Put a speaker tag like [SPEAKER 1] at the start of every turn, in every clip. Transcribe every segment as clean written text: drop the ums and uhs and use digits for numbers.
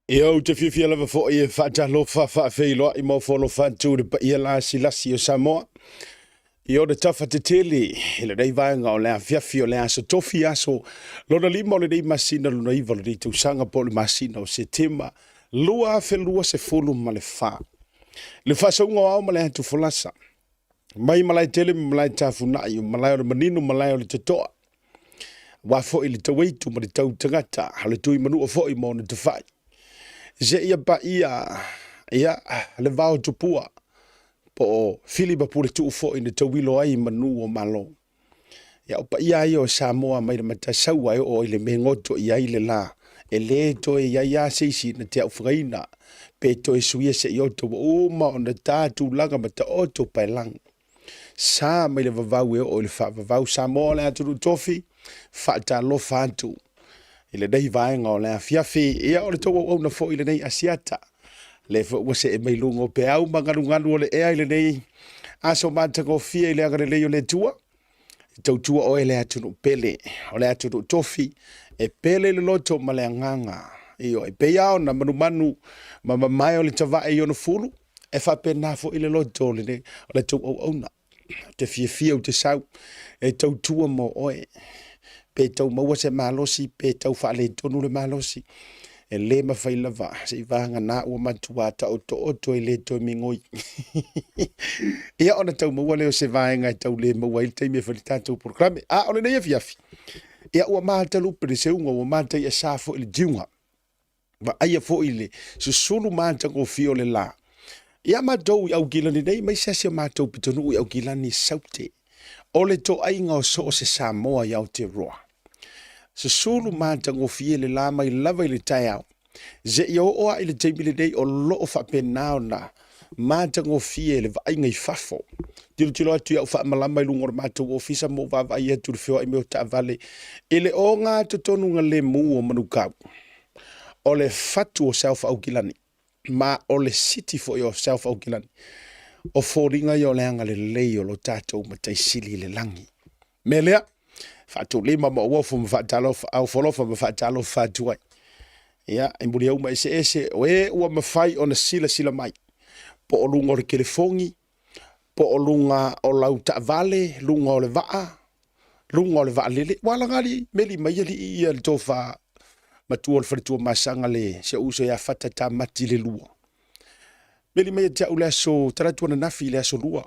[SPEAKER 1] Ia, ou te fiafia lava foi e faatalofa, faafeiloai ma ofo alofa atu i le paia lasilasi o Samoa i ona tafa tetele i lenei vaega o le afiafi o le aso Tofi, aso lona lima o lenei masina lona iva o lenei tausaga, po o le masina o Setema 2024. Le faasauga o ao ma le atu folasa, mai Malaetele ma Malaetafunai, o malae o le manino, malae o le totoa, aua foi le tauaitu ma le tau tagata, o le tui manua foi ma ona tafai, seia paia ia le vao tupua po o Fili ma Puletuu foi na tauilo ai manu o Malo. Ia, o paia ia o Samoa mai le Matasaua e oo i le mea goto i ai le la, e le toe i ai lava se isi na te aufagaina pe toe suia se ioto, ua uma ona ta tulaga ma taoto paelagi. Sa mai le vavau e oo i le faavavau. Samoa o le atunuu tofi, faatalofa atu i lenei vaega o le afiafi. Ia, o le tou auauna foi i lenei asiata. Lea foi ua see mai luga o peau ma galugalu o le ea i lenei aso matagofie i le agalelei o le Atua. E tautua oe le atunuu pele, o le atunuu tofi, e pele i le loto ma le agaga. Ioe, e pei lava ona manumanu ma mamae o le tavae i ona fulu, e faapena foi le loto o le, o le tou auauna. Ou te fiafia ou te sau e tautua mo oe. Pe tau maua se malosi, pe tau faaletonu le malosi, e le mafai lava se i vagana ua matua taotooto e le toe migoi. Ia ona tau maua lea o se vaega e tau le maua ai le taimi e fai le tatou polokalame. A o lenei afiafi, ia ua matalupe le seuga, ua mataiasa foi le tiuga. Vaaia foi le susulu matagofie o le la. Ia matou i Aukilani nei, mai se asi o matou pitonuu i Aukilani Saute, o le toaiga o so o se Samoa i Aotearoa. Susulu matagofie le la mai lava i le taeao, seia oo lava i le taimi lenei o lo o faapena ona matagofie le vaaiga i fafo. Tilotilo atu i au faamalama i luga o le matou ofisa ma ou vaavaai atu i le feoai mai o taavale i le ogatotonuga lemu o Manukau. O le fatu o South Aukilani ma o le city foi o South Aukilani. O foliga ia o le agalelei o lo tatou Matai Sili i le lagi. Mea lea, faatulima ma ou ofo ma faatalofa, aufolofa ma faatalofa atu ai. Ia, i muliauma eseese, o e ua mafai ona silasila mai, po o luga o le telefoni, po o luga o lau taavale, luga o le vaa, luga o le vaalele, ua alaga meli mai alii ia le tofa matua o le faletua Masaga le si ou uso ia Fata Tamati le lua. Meli mai ia te au le aso Talaatu ananafi i le aso lua.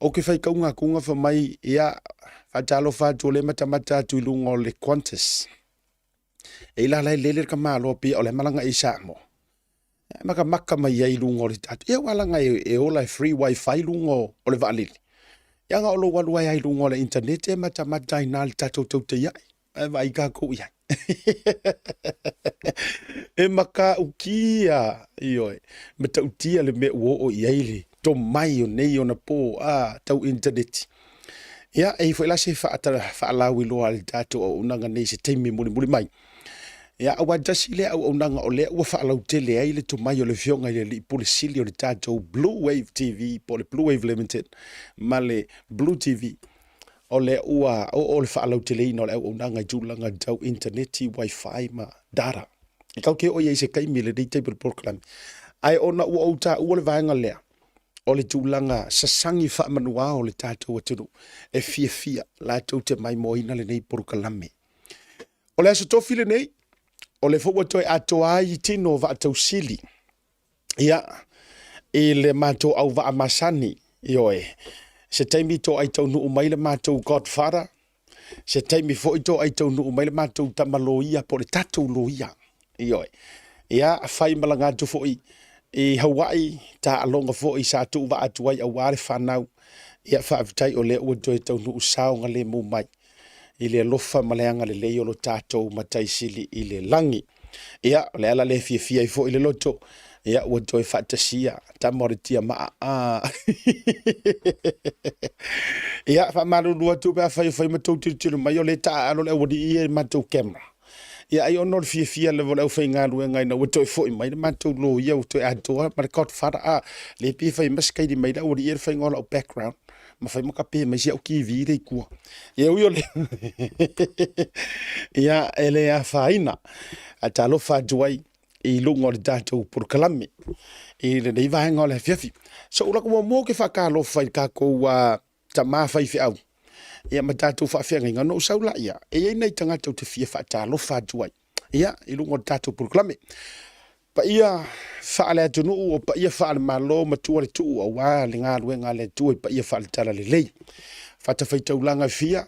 [SPEAKER 1] Ou te faitauga atuga fai mai, ia, faatalofa atu o lea e matamata atu i luga o le Qantas. E i la la e lele le tamaloa pia o le malaga i Samoa. E matamata mai ai i luga o le tatou. Ia ua laga e, e ola e free wifi luga o, o le vaalele. Ia na o lou alu ai i luga o le internet e matamata ai na le tatou tautaiai. Ae vaai tatou i ai. E matautia, ioe, matautia le mea ua oo i ai le tomai o nei ona po a tau initaneti. Ia, e i ai foi la se faalauiloa a le tatou auaunaga nei i se taimi mulimuli mai. Ia, aua tasi lea auaunaga o lea ua faalautele ai le tomai o le Afioga i le Alii Pule Sili o le tatou Blue Wave TV po o le Blue Wave Limited ma le Blue TV. O lea ua oo le faalauteleina o le auaunaga i tulaga tau initaneti, wifi ma data. E tatou te oo i ai i se taimi i lenei taimi o le polokalame. Ae ona ua ou taua le vaega lea, o le tulaga sasagi faamanuao o le tatou atunuu e fiafia latou te maimoaina lenei polokalame. O le Aso Tofi lenei, o lea foi ua toe atoa ai tino o vaatausili Ia, i le matou auvaa masani, ioe, se taimi toai taunuu mai le matou godfather, se taimi foi toai taunuu mai le matou tama loia po o le tatou loia, ioe. Ia, fai malaga atu foi i Hawaii, taaloga foi sa tuuvaa atu ai aua le fanau. Ia, faafetai o lea ua toe taunuu saogalemu mai i le alofa ma le agalelei o lo tatou Matai Sili i le lagi. Ia, o le ala lea e fiafia ai foi le loto, ia, ua toe faatasia tama o le tiamaa. Ah. Ia, faamalulu atu pe afai o fai ma tou tilotilo mai, o lea e taaalo le aualii ia i le matou camera. Ia, ai ona o le fiafia lava o le aufaigaluega ina ua toe foi mai le matou loia ua toe atoa ma le godfather. Ah, le pei e fai ma sikaili mai le aualii ia le faiga o lau background. Ma fai ma kape mai si au TV le i tua. Ia ui o le ia e le afaina. Ae talofa atu ai. i luga o le tatou polokalame i lenei vaega o le afiafi. So ula muamua ou te faatalofa i le tatou tama faifeau ia ma tatou faafeagaiga ona ou sau laia, e i ai nai tagata ou te fia faatalofa atu ai ia i luga o le tatou polokalame. Paia faale-atunuu o paia faale-Malo matua le tuu aua le galuega a le Atua i paia faale-Talalelei. Fatafaitaulaga e fia,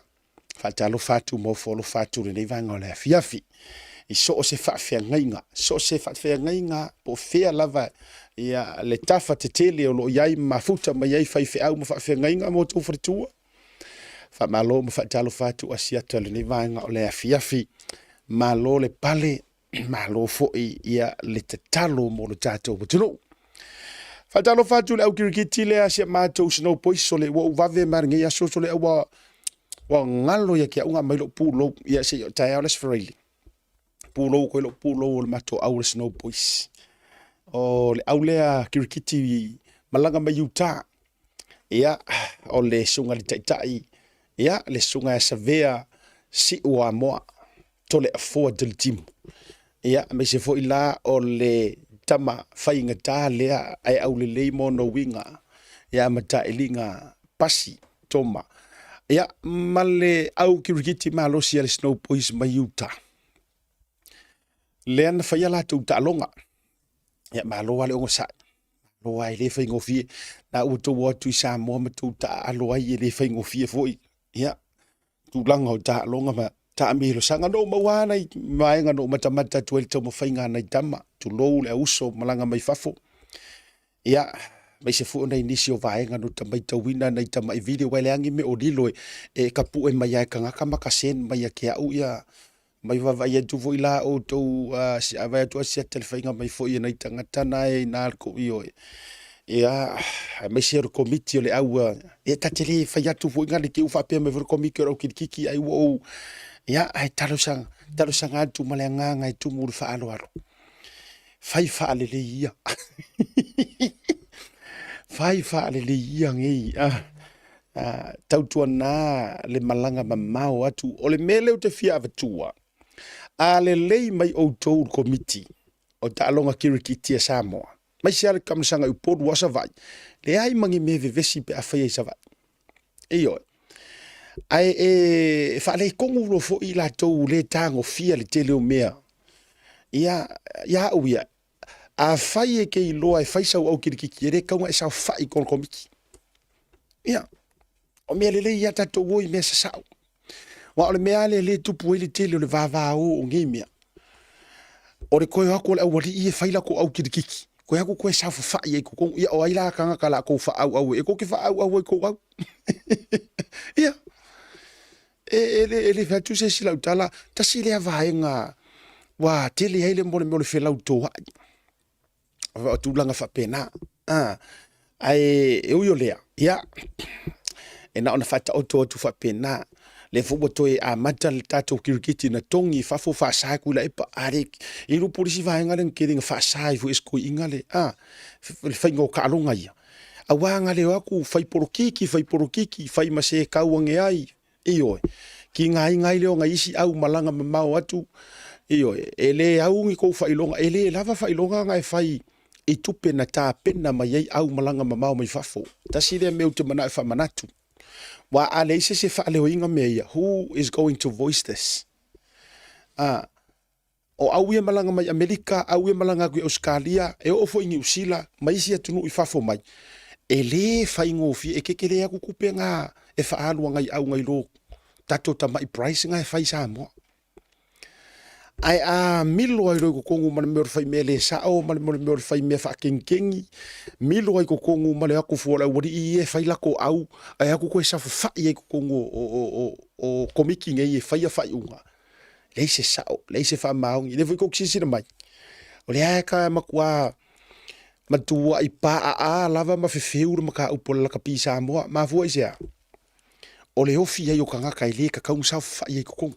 [SPEAKER 1] faatalofa atu ma ofo alofa atu i lenei vaega o le afiafi. I so o se faafeagaiga, so o se faafeagaiga po o fea lava ia le tafa tetele o lo o i ai ma mafuta mai ai faifeau ma faafeagaiga ma outou faletua. Faamalo ma faatalofa atu Asiata i lenei vaega o le afiafi. Malo le pale, malo foi ia le tatalo mo le tatou atunuu. Faatalofa atu i le au kirikiti lea si a matou Snow Boys sole ua ou vave mai lenei aso sole ua ua galo ia te au na aumai lou pulou ia se i taeao le Aso Faraile. Pulou koe lou pulou o le matou au o le Snow Boys. O le au lea kirikiti malaga mai Utah. Ia o le susuga i le taitai ia le susuga ia Savea Siu Amoa. Toleafoa Tilitimu. Ia, aemaise foi la o le tama faigata lea ae aulelei ma ona uiga, ia ma tailiga Pasi Toma. Ia, ma le au kirikiti malosi a le Snow Boys mai Utah, lea na faia latou taaloga. Ia, malo lava le onosai. Malo lava, e le faigofie. Na ua outou o atu i Samoa ma tou taaalo ai, e le faigofie foi. Ia, tulaga o taaloga ma taamilosaga. Na ou maua lava nai vaega na ou matamata atu ai i le taumafaiga a nai tama, tulou le auso malaga mai fafo. Ia, aemaise foi o nai nisi o vaega na ota matauina nai tamai video, aua e leai ni mea o lilo e tapue mai lava e tagata ma ka send mai ia te au ia mai vaavaai atu foi la outou vaai atu asiata i le faiga mai foi e nai tagata na e ina le ioe. Ia, aemaise o le komiti o le au, ia ta te le fai atu foi na le te i ua faapea mai foi le komiti o le au kilikiti ai ua ou, ia, ae talosaga, talosaga atu ma le agaga e tumu i le faaaloalo. Fai faalelei ia. Fai faalelei ia nei. Tautuana le malaga mamao atu. O le mea lea ou te fia avatua, a lelei mai outou le komiti o taaloga kirikiti a Samoa, aemaise lava le taamilosaga i Upolu a o Savaii, leai ma ni mea vevesi pe a faia i Savaii. Ioe. Ae e faaletonu loa foi i latou le tagofia le tele o mea. Ia, ia au ia, afai e te iloa e fai sau au kilikiti, e le tatau ona e saofai i totonu o le komiti. Ia, o mea lelei ia tatou o i mea sasao. Aua o le mea lava lea e tupu ai le tele o le vavao o nei mea, o le toe o atu o le aualii e fai latou au kilikiti, toe atu toe saofafai ai i totonu. Ia o ai la tagata o le a outou faaauau ai? E tou te faaauau ai i tou au. Ia, e le fai atu se isi lau tala, tasi lea vaega ua tele ai le mea o le felautoai, o tulaga faapena. Ae e ui o lea, ia, e na ona faataoto atu faapena, lea foi ua toe amata le tatou kirikiti na togi i fafo faasa e Tuilaepa, a le, e iloa po o le isi vaega lea na tele ina faasa ai foi e si toeaina le, le faiga o taaloga ia, aua na le o atu fai polokiki, fai polokiki, fai ma se tau ane ai, Ioe, tigaina ai lea o nai isi au malaga mamao atu, ioe, e le au ni tou faailoga, e le lava faailoga na e fai i tupe na tapena mai ai au malaga mamao mai fafo. Tasi lea mea ou te manao e faamanatu. Aua a leai se isi e faaleoina mea ia, who is going to voice this? Ah, O au ia malaga mai Amerika, au ia malaga atu i Ausetalia, e oo foi i Niu Sila ma isi atunuu i fafo mai, e le faigofie, e tetele atu tupe na e faaalu agai au nai lo tatou tamai price na e fai i Samoa. Ae a milo ai loa i totonu ma le mea o le fai mea le sao ma le mea o le fai mea faakegikegi, milo ai i totonu ma le o atu fua o le aualii ia e fai latou au, ae o atu toe saofafai ai i totonu o Komiti nei e faia faaiuga, leai se sao, leai se faamaoni. Lea foi tou te silasila mai, o lea e matua matuai paaa lava ma fefeu le mataupu a le lakapi Samoa. Mafua i se a? O le ofi ai o tagata e le tatau ona saofafai ai i totonu.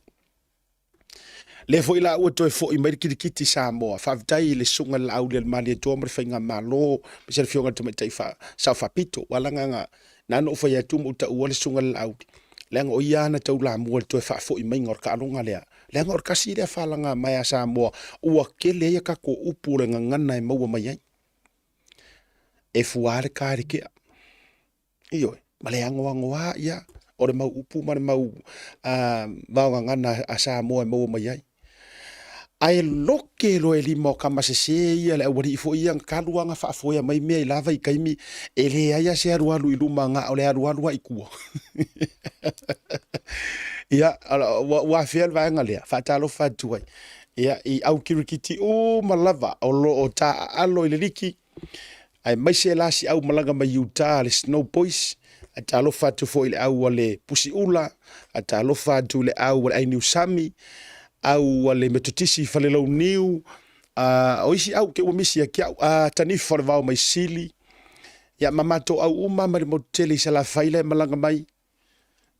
[SPEAKER 1] Lea foi la ua toe foi mai le kilikiti Samoa. Faafetai i le Susuga i le Laaulialemalietoa ma le Faigamalo, aemaise le Afioga i le Tamaitai Sao Faapito. Aua leaga na na ona ou fai atu ma ou taua le Susuga i le Laauli, leaga o ia lava na taulamua i le toe faafoi maiga o le taaloga lea. Leaga o le kasi lea falaga mai a Samoa, ua kele ai a kakou upu o le gagana e maua mai ai. E fua le ka i le kea. Ioe, ma le agoagoā ia o le mau upu ma le mau vaogagana a Samoa e maua mai ai. Ae loke loa e lima o kama sesē ia le aualii foi ia talu lava ona faafoea mai mea i la vaitaimi, e leai lava se alualu i luma na o le alualu lava i tua. Ia, ua afea le vaega lea, faatalofa atu ai ia, i au kirikiti uma lava o lo o taaalo i le liki, aemaise la si au malaga mai Utah le Snow Boys, ae talofa atu foi i le au a le Pusiula, ae talofa atu i le au a le Ainiusami, au a le Metotisi i Falelauniu, o isi au te ua misi ia te au, Tanifa o le Vao mai Sili, ia ma matou au uma mai le motu tele i Salafai la e malaga mai,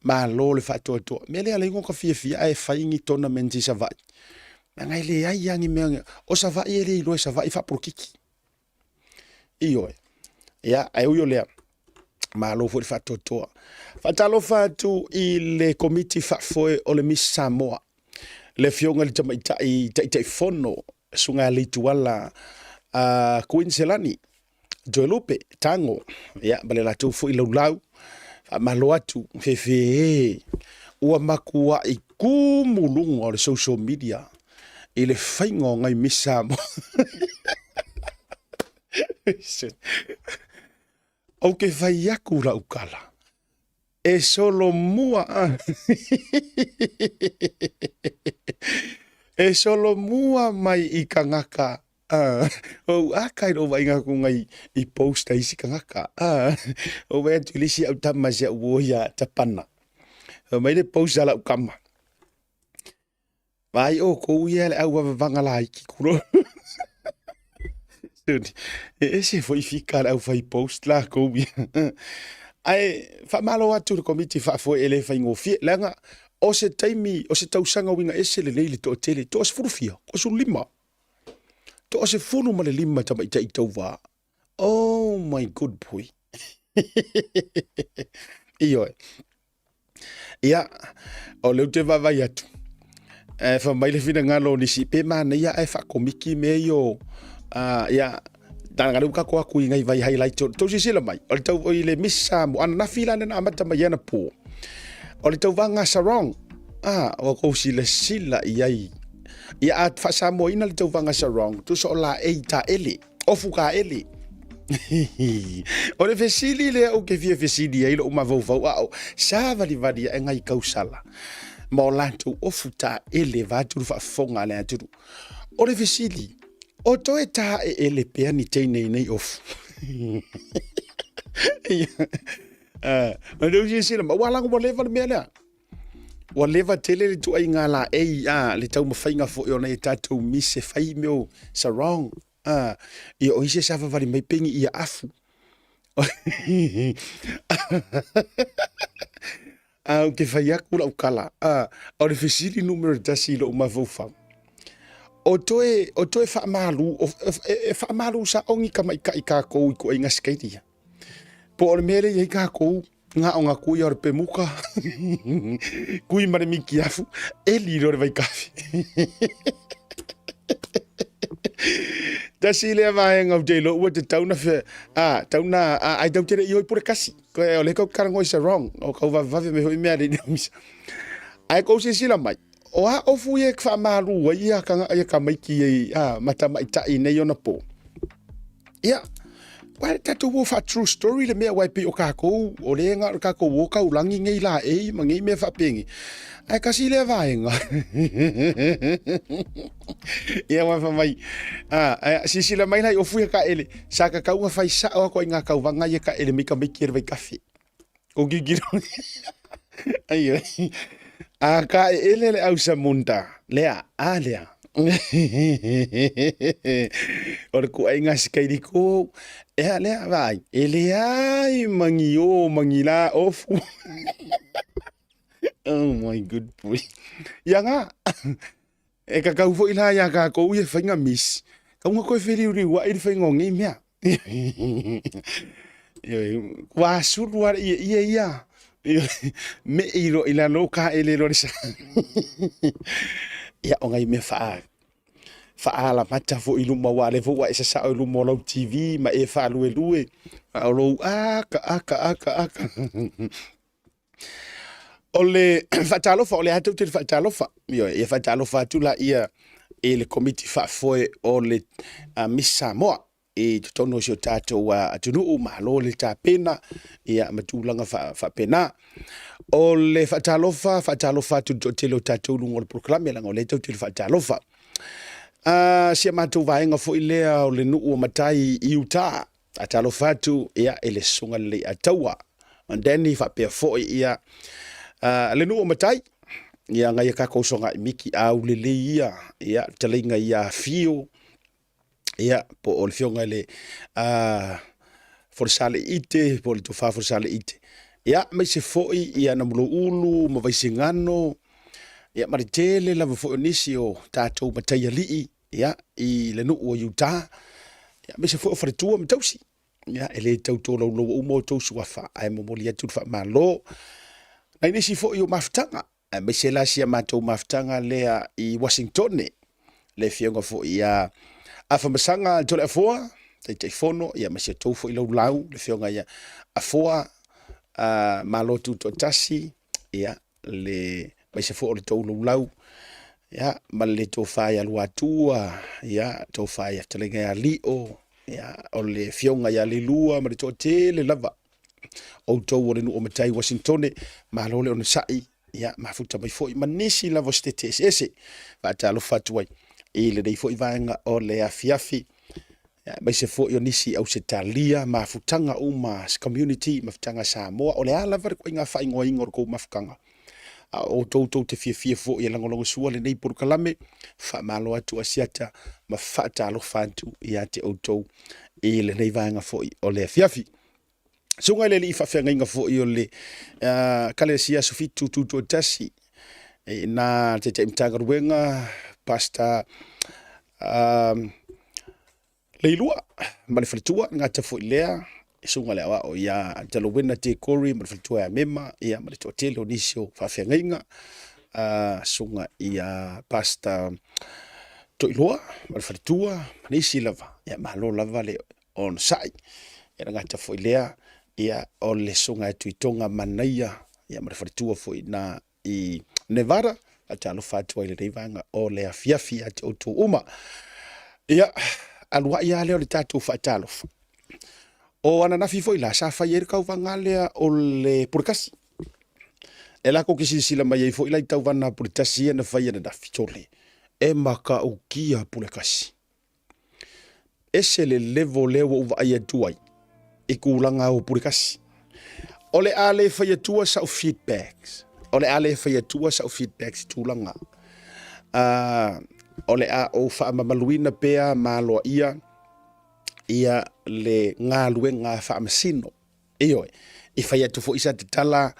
[SPEAKER 1] malo le faatoatoa. Mea lea alai ka fiafia ae fai ni tournament i Savaii. Leaga e leai lava ni mea, o Savaii e le iloa e Savaii faapolokiki. Ioe. Ia, ae ui o lea, malo foi le faatoatoa. Faatalofa atu i le Komiti Faafoe o le Miss Samoa, le Afioga i le Tamaitai Taitaifono, Susuga ia Leituala Queen Selani Toelupe Tago, ia, ma le latou foi laulau. Faamalo atu, fefe e, ua matuai tumu luga o le social media i le faiga o nai Miss Samoa. Ou te fai atu lau tala, e solomua e solomua mai i tagata ou aka i lou vaaiga atu nai i post a isi tagata ou vaai atu i le isi au tama si au uo ia Tapana fai mai le post a lau tama Vaai outou ia le auavavaga laiti kulo. E ese foi fika a le aufai post lakou ia. Ae faamalo atu i le komiti faafoe e le faigofie, leaga o se taimi, o se tausaga uiga ese lenei i le toatele, toasefulu fia, toasefululima, toasefulu ma le lima tamaitai tauva. Oh my good boy. Ioe. Ia, o lea ou te vaavaai atu, e fai mai le finagalo o nisi, pe manaia ae faakomiki mea ia o, ia, leaga lea ua tatou atu i nai vai highlight o, tou silasila mai, o le tau, i le Miss Samoa, ananafi la lea na amata mai anapo, o le tauvaga sarong, ua tou silasila i ai, ia a faa-Samoaina le tauvaga sarong, tusa o laei taele. Ofu kaele. O le fesili lea ou te fia fesili ai lou mafaufau a o savalivali ae ngai tausala ma o latou ofu taele vaeatu le faafofoga a le atunuu. O le fesili, o toe taeele pea ni teine i nei ofu? O le silasila mai, ua lago ua leva le mea lea. Ua leva tele le tuaiga laei a le taumafaiga foi o nai a tatou miss e fai mea o sarong a ia o isi e savavali mai peni ia afu. A ou te fai atu lau tala, a o le fesili numera tasi i lou mafaufau, o toe, o toe faamalu, o, e, e faamalu sao ni tamaitai takou i tuaiga sikelia. Po o le mea lea e i ai takou, na o na kui o le pemuka, kui ma le mikiafu, eli loa le vaikafe. Tasi lea vaega ou te iloa ua tatau na fe, a, tau na, a, ai tau te le i oi pule kasi. Koe o le kau talanoa is wrong, o kau vavevave mai hoi mea le misa. Ae kou silasila mai, o a ofu ia e faamalu ai ia kanga ia tamaiti ai a ma tamaitai nei ona po. Ia, uae tatou o faa-true story le mea, uae pei o kakou, o le na o le kakou o kaulagi nei laei ma nei mea faapenei. Ae kasi lea vaega. Ia, ua fai mai, a, silasila mai la i ofu ia taele, sa tatau ona fai sao atu ai i ngā tauvaga ia taele mai tamaiti e le vaitafe. O kikilo. Ai ai. A ka e ele le au samunda. Lea, a lea. O le kuaiga sikairiko. Ea lea, vaai. E leai mangi o mangi la ofu. Oh my good boy. Ia ngā. E kakau foi la ia kākou ia whainga miss. Kaunga koe whiriuriu ai le whainga o ngei mea. Ua sulu a ia ia ia. Me i ro i lalo ka ele lo le sa. Ia, o nai mea faa faaalamata foi i luma, aua o lea foi ua e sasao i luma o lau TV ma e faaluelue, a o lou aka aka aka aka. O le faatalofa, o le a tou te faatalofa. Ioe, ia faatalofa atu la ia i le komiti faafoe o le Miss Samoa i totonu o si o tatou atunuu, malo le tapena ia ma tulaga faapena. O le faatalofa, faatalofa atu i le toatele o tatou i luga o le polokalame, leaga o lea tou te faatalofa. Si a matou vaega foi lea o le nuu o Matai i Utah, faatalofa atu ia, i le Susuga i le Leiataua Danny, faapea foi ia le nuu o Matai, ia nai a tatou usoga Miki Aulelei ia, ia fetalaiga ia Afio, ia po o le afioga i le Folesaleite po o le Tofa Folesaleite, ia aemaise foi ia Namulouulu ma Vaisigano, ia ma le tele lava foi o nisi o tatou mataialii ia i le nuu o Utah, ia aemaise foi o faletua ma tausi. Ia e le tau tolaulaua uma outou suafa, ae momoli atu le faamalo. Nai nisi foi o mafutaga, aemaise la si a matou mafutaga lea i Washingtone, le afioga foi ia Afamasaga Toleafoa, Taitaifono, ia ma si outou foi laulau, le afioga ia Afoa Malo Tutoatasi, ia le aemaise foi o le tou laulau, ia ma le tofa ia Luatua, ia tofa ia Fetalaiga ia Lio, ia o le afioga ia Leilua ma le toatele lava outou o le nuu o Matai Uasintone, malo le onosai, ia mafuta mai foi ma nisi lava o setete eseese. Faatalofa atu ai i lenei foi vaega o le afiafi, aemaise foi o nisi Ausetalia, mafutaga uma community, mafutaga Samoa, o le a lava le ituaiga faaigoaina o le tou mafutaga. A o outou tou te fiafia foi e lagolagosua lenei polokalame, faamalo atu Asiata ma faatalofa atu ia te outou i lenei vaega foi o le afiafi. Susuga i le alii faafeagaiga foi o le Ekalesia Aso Fitu Tutoatasi, na Taitai Matagaluega, Pastor Leilua ma le faletua, le gata foi lea, susuga i le aoao ia Talowena Tekori ma le faletua ia Mema, ia ma le toatele o nisi o faafeagaiga, susuga ia Pastor Toiloa ma le faletua ma nisi lava, ia malo lava le onosai. Ia le gata foi lea, ia o le susuga ia Tuitoga Manaia, ia ma le faletua foi na i Nevada, faatalofa atu ai i lenei vaega o le afiafi ia te outou uma. Ia, alu ai lava lea o le tatou faatalofa. O ananafi foi la, sa fai ai le tauvaga lea o le Puletasi. E latou te silasila mai ai foi la i tauvaga a Puletasi ia na fai ananafi, sole, e matautia Puletasi. Ese le level lea ua ou vaai atu ai i tulaga o Puletasi. O le a le fai atua sau feedbacks. O le a le fai atua sau feedbacks i tulaga. O le a ou faamamaluina pea ma aloaia ia le galuega a faamasino. Ioe, i fai atu foi sa tatala,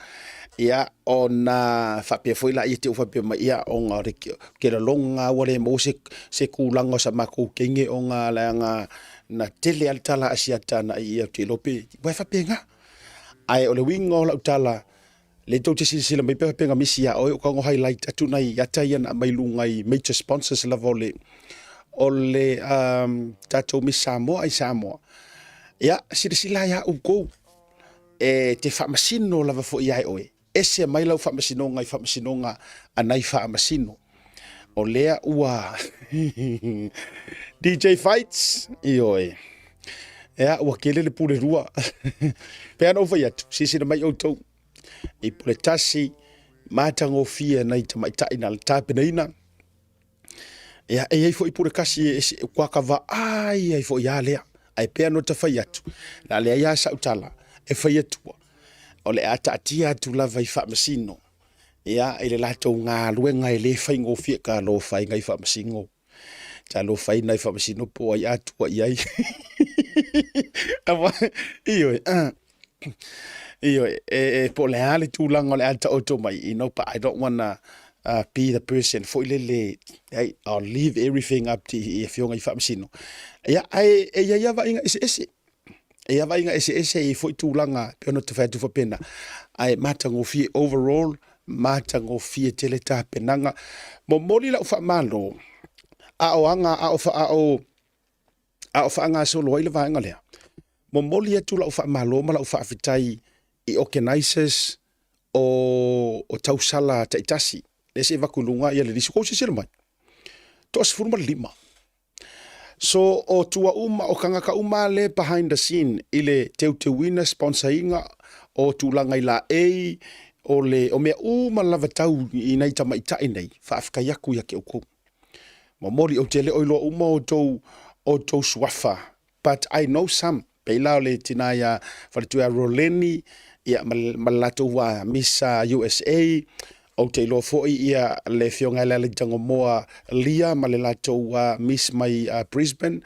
[SPEAKER 1] ia, ona faapea foi laia te u faapea mai, ia, ona o le ke laloga ua le maua se, se tulaga o sa matou teine ona leaga na tele lava le tala a Asiata na ia ou te iloa pe, ua e faapena. Ae o le uiga o lau tala, lea tou te silasila mai pe faapea na misi ia oe, o tago highlight atu nai ata ia na aumai luga i major sponsors lava o le, o le tatou Miss Samoa i Samoa. Ia, silasila ia outou, e te faamasino lava foi ia oe, ese mai lau faamasinoga i faamasinoga a nai faamasino. O lea ua DJ Fights, ioe. Ea, ua tele le pule lua. Pei ona ou fai atu, silasila mai outou i pule tasi, matagofie nai tamaitai na tapenaina. Ia, e i ai foi pule kasi e ese, ua ka vaai ai foi a lea. Ae pei ona ta fai atu, na leai lava sau tala e fai atua, o le a taatia atu lava i faamasino, ia, i le latou galuega e le faigofie, talofa e nai faamasino. Talofa e nai faamasino po o ai a tua i ai. Ioe, ioe, e po o le a le tulaga o le a taoto mai, you know, but I don't wanna be the person foi lele, hey, I'll leave everything up to i afioga i faamasino. Ia, ae e i ai lava vaaiga eseese. E i ai vaaiga eseese, e i ai foi tulaga e pei ona ta fai atu faapena, ae matagofie overall. Matagofie tele tapenaga. Momoli lau faamalo a o aga a o a o a o faagasolo ai le vaega lea. Momoli atu lau faamalo ma lau faafetai i organizers o, o tausala taitasi. Lea se i avatu i luga ia le lisi. Ua silasila mai, toa 15. So o tua uma, o tagata uma lea behind the scene i le teuteuina, sponsor ina o tulaga i laei, o le o mea uma lava tau i nai tamaitai nei, faafetai atu ia te outou. Momoli, ou te le o iloa uma outou outou suafa, but I know some. Pei la o le tina ia faletua ia Roleni, ia ma, ma le latou wa Miss USA, ou te iloa foi ia le afioga ia Lealaitangomoa Lia ma le latou uh, Miss mai uh, Brisbane,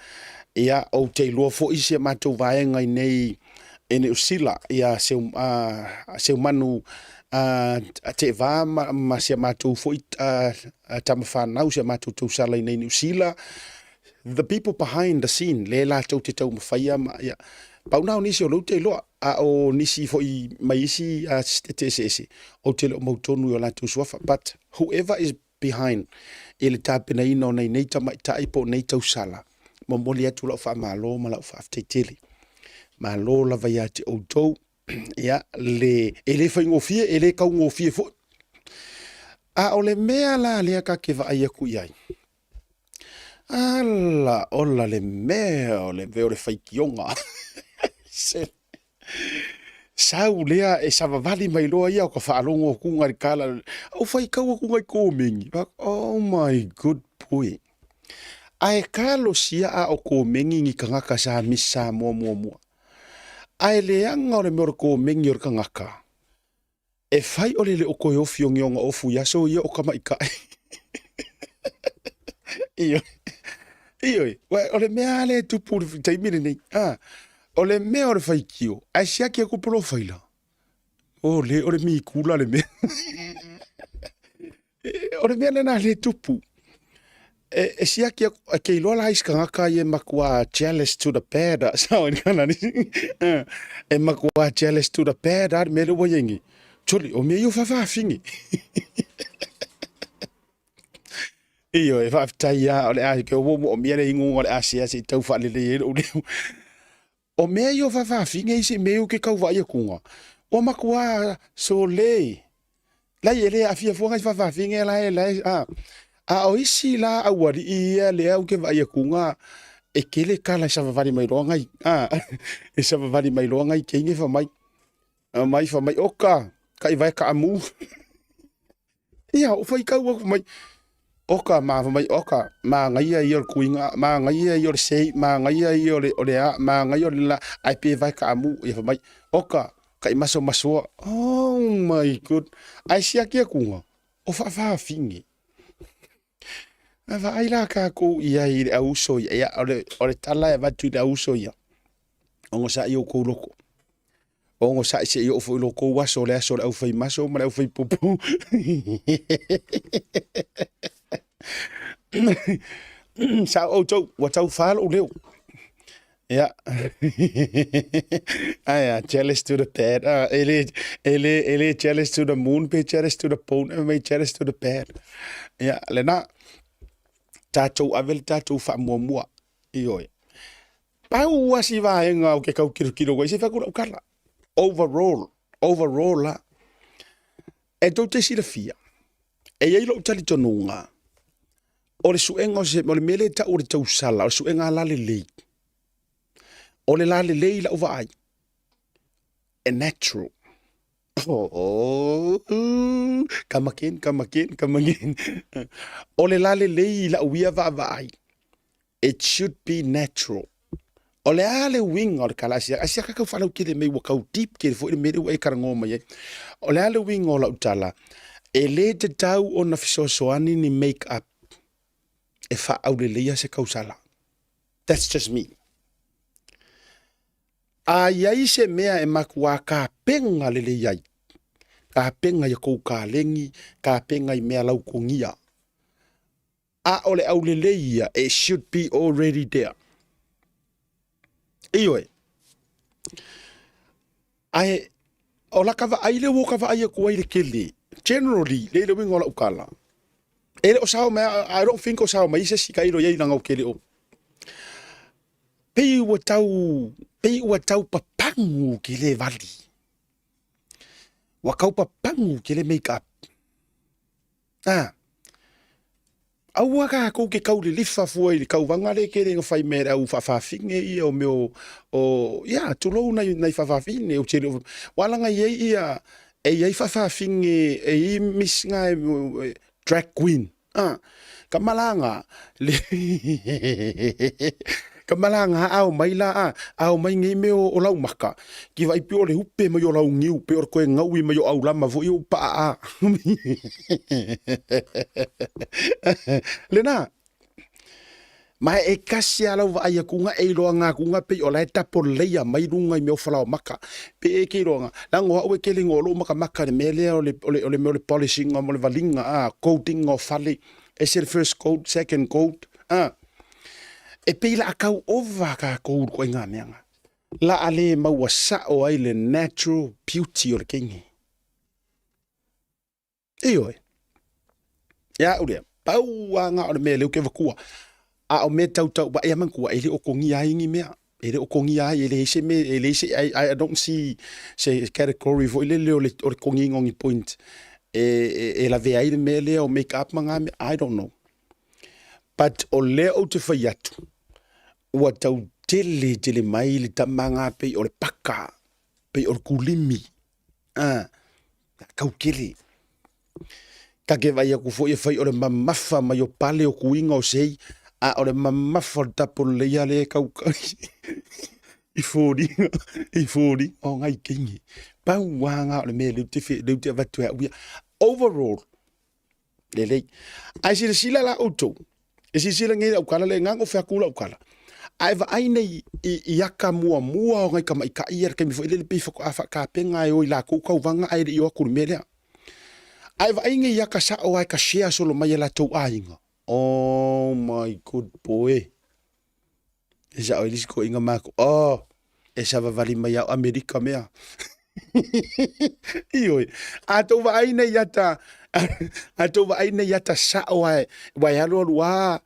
[SPEAKER 1] ia ou te iloa foi si a matou vaega i nei i Niu Sila, ia seu, uh, Seumanu uh, Teeva ma, ma si a matou foi uh, tama whanau, si a matou tausala i nei Niu Sila, the people behind the scene, le latou te taumafaia ma, ia, pau na o nisi o lou te iloa, a o nisi foi mai isi a sitete eseese, ou te le o mautonu i o latou suafa, but whoever is behind i le tapenaina o nei nei tamaitai po o nei tausala, momoli atu lau faamalo ma lau faafetai tele. Malo lava ia te outou, ia, le, e le faigofie, e le taugofie foi. A o le mea la lea ta te vaai atu i ai, Ala ola le mea o le mea o le faitioga. Se sau lea e savavali mai loa ia o ka faalogo atu i le kala. Au faitau atu nai komeni. Oh my good boy. Ae talosia a o komeni ni tagata sa Miss Samoa muamua. Ae leaga o le mea o le komeni o le tagata. E fai ʻole le o koe ofi o ngeonga ofu i aso ia o ka maʻikaʻi. Ioe. Ioe. O le mea lea e tupu i le taimi lenei. Ah, o le mea o le faitio, ae siaki aku polofaila. O le, o le mikula le mea. O le mea lena lea e tupu. E, e siaki aku, e ke iloa la isi tagata ia e matua jealous to the bad, a sao i kana nisi. E matua jealous to the bad a le mea lea ua iai nei. Tuli, o mea ia o faafafine. Ioe, faafetai lava, o le a, ke ua moomia le igoa o le a sea se i tau faalelei ai lou leo. O mea ia o faafafine isi mea ia ke tau vaai atuga, ua matua sole. Lai e le aafia fua ngai faafafine la e la e a. A o isi la aualii ia lea ou te vaai atuga e tele kala e savavali mai loa ngai a e savavali mai loa ngai teine fa mai. Mai fa mai oka kai vai ka amu. Ia, o faitau aku mai, oka, ma mai, oka, manaia ia o le tuiga, manaia ia o le sei, manaia ia o le, o le a, manaia o le la, ae pe vae kaamu, ia fai mai, oka, kai masomasoa, oh my good, ae siaki atuga, o faafafine. A vaai la kākou i ai i le auso ia, ia, o le, o le tala e avatu i le auso ia, ogosaʻi oukou loko. Ogosaʻi se i oo foi lo kou aso, le aso o le aufaimaso ma le aufaipupū. Sao outou, ua tau fā lou leo. Ia. Aia, jealous to the bad. Ah, e le, e le, e le jealous to the moon, pe jealous to the bone, e mai jealous to the bad. Ia, lena, tātou ave le tātou faamuamua. Ioe. Pau a si vaega o ke kau kirokiro koe, se whaku lau kala. Overall, overall la. E tou te silafia, e iai lou talitonuga, o le suega o se, o le mea lea e tau o le tausala, o le suega lalelei. O le lalelei i lau vaai, e natural. Oh, come again, come again, come again. O le lalelei i lau ia vaavaai, It should be natural. O le a le uiga o le tala asia, asia ka kau faalautele mai ua kau deep tele foi le mea lea ua e talanoa mai ai. O le a le uiga o lau tala, e le tatau ona fesoasoani ni make up e faaauleleia se tausala. That's just me. A i ai se mea e matua tapena lelei ai, tapena i a kou kalegi, tapena i mea lautogia, A o le aulelei ia, it should be already there. Ioe. Ae, o la ka vaai lea ua ka vaai atu ai le tele. Generally, le le uiga o lau tala, e le o sao mai, I don't think o sao mai se isi tailo i ai leaga ou te le o, pei ua tau, pei ua tau papagu tele vali. Ua tau papagu tele make up. Ah. Aua tatou te tau lilifa fua i le tauvaga lea e tele ina fai mai e le au faafafine ia o mea o, o ia, tulou nai, nai faafafine, ou te le o, aua leaga e i ai ia, e i ai faafafine, e i ai miss na e, drag queen, a, ka malaga, le ka malaga a omai la, a, a omai nei mea o, o laumaka, ki vaai pei o le upe mai o lau niu, pei o le toe gaui mai o aulama foi ua paa a. Lena, ma e kasi a lau vaai atu nga e iloa nga atu nga pei o la e tapo lelei a mai luga i mea o falaoamaka. Pe e ke iloa nga, leaga o au e kele ina o lou makamaka i le mea lea o le, o le, o le mea o le polishing mo le valiga, a, coating o fale, ese le first coat, second coat, a. E pei la a tau ova tatou i le ituaiga mea nga. La a le maua sao ai le natural beauty o le teine. Ioe. Ia au lea, pau a nga o le mea lea ou te avatua. A o mea tautau vaai a manatua, e le o togia ai ni mea. E le o togia ai, e leai se mea, e leai se, I don't see se category foi lele o le, o le togiina o ni point e, e, e lavea ai le mea lea o make up ma nga mea, I don't know. But o lea ou te fai atu, ua tau tele tele mai le tama nga pei o le paka, pei o le kulimi. Ah, kau tele. Ta ke vai aku foi e fai o le mamafa mai o pale o kuiga o sei, a o le mamafa o le tapo lelei le kau i foliga, i foliga o ngai teine. Pau lava nga o le mea lea ou te lea ou te avatu ai au ia. Overall, lelei. Ae silasila la outou, e silasila nei lau tala, le agaga o fai atu lau tala, ae vaai nei i, i aka muamua o nai tamaitai ia le taimi foi lele pei faatoa faatapena e o i latou tauvaga ae le i o atu i le mea lea. Ae vaai nei i aka sao ae ka share solo mai e latou aiga. Oh my good boy. E sao i le isi toeaiina matou, oh, e savavali mai ao Amerika mea. Ioe, a tou vaai nei ata, a tou vaai nei ata sao ae, ua e alu alu a,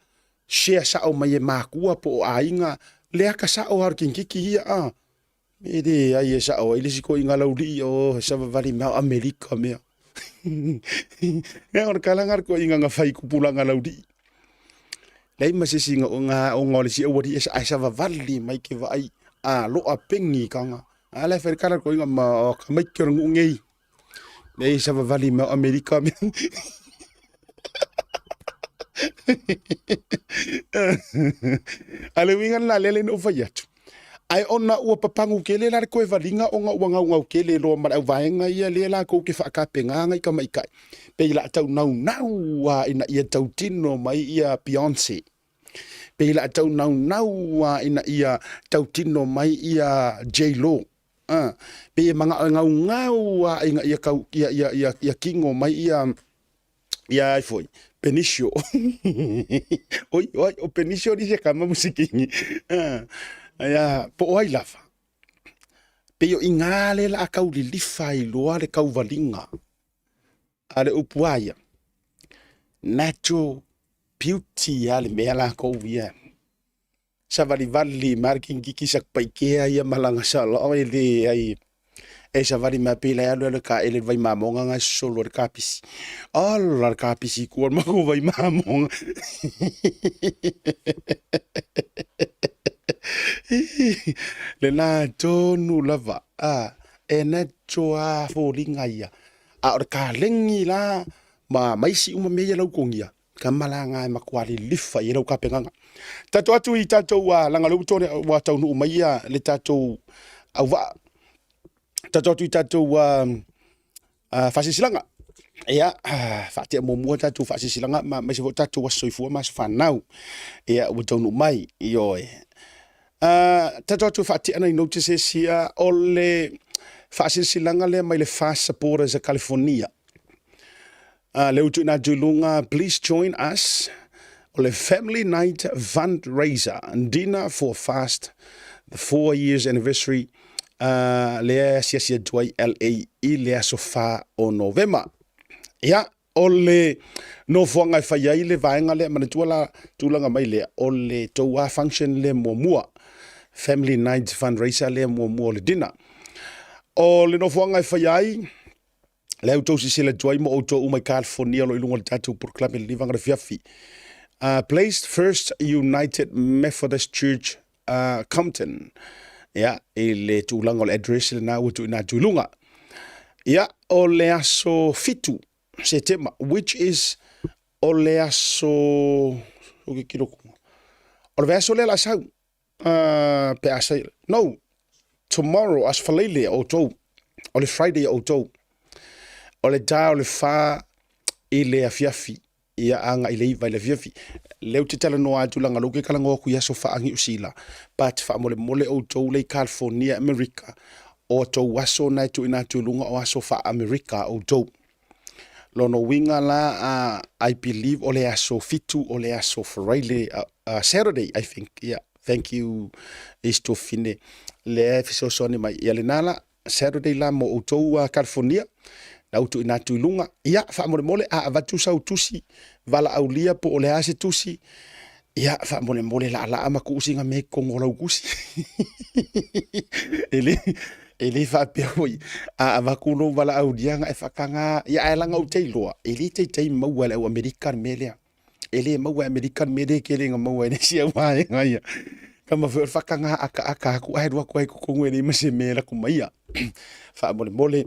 [SPEAKER 1] share sao mai e makua po o aiga, le aka sao a o le kikiki ia a. E leai e sao ai le isi toeaiina laulii, oh, e savavali mai ao Amerika mea. Ea o le kalaga le toeaiina na fai tupulaga laulii. Leai ma se isi na ona o le isi aualii ae savavali mai ke vaai a loa peni kaga. A la e fai le kala le toeaiina ma o tamaiti o le nuu nei. Nei savavali mai o Amerika mea. A le uiga lena lea na ou fai atu. Ae ona ua papagu tele la le toe valiga ona ua gaugau tele loa ma le auvaega ia lea latou te faatapenaga i tamaitai. Pei la tau naunau lava ina ia tautino mai ia Beyonce. Pei la tau naunau lava ina ia tautino mai ia J-Lo. Pei e manao e gaugau lava ina ia tau ia ia ia ia kino mai ia ia ai foi Benicio. Oi, oi, o Benicio ni se kama musikingi. Ia, po o ai lava. Pei o inā le la kau lilifa ai loa le kauvaliga a le upu a ia. Natural beauty a le mea lakou ia. Savalivali mai le kikiki Satupaitea ia ma lana salao e leai e savali mai pei la e alu alu e kaele i le vaimamoga na e sosolo ai le kapisi. Ola le kapisi i tua o le matou vaimamoga. Lena tonu lava a e natural lava foliga ia. A o le kalegi la ma isi uma mea ia lau togia Ka malaga e matua lilifa i ai lau tapenaga. Tatou atu i tatou uh, langa lea ua ua taunuu mai ia le tatou auvaa. Tatou atu i tatou uh, uh, faasilasilaga. Ia, uh, faatea muamua tatou faasilasilaga ma aemaise foi tatou aso soifua ma aso fanau. Ia, ua taunuu mai, ioe. Uh, tatou atu e faatea nai notices ia o le faasilasilaga lea mai le Fast Supporters a California. Lea ua tuuina atu i luga, please join us o le Family Night Fundraiser Dinner for Fast the 4 years anniversary lea e asiasi atu ai LA i le aso 4 o Novema. Ia, o le nofoaga e fai ai le vaega lea, manatua la tulaga mai lea, o le tou lava function lea muamua, Family Night Fundraiser lea muamua o le dinner. O le nofoaga e fai ai, lea ua outou silasila atu ai ma outou uma i California o lo o i luga o le tatou polokalame i lenei vaega o le afiafi. Placed First United Methodist Church Compton. Ia, i le tulaga o le address lena ua tuuina atu i luga. Ia, o le aso 7 Setema, which is o le aso... O le vaiaso lea la sau. Pe a sai... No, tomorrow, aso Faraile a outou. O le Friday a outou. O le ta o le 4 i le afiafi. Ia agai le 9 i le afiafi. Lea ou te talanoa atu leaga o lea ou te talanoa atu i aso faa-Niu Sila, but faamolemole outou lea i California, Amerika, o outou aso na e tuuina atu i luga o aso faa-Amerika a outou. Lona uiga la, I believe o le aso 7 o le aso Faraile, Saturday I think, yeah, thank you Istofine, lea e fesoasoani mai. Ia lena la, Saturday la mo outou California, na ua tuuina atu i luga. Ia, faamolemole, a avatu sau tusi valaaulia po o le a se tusi, ia, faamolemole laalaa ma tuu sina mea i totonu o lau tusi. E le, e le faapea foi, a avatu lou valaaulia ona e faataga, ia ae leaga ou te iloa, e le taitai maua e le au Amerika le mea lea. E le maua e Amerika le mea lea e tele ina maua e le isi au vaega ia. Tama foi o le faataga akaaka atu ae alu atu ai i totonu e leai ma se mea e alu atu ma ia. Faamolemole,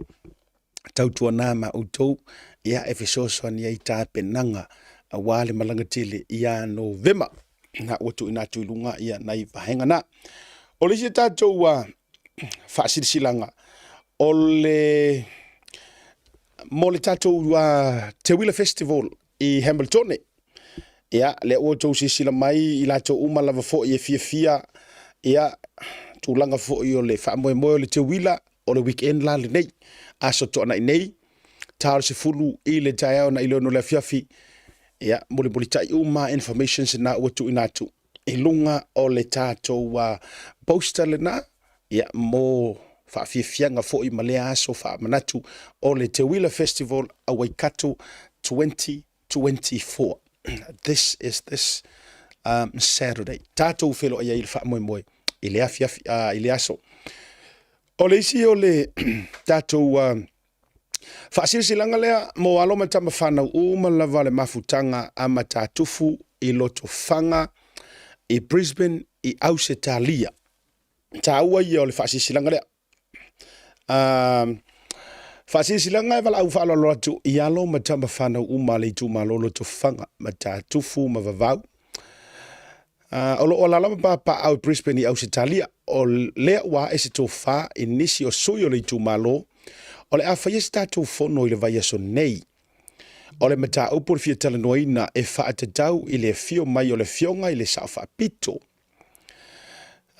[SPEAKER 1] tautuana ma outou, ia e fesoasoani ai i tapenaga aua le malaga tele ia Novema. Na ua tuuina atu i luga ia nai vaega na. O le isi tatou faasilasilaga, o le mo le tatou Teuila Festival i Hamiltone. Ia, lea ua outou silasila mai i latou uma lava foi e fiafia, ia, tulaga foi o le faamoemoe o le teuila, o le weekend la lenei, aso Toonai nei, ta o le 10 i le taeao na i le 6 le afiafi, ia, mulimulitai uma informations na ua tuuina atu i luga o le tatou poster lena, ia, mo faafiafiaga foi ma lea aso faamanatu o le Teuila Festival a Waikato 2024. This is this Saturday. Tatou feiloai ai i le faamoemoe i le afiafi, i le aso. O le isi o le tatou faasilasilaga lea mo alo ma tama fanau uma lava le mafutaga a Matatufu i Lotofaga i Brisbane i Ausetalia. Taua ia o le faasilasilaga lea. Faasilasilaga e valaau faaaloalo atu i alo ma tama fanau uma a le itumalo Lotofaga, Matatufu ma Vavau. O lo o alaala ma papaaao i Brisbane i Ausetalia. O lea ua ae se tofa i nisi o sui o le itumalo o le a faia se tatou fono i le vaiaso nei. O le mataupu o le fia talanoaina e faatatau i le afio mai o le Afioga i le Sao Faapito,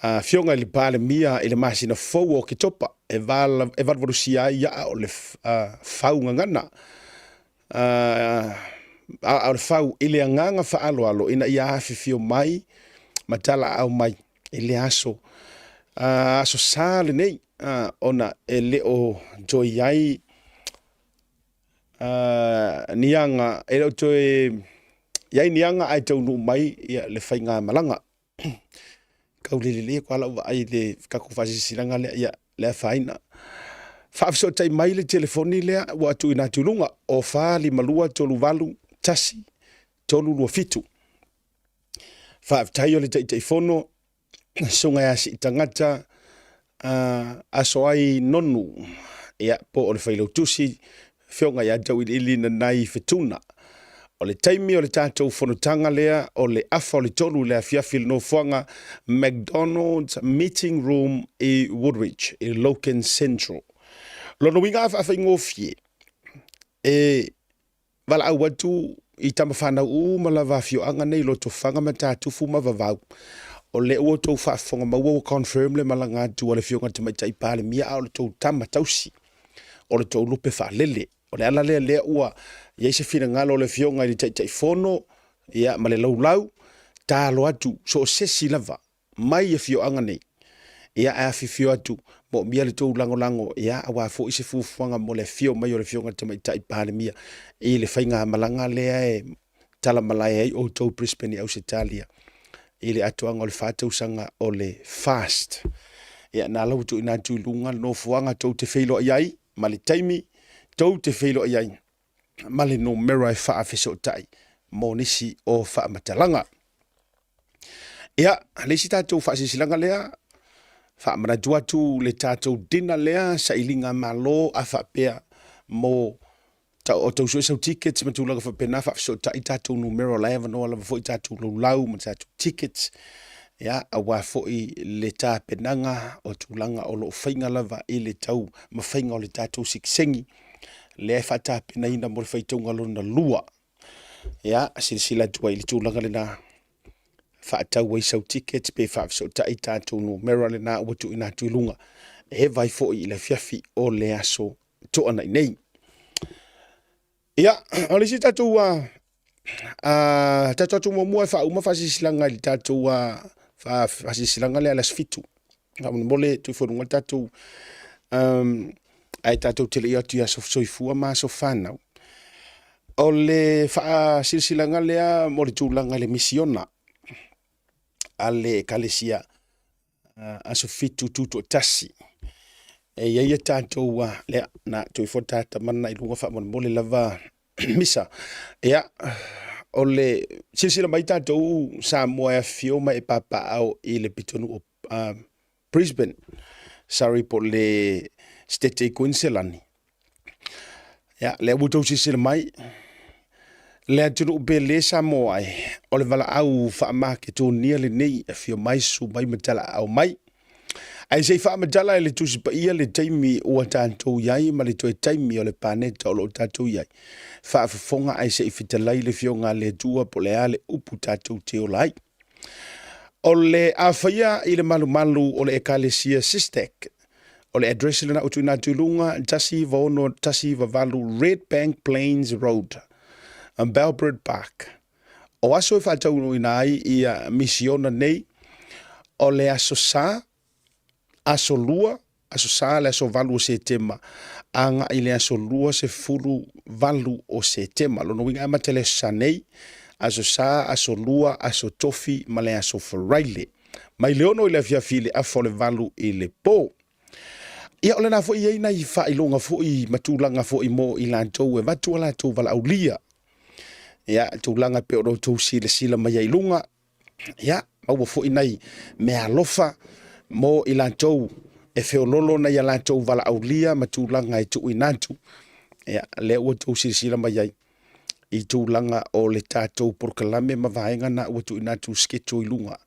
[SPEAKER 1] Afioga i le Palemia i le masina fou o Oketopa e valuvalusia ai aa o le fau gagana, aa o le fau i le agaga faaaloalo ina ia afifio mai ma talaaao mai i le aso, aso Sa lenei, ona e le o toe i ai ni aga, e le o toe i ai ni aga ae taunuu mai le faigamalaga. Tau le lelei atu lava lau vaai i le tatou faasilasilaga lea, ia le afaina. Faafesootai mai le telefoni lea ua tuuina atu i luga, o 452 38 1 327. Faafetai o le Taitaifono Susuga ia Siitagata Aso ai Nonu, ia, po o le Failautusi, Afioga ia Tauiliili Nanai Fetuna. O le taimi o le tatou fonotaga lea o le afa o le 3 i le afiafi i le nofoaga McDonald's Meeting Room i Woodridge i Logan Central. Lona uiga a faafaigofie, e valaau atu i tama fanau uma lava afioaga nei Lotofaga, Matatufu ma Vavau. O lea ua outou faafofoga maua ua confirm le malaga atu a le Afioga i le Tamaitai Palemia, a o le tou tama tausi, o le tou lupe faalele. O le ala lea lea ua i ai se finagalo o le Afioga i le Taitaifono ia, ma le laulau, talo atu so o se isi lava mai afioaga nei, ia ae afifio atu Moomia le tou lagolago, ia, aua foi se fuafuaga mo le afio mai o le Afioga i le Tamaitai Palemia i le faigamalaga lea e talamalae ai outou Brisbane i Ausetalia i le atoaga o le 4 tausaga o le FAST. Ia, na la ua tuuina atu i luga le nofoaga tou te feiloai ai ma le taimi tou te feiloai ai ma le numera e faafesootai mo nisi o faamatalaga. Ia, le isi tatou faasilasilaga lea, faamanatu atu le tatou dinner lea, sailiga malo a faapea mo o tau sue sau tickets ma tulaga faapena, faafesootai tatou numera o la e avanoa lava foi tatou laulau ma tatou tickets, ia, aua foi le tapenaga o tulaga o lo o faiga lava i le taumafaiga o le tatou siksegi lea e faatapenaina mo le faitauga lona lua. Ia, silasila atu ai i le tulaga lena, faatau ai sau ticket pe faafesootai tatou numera lena ua tuuina atu i luga e vai foi i le afiafi o le aso Toanai nei. Ia, o le isi tatou tatou atu muamua e faauma faasilasilaga i le tatou faasilasilaga lea le aso 7. Faamolemole tuu ifo i luga le tatou ae tatou te le i atu i aso soifua ma aso fanau. O le faasilasilaga lea mo le tulaga i le misiona a le Ekalesia aso 7 tutoatasi. E i ai a tatou lea, na tuu ifo ta tamana i luga faamolemole lava misa. Ia, o le silasila mai tatou Samoa e afifio ma e papaaao i le pitonuu o Brisbane, sorry po o le Setete i Kuiniselani. Ia, lea ua outou silasila mai, le atunuu pele Samoa e, o le valaau faa-Makedonia lenei, afio mai, susu mai ma talaaao mai. Ae se i faamatala e le Tusi Paia le taimi ua tatou i ai ma le toe taimi o le paneta o lo o tatou i ai. Faafofoga ae se i fetalai le Afioga a le Atua po o le a le upu tatou te ola ai. O le a faia i le malumalu o le Ekalesia Sistek, o le address lena ua tuuina atu i luga, 1618 Red Bank Plains Road, Bellbird Park. O aso e faataunuuina ai ia misiona nei, o le aso Sa, aso 2, aso Sa le aso 8 o Setema, agai le aso 28 o Setema. Lona uiga e amata i le aso Sa nei, aso Sa, aso 2, aso Tofi ma le aso Faraile. Mai le 6 i le afiafi i le afa o le 8 i le po. Ia, o lena foi e i ai nai faailoga foi ma tulaga foi mo i latou e avatu a latou valaaulia. Ia, tulaga e pei ona outou silasila mai ai i luga, ia, maua foi nai meaalofa mo i latou e feololo nai a latou valaaulia ma tulaga e tuuina atu. Ia, lea ua outou silasila mai ai i tulaga o le tatou polokalame ma vaega na ua tuuina atu schedule i luga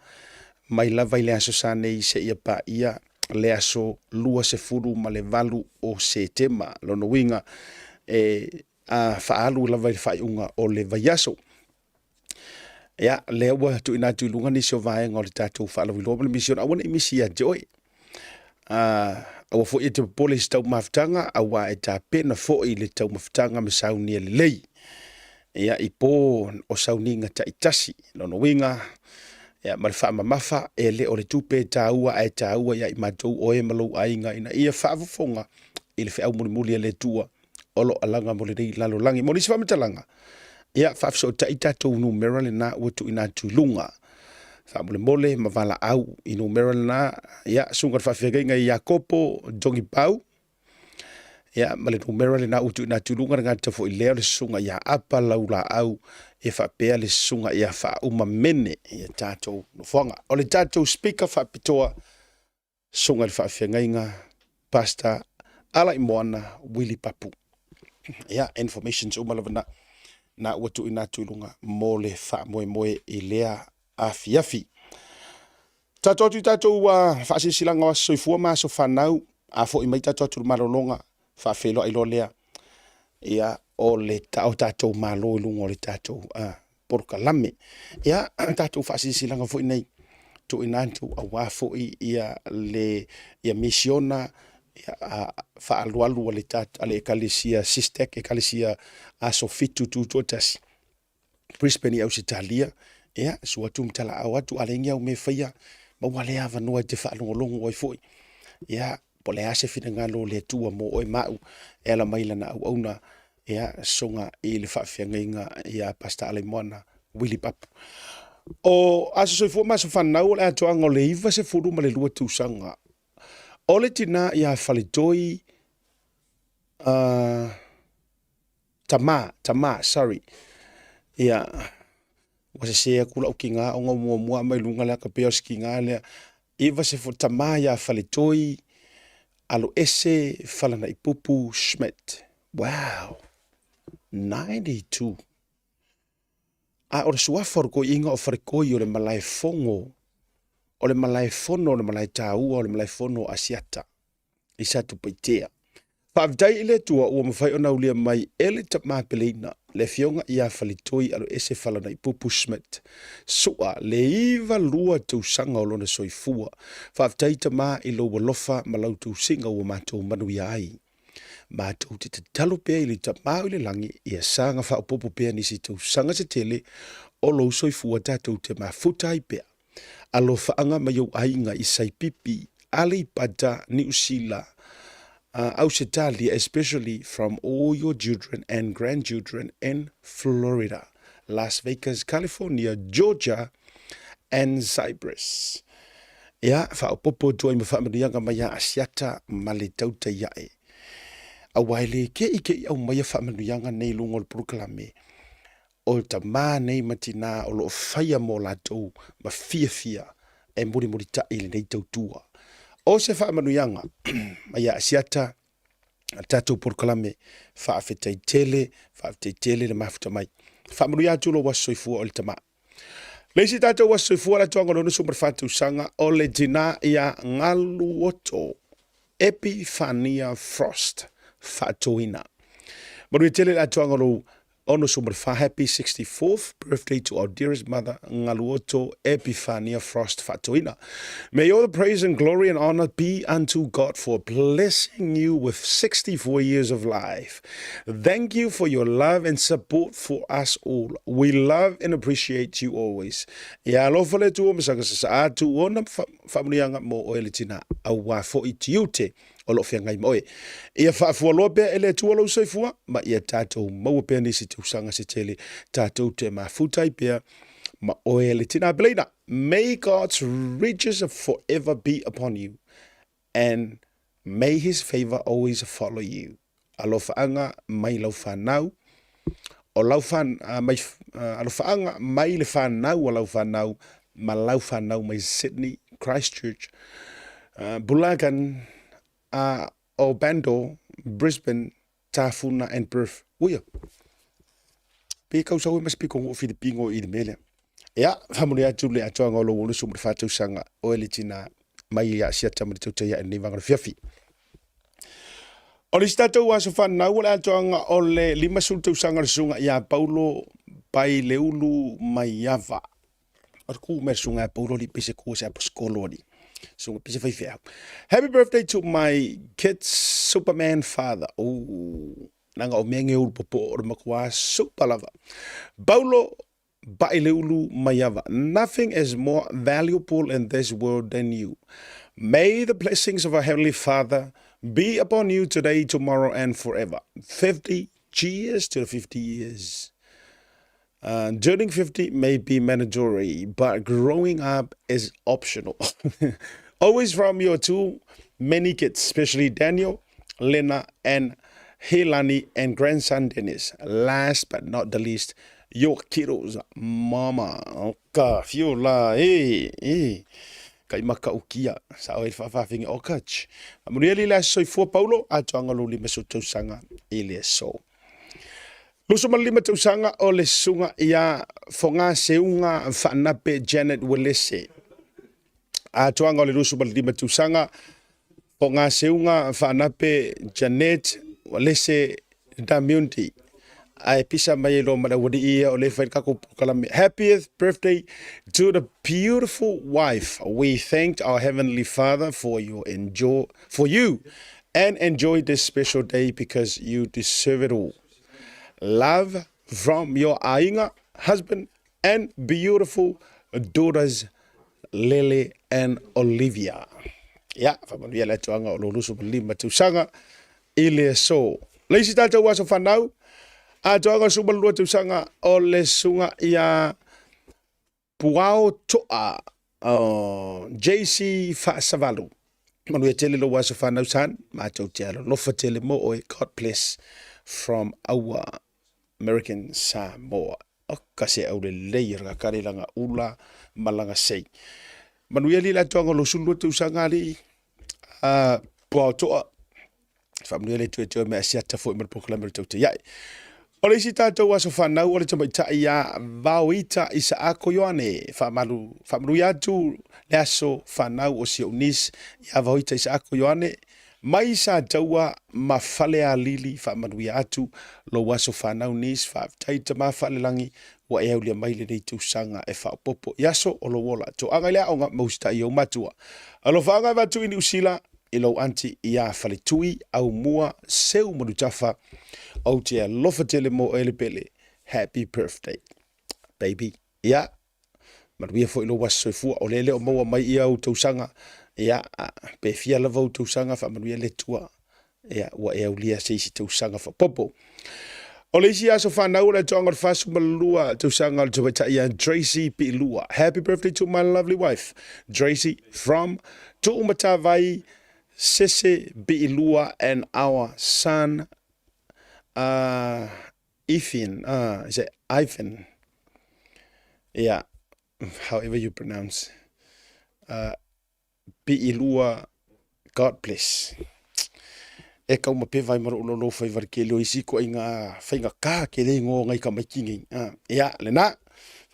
[SPEAKER 1] mai lava i le aso Sa nei seia paia le aso 28 o Setema. Lona uiga e faaalu lava i le faaiuga o le vaiaso. Ia, lea ua tuuina atu i luga nisi o vaega o le tatou faalauiloa ma le misiona, aua ne i misi ia te oe. Aua foi e te popole i se taumafataga, aua e tapena foi le taumafataga ma saunia lelei. Ia, i po o sauniga taitasi. Lona uiga, ia, ma le faamamafa, e le o le tupe e taua, ae taua ia i matou oe ma lou aiga ina ia faafofoga i le feau mulimuli a le Atua o lo o alaga mo lenei lalolagi. Mo nisi faamatalaga, ia faafesootai tatou numera lena ua tuuina atu i luga. Faamolemole ma valaau i numera lena, ia susuga i le faafeagaiga i Iakopo Togipau, ia ma le numera lena ua tuuina atu i luga, le gata foi lea o le susuga ia Apa Laulaau, ia faapea le susuga ia Faauma Mene ia tatou nofoaga. O le tatou speaker faapitoa, Susuga i le Faafeagaiga Pastor Alaimoana Willie Papu. Ia, informations uma lava na, na ua tuuina atu i luga mo le faamoemoe i lea afiafi. Tatou atu i tatou faasilasilaga o aso soifua ma aso fanau, a foi mai tatou atu i le malologa, faafeiloai loa lea ia o le o tatou malo i luga o le tatou polokalame. Ia, tatou faasilasilaga foi nei tuuina atu aua foi ia le ia misiona ia, faaalualu a le, a le Ekalesia Sistek, Ekalesia Aso Fitu Tutoatasi, Brisbane i Ausetalia. Ia, susu atu ma talaau atu, a leai ni au mea e faia, maua lea avanoa e te faalogologo ai foi. Ia, Po o le a se finagalo o le Atua mo oe ma au e ala mai lana auauna, ia, soga i le faafeagaiga ia Pastor Alaimoana Willie Papu. O aso soifua ma aso fanau o le atoaga o le 92 tausaga o le tinā ia Faletoi uh, tama, tama, sorry. Ia, ua sese atu lau kiga ona ua muamua mai luga le ata pei o se kiga lea. 90 tama ia Faletoi, Aloese Falanaipupu Schmidt. Wow! 92. A o le suafa o le toeaina o Faletoi o le malaefono, o le malaefono o le malaetaua o le malaefono o Asiata i Satupaitea. Faafetai i le Atua ua mafai ona aulia mai e le tama peleina, le afioga ia Faletoi Aloese Falanaipupu Schmidt Su'a, le 92 tausaga o lona soifua. Faafetai tama i lou alofa ma lau tausiga ua matou manuia ai. Matou te tatalo pea i le Tama o i le lagi ia saga faaopoopo pea nisi tausaga se tele o lou soifua tatou te mafuta ai pea. Alofaaga mai ou aiga i Saipipi, Aleipata, Niu Sila, Ausetalia, especially from all your children and grandchildren in Florida, Las Vegas, California, Georgia, and Cyprus. Ia, faaopoopo atu ai ma faamanuiaga mai a Asiata ma le tautai ae. Aua e le keʻikeʻi aumaia faamanuiaga nei i luga o le polokalame, o tamā nei ma tinā o lo o faia mo latou ma fiafia e mulimulitaʻi i lenei tautua. O se faamanuiaga mai a Asiata a le tatou polokalame, faafetai tele, faafetai tele le mafuta mai. Faamanuia atu lou aso soifua o le tamā. Le isi tatou aso soifua le atoaga o le 64 tausaga o le tinā ia Galuoto Epifania Frost Faatoina. Manuia tele le atoaga o lou 64. Happy 64th birthday to our dearest mother Galuoto Epifania Frost Faatoina. May all the praise and glory and honor be unto God for blessing you with 64 years of life. Thank you for your love and support for us all. We love and appreciate you always. Ia alofa le Atua ma saga sasaa atu ona faamanuiaga mo oe le tina, auā foi tiute o lo o feagai ma oe. Ia faafualoa pea e le Atua lou soifua, ma ia tatou maua pea nisi tausaga se tele tatou te mafuta ai pea ma oe le tina peleina. May God's riches forever be upon you, and may his favor always follow you. Alofaaga mai lau fanau, o lau fan, mai, alofaaga mai le fanau a lau fanau, ma lau fanau mai Sydney, Christchurch, Bulagan, o Bando, Brisbane, Tafuna and Perth. Uia, pe kau sau e ma se piko o Filipino i le mea lea. Ia, faamanuia atu le atoaga o lou 64 tausaga o le tina mai ia Asiata ma le tautai ae lenei vaega o le fiafi. O le isi tatou aso fanau o le atoaga o le 50 tausaga o le susuga ia Paulo Paileulu Maiava. O le ku mea susuga ia Paulo li pese ku se aposikolo ali. Susuga pese faifeau. Happy birthday to my kids Superman father. Oh, nanga o mea nge ulu popo o le matua super lava. Paulo Baileulu Maiava. Nothing is more valuable in this world than you. May the blessings of our Heavenly Father be upon you today, tomorrow, and forever. 50 cheers to the 50 years. Turning 50 may be mandatory, but growing up is optional. Always from your two many kids, especially Daniel, Lena, and Helani, and grandson Dennis. Last but not the least, your kiddos, mama. O ka whio la, e, e. Kai maka ukia, sa oe whawhawhinga o kach. Manuia li le aso soifua Paulo, atoaga lou 50 tausaga i le aso. 25 tausaga o le susuga ia Foga Seuga Faanape Janet Welese. Atoaga o le 25 tausaga Foga Seuga Faanape Janet Welese Damiundi. Ae pisa mai ai loa ma le aualii ia o lea e fai le tatou polokalame. Happiest birthday to the beautiful wife. We thank our heavenly father for your enjoy for you and enjoy this special day because you deserve it all. Love from your aiga, husband and beautiful daughters Lele and Olivia. Ia, faamanuia le atoaga o lou 25 tausaga i le aso. Le isi tatou aso fanau, atoaga o le 12 tausaga o le susuga ia Puao Toa o JC Faasavalu. Manuia tele lou aso fanau son, matou te alolofa tele mo oe. God bless from our American Samoa. Oka se au lelei o le kakale langa ula ma langa sei. Manuia li le atoaga o lou 12 tausaga alii. Puao Toa. Faamanuia le Atua toe mea asiata foi ma le polokalame o le tautaiae. O le isi tatou aso fanau o le tamaitai ia Vaoita Isaako Ioane. Faamalu, faamanuia atu le aso fanau o si ou niece ia Vaoita Isaako Ioane mai Sataua ma Falealili. Faamanuia atu lou aso fanau niece. Faafetai tama faalelagi ua e aulia mai lenei tausaga e faaopoopo i aso o lou ola. Toaga i le aoga ma usitai i ou matua. Alofaaga e avatu i Niu Sila i lou aunty ia Faletui, Aumua, Seu Manutafa, ou te alofa tele mo oe le pele. Happy birthday baby. Ia, manuia foi lou aso soifua, o lea e le o maua mai ia ou tausaga, ia, pe fia lava ou tausaga, faamanuia le Atua. Ia, ua e aulia se isi tausaga faaopoopo. O le isi aso fanau o le atoaga o le 42 tausaga o le tamaitai ia Tracy Piilua. Happy birthday to my lovely wife, Tracy from Tuumatavai, Sese Piilua and our son, Ethan, is it Ivan? Yeah, however you pronounce. Piilua God bless. E kau ma pe vai ma lou lou fai vare ke leo isi ko inga faiga ka ke le ingoa ngai ka maiki nei. Ia, lena.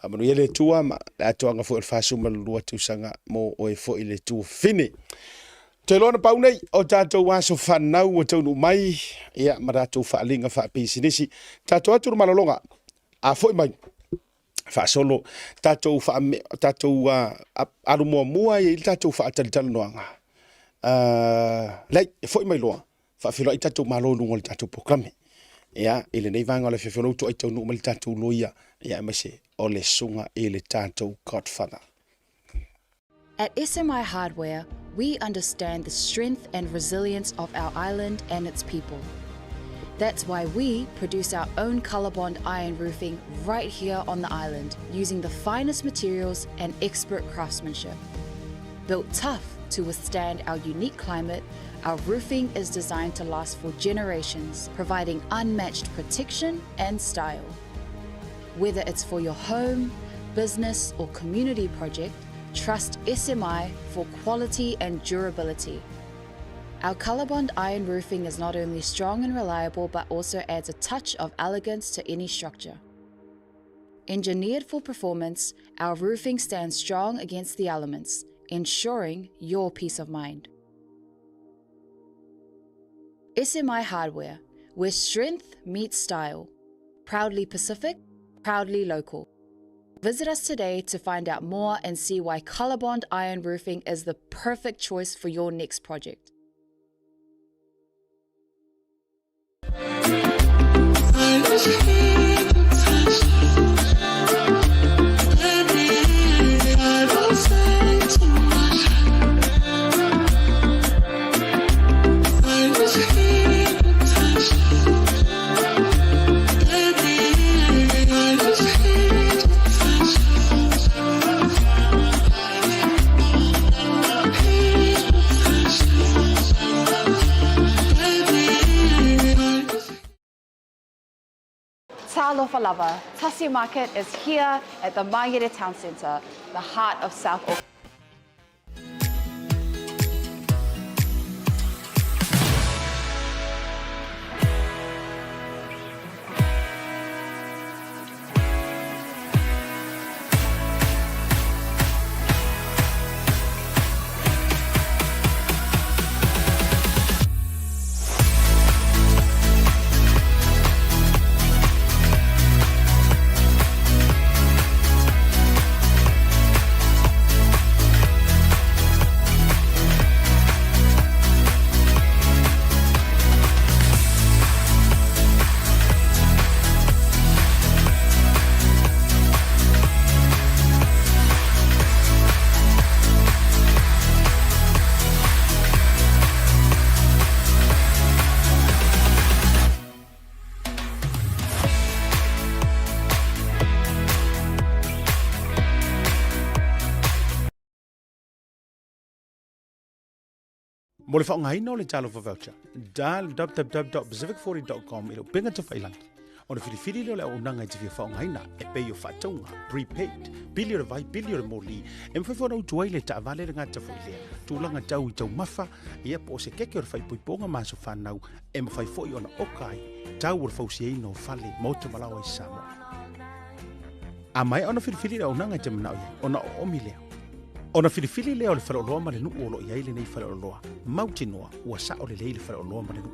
[SPEAKER 1] Faamanuia le Atua ma le atoaga foi o le 42 tausaga mo oe foi le Atua fine. Toe loa na pau nei o tatou aso fanau ua taunuu mai, ia, ma tatou faaaliga faapisinisi. Tatou atu le malologa, a foi mai, faasolo tatou faame, tatou alu muamua e i ai le tatou faatalitalanoaga. Leai, e foi mai loa, faafeiloai tatou Malo i luga o le tatou polokalame. Ia, i lenei vaega o le afiafi o lou toai taunuu mai le tatou loia, ia aemaise o le susuga i le tatou Godfather.
[SPEAKER 2] At SMI Hardware, we understand the strength and resilience of our island and its people. That's why we produce our own Colorbond iron roofing right here on the island using the finest materials and expert craftsmanship. Built tough to withstand our unique climate, our roofing is designed to last for generations, providing unmatched protection and style. Whether it's for your home, business, or community project, trust SMI for quality and durability. Our Colorbond iron roofing is not only strong and reliable, but also adds a touch of elegance to any structure. Engineered for performance, our roofing stands strong against the elements, ensuring your peace of mind. SMI Hardware, where strength meets style. Proudly Pacific, proudly local. Visit us today to find out more and see why Colorbond Iron Roofing is the perfect choice for your next project. Talofa lava, Tasi Market is here at the Mangere Town Centre, the heart of South Auckland.
[SPEAKER 1] Mo le faaaogaina o le Talofa Voucher, dial www.pacific40.com i le upega tafailangi. Ona filifili lea o le auaunaga e te fia faaaogaina, e pei o faatauga, prepaid, pili o le vai, pili o le moli, e mafai foi ona utu ai le taavale le gata foi lea, tulaga tau i taumafa, ia po o se keke o le faaipoipoga ma aso fanau, e mafai foi ona oka ai tau o le fausiaina o fale, maota ma laoa i Samoa. A maea ona filifili le auaunaga e te manao i ai, ona oomi lea. Ona filifili lea o le faleoloa ma le nuu o lo o i ai lenei faleoloa, mautinoa ua sao lelei le faleoloa ma le nuu.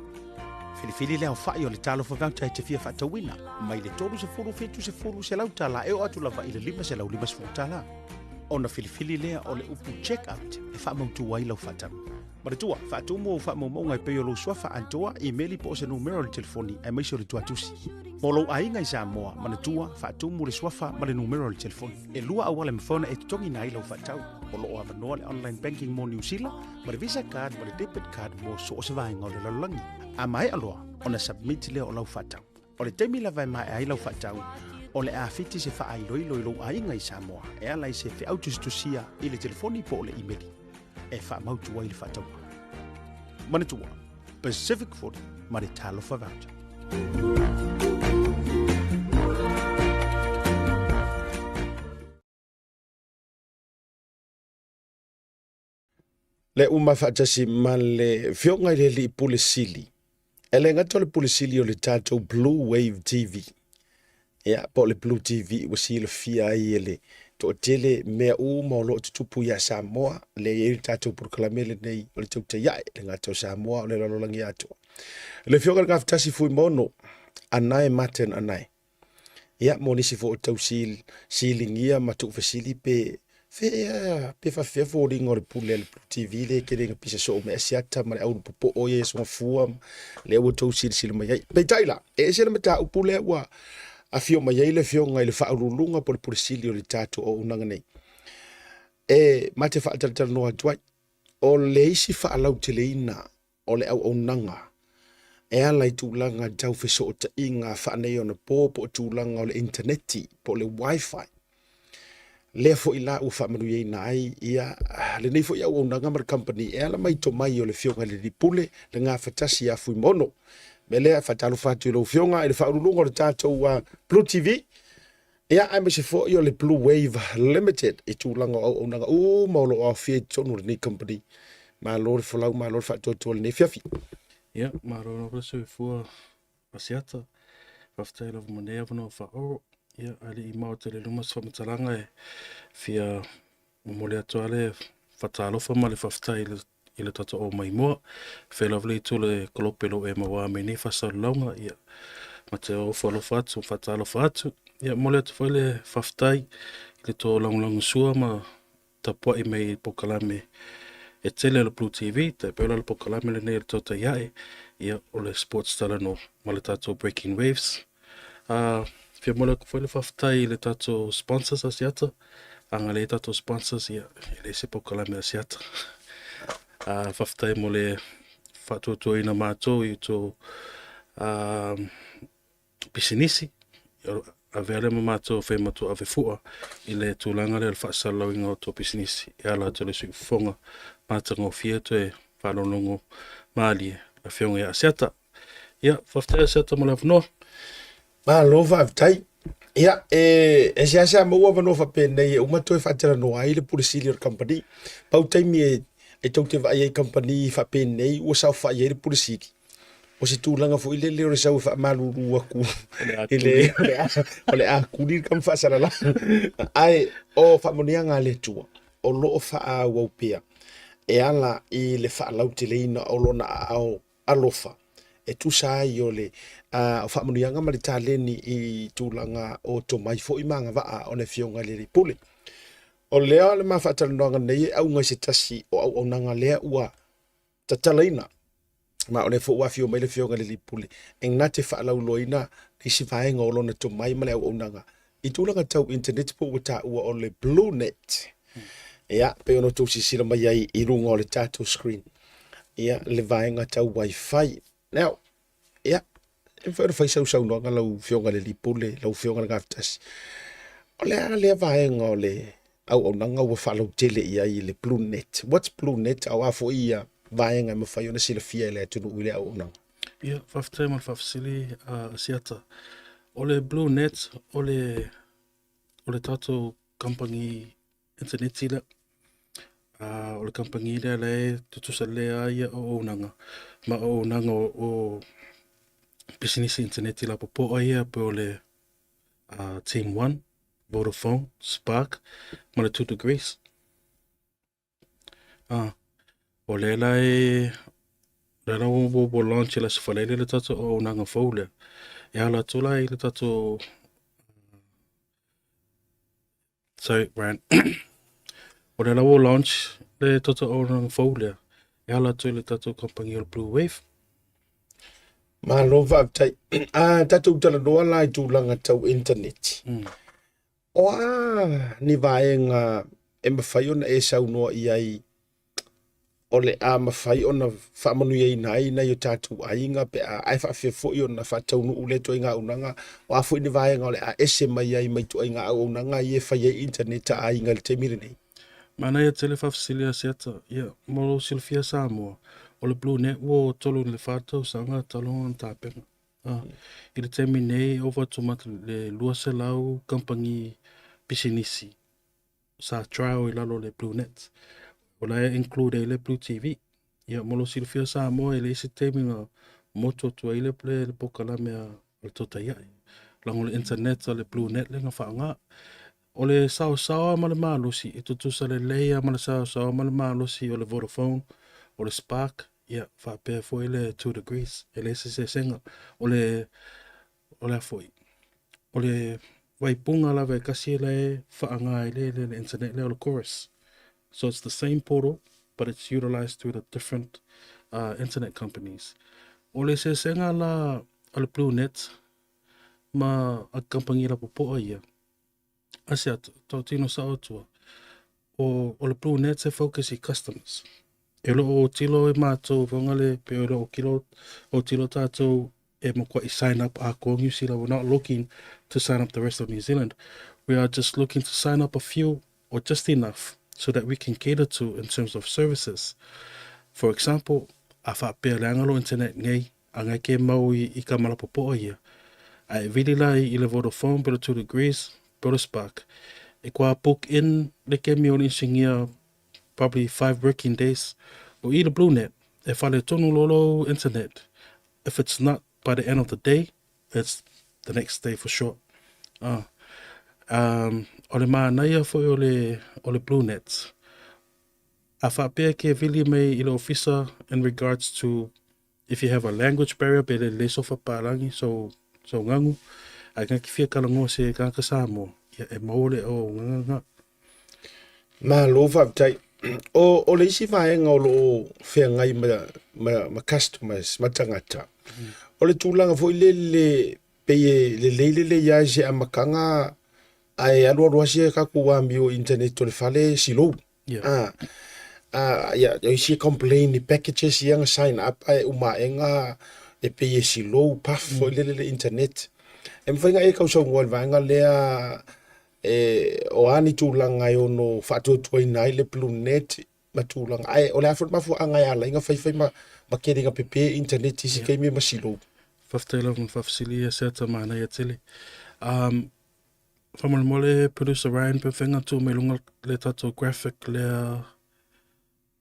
[SPEAKER 1] Filifili le aofai o le Talofa Voucher e te fia faatauina, mai le 30, 70, 100 tala e oo atu lava i le 550 tala. Ona filifili lea o le upu check out e faamautu ai lau faatau. Manatua, faatumu ou faamaumauga e pei o lou suafa atoa, imeli po o se numera o le telefoni aemaise o le tuatusi. Mo lou aiga i Samoa, manatua, faatumu le suafa ma le numera o le telefoni. E lua auala e mafai ona e totogiina ai lau faatau. O lo o avanoa le online banking mo Niu Sila, ma le Visa card ma le debit card mo so o se vaega o le lalolagi. A maea loa ona submit lea o lau faatau. O le taimi lava e maea ai lau faatau, o le a fiti se faailoilo i lou aiga i Samoa e ala i se feau tusitusia i le telefoni po o le imeli e faamautu ai le faatauga. Manatua, Pacific 40 ma le Talofa Voucher. Le uma faatasi ma le Afioga i le Alii Pule Sili. E le gata o le Pule Sili o le tatou Blue Wave TV. Ia, po o le Blue TV ua silafia ai e le toatele mea uma o lo o tutupu ia Samoa, lea e i ai le tatou polokalame lenei o le Tautai Ae, le gata o Samoa o le lalolagi atoa. Le Afioga i le Gafatasi Fuimaono, Anae Martin Anae. Ia, mo nisi foi o tau siligia ma tuufesili pe fea pe faafefea foliga o le pule a le Blue TV lea e tele ina pisa soo mai Asiata ma le au popoo ia i aso gafua lea ua tou silasila mai ai. Peitai la, e ese le mataupu lea ua afio mai ai le afioga i le Faauluuluga po o le Pule Sili o le tatou auaunaga nei e ma te faatalatalanoa atu ai. O le isi faalauteleina o le auaunaga e ala i tulaga tau fesootaiga faaneionapo po o tulaga o le initaneti po o le Wi-Fi. Lea foi la ua faamanuiaina ai ia lenei foi auaunaga ma le kamupani e ala mai i tomai o le Afioga i le Alii Pule, le Gafatasi ia Fuimaono. O le mea lea, e faatalofa atu i lau Afioga i le Faauluuluga o le tatou Blue TV, Ia, aemaise foi o le Blue Wave Limited i tulaga o auaunaga uma o lo o aofia i totonu o lenei company. Malo le folau, malo le faatoatoa i lenei afiafi.
[SPEAKER 3] Ia, malo lava le soifua Asiata. Faafetai lava mo nei avanoa faaoo. Ia, a le i mao tele i luma se faamatalaga e fia momoli atu lava le faatalofa ma le faafetai i le i le tatou o mai mua. Fea lava le itu o le kolope lo e maua mai nei faasalalauga, ia, ma te ofo alofa atu, faatalofa atu. Ia, momoli atu foi le faafetai i le tou lagolagosua ma tapuai mai i polokalame e tele o le Blue TV, tai pei o le polokalame lenei o le Tautai Ae, ia, o le Sports Talanoa ma le tatou Breaking Waves. Fia momoli atu foi le faafetai i le tatou sponsors Asiata. A na leai tatou sponsors, ia, e leai se polokalame Asiata. Faafetai mo le faatuatuaina matou i tou pisinisi. Avea lea ma matou fai matou ave fua i le tulaga lea o le faasalalauina o tou pisinisi e ala atu i le siufofoga matagofie toe faalogologo malie Afioga ia Asiata. Ia, faafetai Asiata mo le avanoa.
[SPEAKER 1] Malo faafetai. Ia, e, e seasea maua avanoa faapenei e uma toe faatalanoa ai le Pule Sili o le kamupani. Pau taimi e, e tou te vaai ai i kamupani faapenei ua saofai ai le Pule Sili, o se tulaga foi lele o le sau e faamalulu atu i le, o le a, o le a kuli le kama faasalala. Ae o faamanuiaga a le Atua, o lo o faaauau pea e ala i le faalauteleina o lona aao alofa e tusa ai o le faamanuiaga ma le taleni i tulaga o tomai foi ma agavaa o le Afioga i le Alii Pule. O lea le ma faatalanoaga nei e auga i se tasi o auaunaga lea ua tatalaina, ma o lea foi ua afio mai le Afioga i le Alii Pule e na te faalauiloaina le isi vaega o lona tomai ma le auaunaga i tulaga tau internet po ua taua o le Blue Net. Ia, pei ona outou silasila mai ai i luga o le tatou screen. Ia, le vaega tau Wi-Fi. Now, ia, e mafai ona fai sau saunoaga lau Afioga i le Alii Pule, lau Afioga i le Gafatasi. O le a lea vaega o le auaunaga ua faalautele i ai i le Blue Net? What's Blue Net? A o a foi ia? vaega e mafai ona silafia e le atunuu i le auaunaga?
[SPEAKER 3] Ia, faafetai mo le faafesili a Asiata. O le Blue Net, o le, o le tatou kamupani initaneti lea. O le kamupani lea la e tutusa lelei lava ia auaunaga ma auaunaga o pisinisi initaneti lapopoa ia pei o le Team One, Vodafone, Spark ma le 2Degrees. O lea la e lea la ua ua launch i le Aso Faraile le tatou auaunaga fou lea e ala atu la i le tatou Sorry, Brian. O lea la ua launch le tatou auaunaga fou lea e ala atu i le tatou kamupani o le Blue Wave.
[SPEAKER 1] Malo faafetai. A tatou talanoa la i tulaga tau internet. O a ni vaega e mafai ona e saunoa i ai o le a mafai ona faamanuiaina ai nai o tatou aiga pe a ae faafefea foi ona faataunuu lea ituaiga auaunaga? O a foi ni vaega o le a ese mai ai mai ituaiga auaunaga ia e fai ai internet a aiga i le taimi lenei?
[SPEAKER 3] Manaia tele faafesili a Asiata. Ia, mo lou silafia Samoa, o le Blue Net ua 3 i le 4 tausaga talu ona tapena. I le taimi nei, e ova atu ma le 200 kamupani pisinisi sa trial i lalo o le Blue Net. O la e include ai le Blue TV. Ia, mo lou silafia Samoa, e leai se taimi na motu atu ai le, le, le polokalame a le Totaia'i. Leaga o le internet a le Blue Net lea na faaaoga. O le saosaoa ma le malosi, e tutusa lelei lava ma le saosaoa ma le malosi o le Vodafone, o le Spark, ia, faapea foi le 2Degrees. E leai se eseesega. O le, o le a foi? O le vaipuga lava e tasi la e faaaoga ai le, le, le internet lea o le Chorus. So it's the same portal, but it's utilized through the different internet companies. O le eseesega la o le Blue Net ma a kamupani lapopoa ia, Asiata, tautino sao atua, o, o le Blue Net e focus i customers. E lo o tilo e mātou whangale, pe o lo o kilo, o tilo tātou e makuaʻi sign up ākoa New Zealand. We're not looking to sign up the rest of New Zealand. We are just looking to sign up a few or just enough so that we can cater to in terms of services. For example, a faapea leaga lo internet nei, a ngai ke mau i, i ka malapopoa ia. A e vili la i, i le Vodafone, pe le 2Degrees, pe le Spark. E kua book in le kemi o le insingia probably 5 working days. O i le BlueNet, e fale tonu lo lou internet. If it's not by the end of the day, it's the next day for sure. O le manaia foi o le, o le BlueNet, a faapea ke vili mai i le ofisa in regards to if you have a language barrier pe le le sofa palangi so so ngagu a nga ki fia talanoa se tagata Samoa ia e maua le auaunaga.
[SPEAKER 1] Malo faafetai. O, o le isi vaega o lo o feagai ma, ma, ma customers, ma tagata, o le tulaga foi lele pei e lelei lelei lava i se amataga ae alualu lava sia tatou amio internet o le fale e silou. Yeah. Ah, ia, o isi e complain i packages ia na sign up ae uma aega e pei e silou puff foi lele le internet. E mafai ona e tausaunoa i le vaega lea e o a ni tulaga e ono faatuatuaina ai le Blue Net ma tulaga ae o le a foi le mafuaaga e ala ai ona faifai ma, ma tele ina pepe internet i isi taimi ma silou.
[SPEAKER 3] Faafetai lava mo le faafesili ia Seata, manaia tele. Faamolemole producer Ryan pe mafai ona tuu mai luga le tatou graphic lea.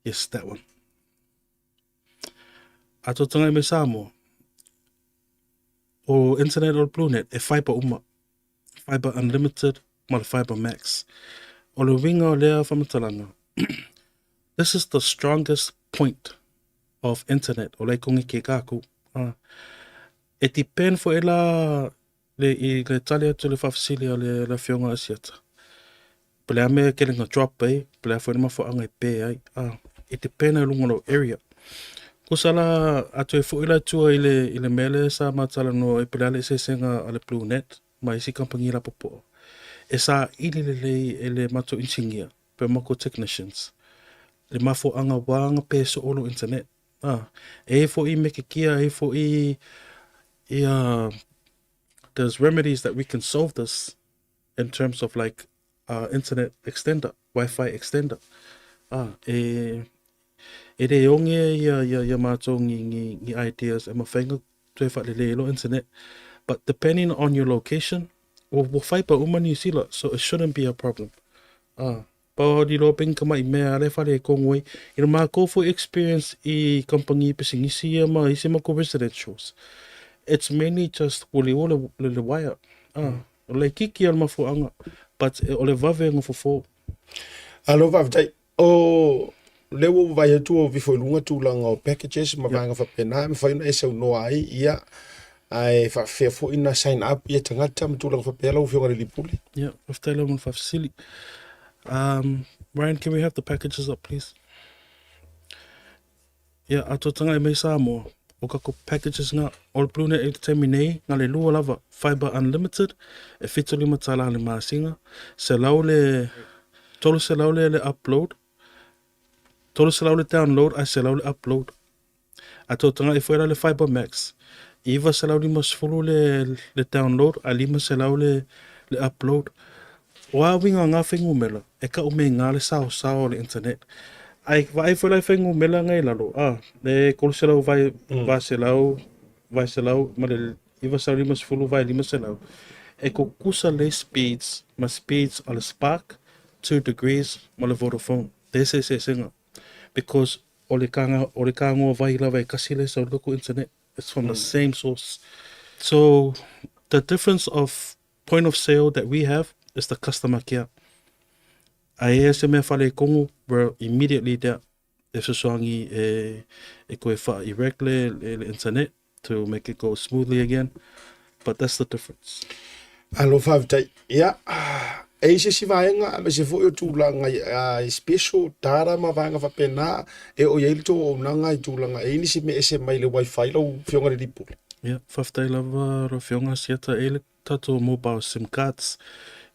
[SPEAKER 3] Yes, that one. A tou tagai mai Samoa, o internet o le BlueNet e fiber uma. Fiber Unlimited ma le Fiber Max. O le uiga o lea faamatalaga, this is the strongest point of internet o la e koneke kākou. E depend foi la le, i le tali atu i le faafesili a le, le Afioga Asiata, pe le a mea e kele na drop ai, pe le a foi le mafuaaga e pe ai. E depend ai luga o lou area. Kusa la, a toe foi la tua i le, i le mea lea sa ma talanoa ai, pe le a le eseesega a le BlueNet ma isi kamupani lapopoa, e saili lelei e le matou engineer pe matou technicians le mafuaaga ua na pe soo lou internet. E i ai foi mekekia, e i ai foi ia, there's remedies that we can solve this in terms of like internet extender, wifi extender. E, E le oge ia ia ia matou ni ni ni ideas e mafai ona toe faalelei ai lou internet. But depending on your location, ua ua fiber uma Niu Sila, so it shouldn't be a problem. Ah, pau lava iloa pe ni tamai mea lea e faaletonu ai. I le matou foi experience i kamupani pisinisi ia ma isi matou residentials, it's mainly just ua liua le le le wire. Ah, o le laitiiti lava o le mafuaaga, but o le vave ona fofo.
[SPEAKER 1] Alo faafetai. O lea ua ou vaai atu ua ifo i luga tulaga o packages ma vaega faapena e mafai ona e saunoa ai, ia, ae faapefea foi ona sign up ia tagata ma tulaga faapea lau Afioga i le Alii Pule?
[SPEAKER 3] Ia, faafetai lava mo le faafesili. Ryan, can we have the packages up please? Ia, a tou tagai mai Samoa, o kakou packages nga, o le Bluenet i le taimi nei, na le lua lava, Fibre Unlimited, e 75 tala le masina, 100 le, 300 le le upload, 300 le download ae 100 le upload. A tou tagai foi la le Fibre Max, 950 le le download ae 500 le le upload. O a uiga o nga fuainumera, e kau me nga le saosao o le internet. Ae vaai foi la i fuainumera nga i lalo, a, le 300 vae 400 vae 100 ma le 950 vae 500, e tutusa lelei speeds ma speeds o le Spark, 2 Degrees ma le Vodafone. Leai se eseesega because o le o le kāgoa vai lava e kasi le sau le tatou internet. It's from the same source. So the difference of point of sale that we have is the customer care. A e se mea faaletonu, we're immediately there e fesoasoani e, e koe wha-erect le, le, le internet to make it go smoothly again. But that's the difference.
[SPEAKER 1] Alo faafetai. Ia, e i se isi vaega aemaise foi o tulaga i special data ma vaega faapena e oo i ai le tou auaunaga i tulaga e i ai nisi mea ese mai le wifi lau Afioga i le Alii Pule?
[SPEAKER 3] Ia, faafetai lava lau Afioga Asiata e i le tatou mobile sim cards.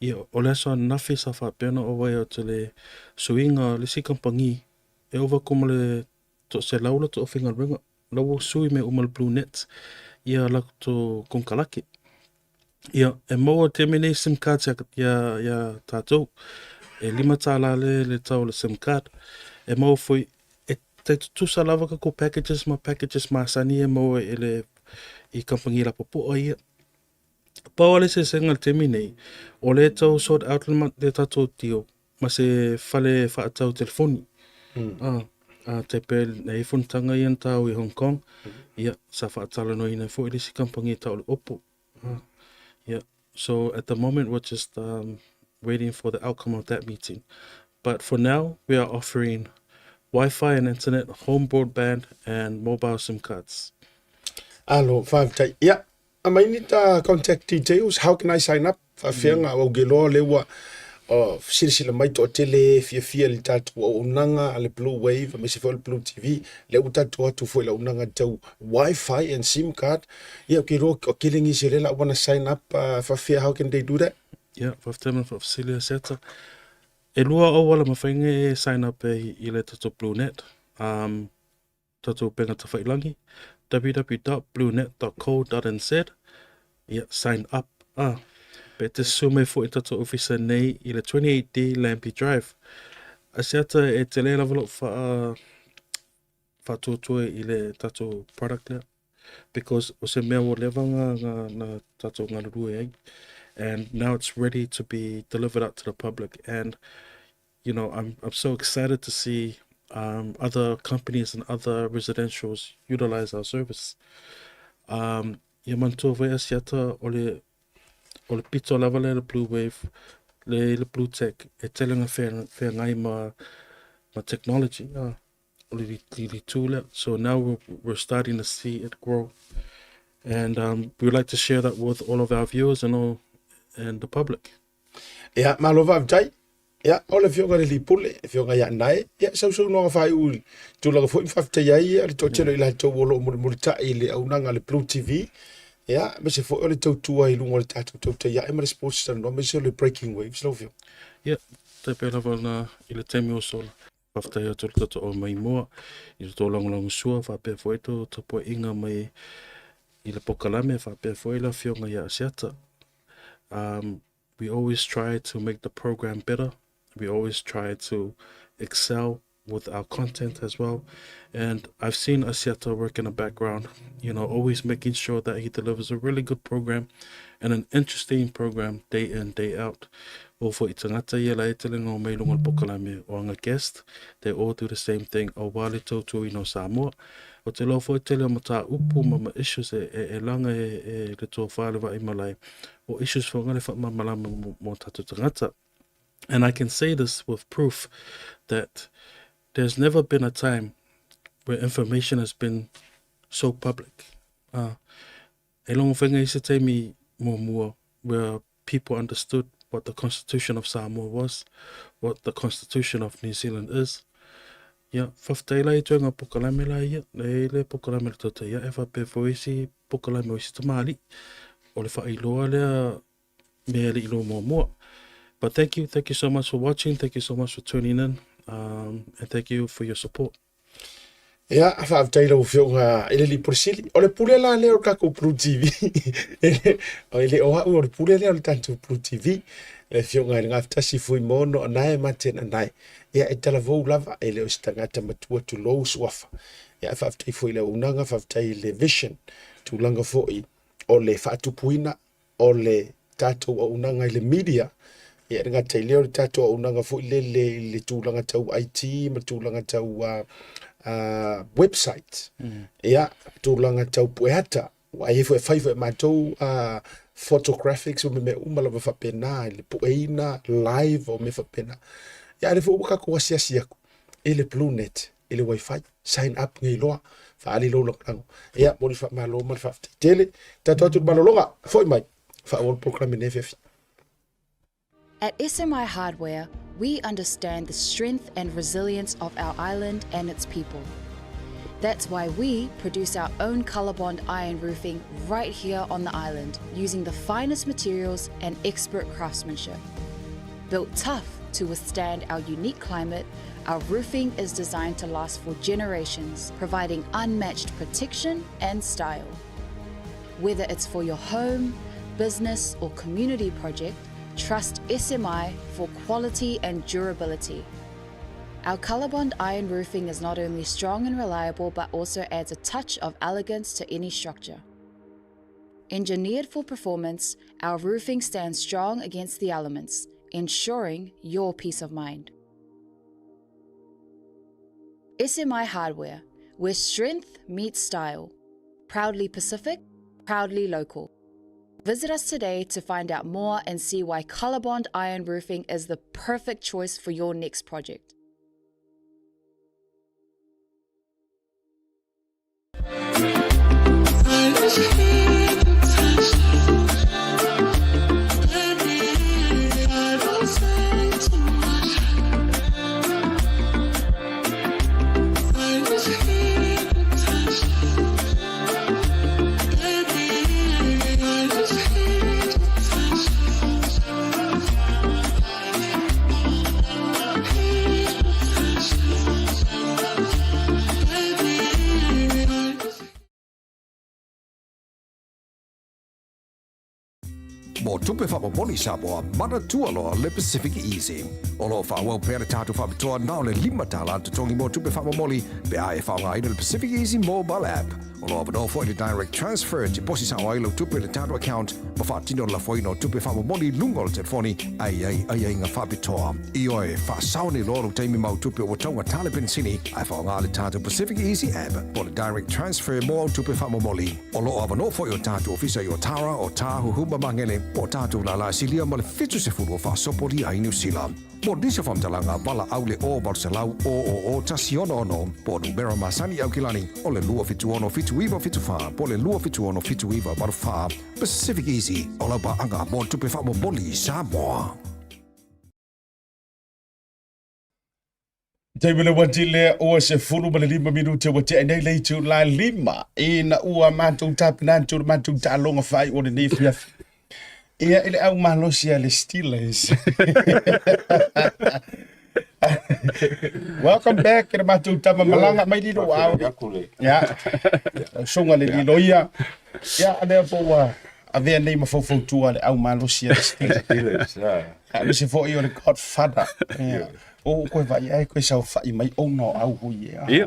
[SPEAKER 3] Ia, o le aso ananafi sa faapea ona ou vaai atu i le suiga o le isi kamupani e ova atu ma le 100 latou aufaigaluega. La ua sui mea uma i le blue net ia latou konekarate. Ia, e maua i le taimi nei sim cards ia, ia, ia tatou. E $5 le, le tau o le sim card. E maua foi, e tai tutusa lava tatou packages ma packages masani e maua i le i kamupani lapopoa ia. Pau lava le eseesega i le taimi nei, o lea e tau sort out le, le tatou deal ma se fale faatau telefoni. Mm. Ah, tai pei e i fonotaga ia na tāu i Hong Kong, mm. ia, sa faatalanoaina foi le isi kamupani e tau o le Oppo. Ah, yeah. So at the moment we're just um, waiting for the outcome of that meeting. But for now, we are offering Wi-Fi and internet, home broadband and mobile SIM cards.
[SPEAKER 1] Alo, faafetai. Ia, Aumai ni ta contact details, how can I sign up? Faafefea nga au ke loa lea ua silasila mai toatele e fiafia i le tatou auaunaga a le Blue Wave aemaise foi o le Blue TV. Lea ua tatou atu foi i le auaunaga tau Wi-Fi and sim card. Ia ou te iloa o tele nisi o lea la ua sign up faafefea how can they do that?
[SPEAKER 3] Ia, faafetai mo le faafesili Asiata. E lua auala mafai ona e sign up ai i le tatou Blue Net. Um, tatou upega tafailangi, www.bluenet.co.nz, ia, sign up, ah, pe te susu mai foi i tatou ofisa nei i le 28D Lambie Drive. Asiata e tele lava lou wha, whaatuatua i le tatou product lea, because o se mea ua leva nga, nga, nga tatou galulue ai, and now it's ready to be delivered out to the public, and you know, I'm, I'm so excited to see um, other companies and other residentials utilize our service. Um, ia manatua foi Asiata o le, o le pito lava lea le Blue Wave, le, le Blue Tech, e tele nga whengai ma, ma technology. Uh, o le, le, le tū lea. So now we're, we're starting to see it grow. And um, we would like to share that with all of our viewers and all and the public.
[SPEAKER 1] Ia, malo faafetai. Ia, o le Afioga i le Alii Pule, le Afioga ia Nae, ia, sausaunoaga faaiu i tulaga foi ma faafetai ai ia le toatele o i latou o lo o mulimulitai i le auaunaga a le Blue TV, ia, aemaise foi o le tautua i luga o le tatou tautai ae ma le Sports Talanoa, aemaise o le Breaking Waves, lau Afioga.
[SPEAKER 3] Ia, tai pei lava ona i le taimi ua sola. Faafetai atu i le tatou au maimoa i le tou lagolagosua faapea foi tou tapuaiga mai i le pokalame faapea foi le afioga ia Asiata. Um, we always try to make the program better. We always try to excel. with our content as well. And I've seen Asiata work in the background, you know, always making sure that he delivers a really good program and an interesting program day in, day out. O fo i tangata ia la e tele ngau mai lunga le pokalame o anga guest, they all do the same thing, o wale tautuaina o Samoa. O te loa foi tele o mataupu ma ma issues e, e, e langa e, e le tofa le vaai malae, o issues fo ngale whaamamalama mo, mo tātou tangata. And I can say this with proof that there's never been a time where information has been so public. Uh, e longo whenga i se taimi muamua where people understood what the Constitution of Samoa was, what the Constitution of New Zealand is. Ia, whawhetai la i tue ngā pokalame la ia, e le pokalame le tautai ia, e whapea fo isi pokalame o isi tamali, o le whailoa lea me le ilo muamua. But thank you, thank you so much for watching, thank you so much for tuning in, um, and thank you for your support.
[SPEAKER 1] Ia, faafetai lau Afioga i le Alii Pule Sili. O le pule la lea o le tatou Blue TV. E le o au o le pule lea o le tatou Blue TV. Le Afioga i le Gafatasi Fuimaono Anae Martin Anae. Ia, e talavou lava, e le o se tagata matua tulou suafa. Ia, faafetai foi i le auaunaga, faafetai i le vision, tulaga foi o le faatupuina o le tatou auaunaga i le media, ia e le gata i lea o le tatou auaunaga foi lele i le tulaga tau IT ma le tulaga tau uh, uh, website. Mm. Ia, tulaga tau pueata, ua i foi e fai foi e matou uh, photographics o me mea uma lava faapena i le pueina live o mea faapena. Ia, a lea foi ua tatou asiasi aku i le Bluenet i le wifi, sign up nei loa, faaali lou lagolago. Ia, mo le faamalo ma le faafetai tele. Tatou atu i le malologa, foi mai, faaauau le polokalame nei afiafi.
[SPEAKER 2] At SMI Hardware, we understand the strength and resilience of our island and its people. That's why we produce our own Colorbond iron roofing right here on the island using the finest materials and expert craftsmanship. Built tough to withstand our unique climate, our roofing is designed to last for generations, providing unmatched protection and style. Whether it's for your home, business, or community project, trust SMI for quality and durability. Our Colorbond iron roofing is not only strong and reliable, but also adds a touch of elegance to any structure. Engineered for performance, our roofing stands strong against the elements, ensuring your peace of mind. SMI Hardware, where strength meets style. Proudly Pacific, proudly local. Visit us today to find out more and see why Colorbond Iron Roofing is the perfect choice for your next project.
[SPEAKER 4] Mo tupe faamomoli Samoa, manatua loa le Pacific Easy. O lo o faaauau pea le tatou faapitoa na o le $5 le totogi mo tupe faamomoli pe a e faaaogaina le Pacific Easy mobile app. O lo o avanoa foi le direct transfer e tiposi sao ai lau tupe i le tatou account ma faatino le lafoina o tupe faamomoli i luga o le telefoni a i ai aiaiga faapitoa. Ioe, faasao nei loa lou taimi ma au tupe ua taugata le penisini ae faaaoga le tatou Pacific Easy app po o le direct transfer mo au tupe faamomoli. O lo o avanoa foi o tatou ofisa i Otara, Otāhuhu ma Magele po o tatou lala silia ma le 70 o faasopolia ai Niu Sila. Mo nisi o faamatalaga, valaau le 0 800 000 166 po o numera masani i Aukilani o le 276 7974 po o le 276 7984. Pacific Easy, o lau paaga mo tupe faamomoli i Samoa.
[SPEAKER 1] Taimi le wati lea ua 15 minute ua tea nei le itula lima ina ua matou tapena atu le matou taaloga faaiu o lenei afiafi. Ia i le au malosi a le Steelers. Welcome back i le matou tama malaga mai lilo au. Ia. Songa le lilo ia. Ia lea po ua avea nei ma faufautua le au malosi a le Steelers. Steelers, yeah. Aemaise foi o le Godfather. Yeah. O koe vai ai koe saofai mai ona o au hui e.
[SPEAKER 5] Ia.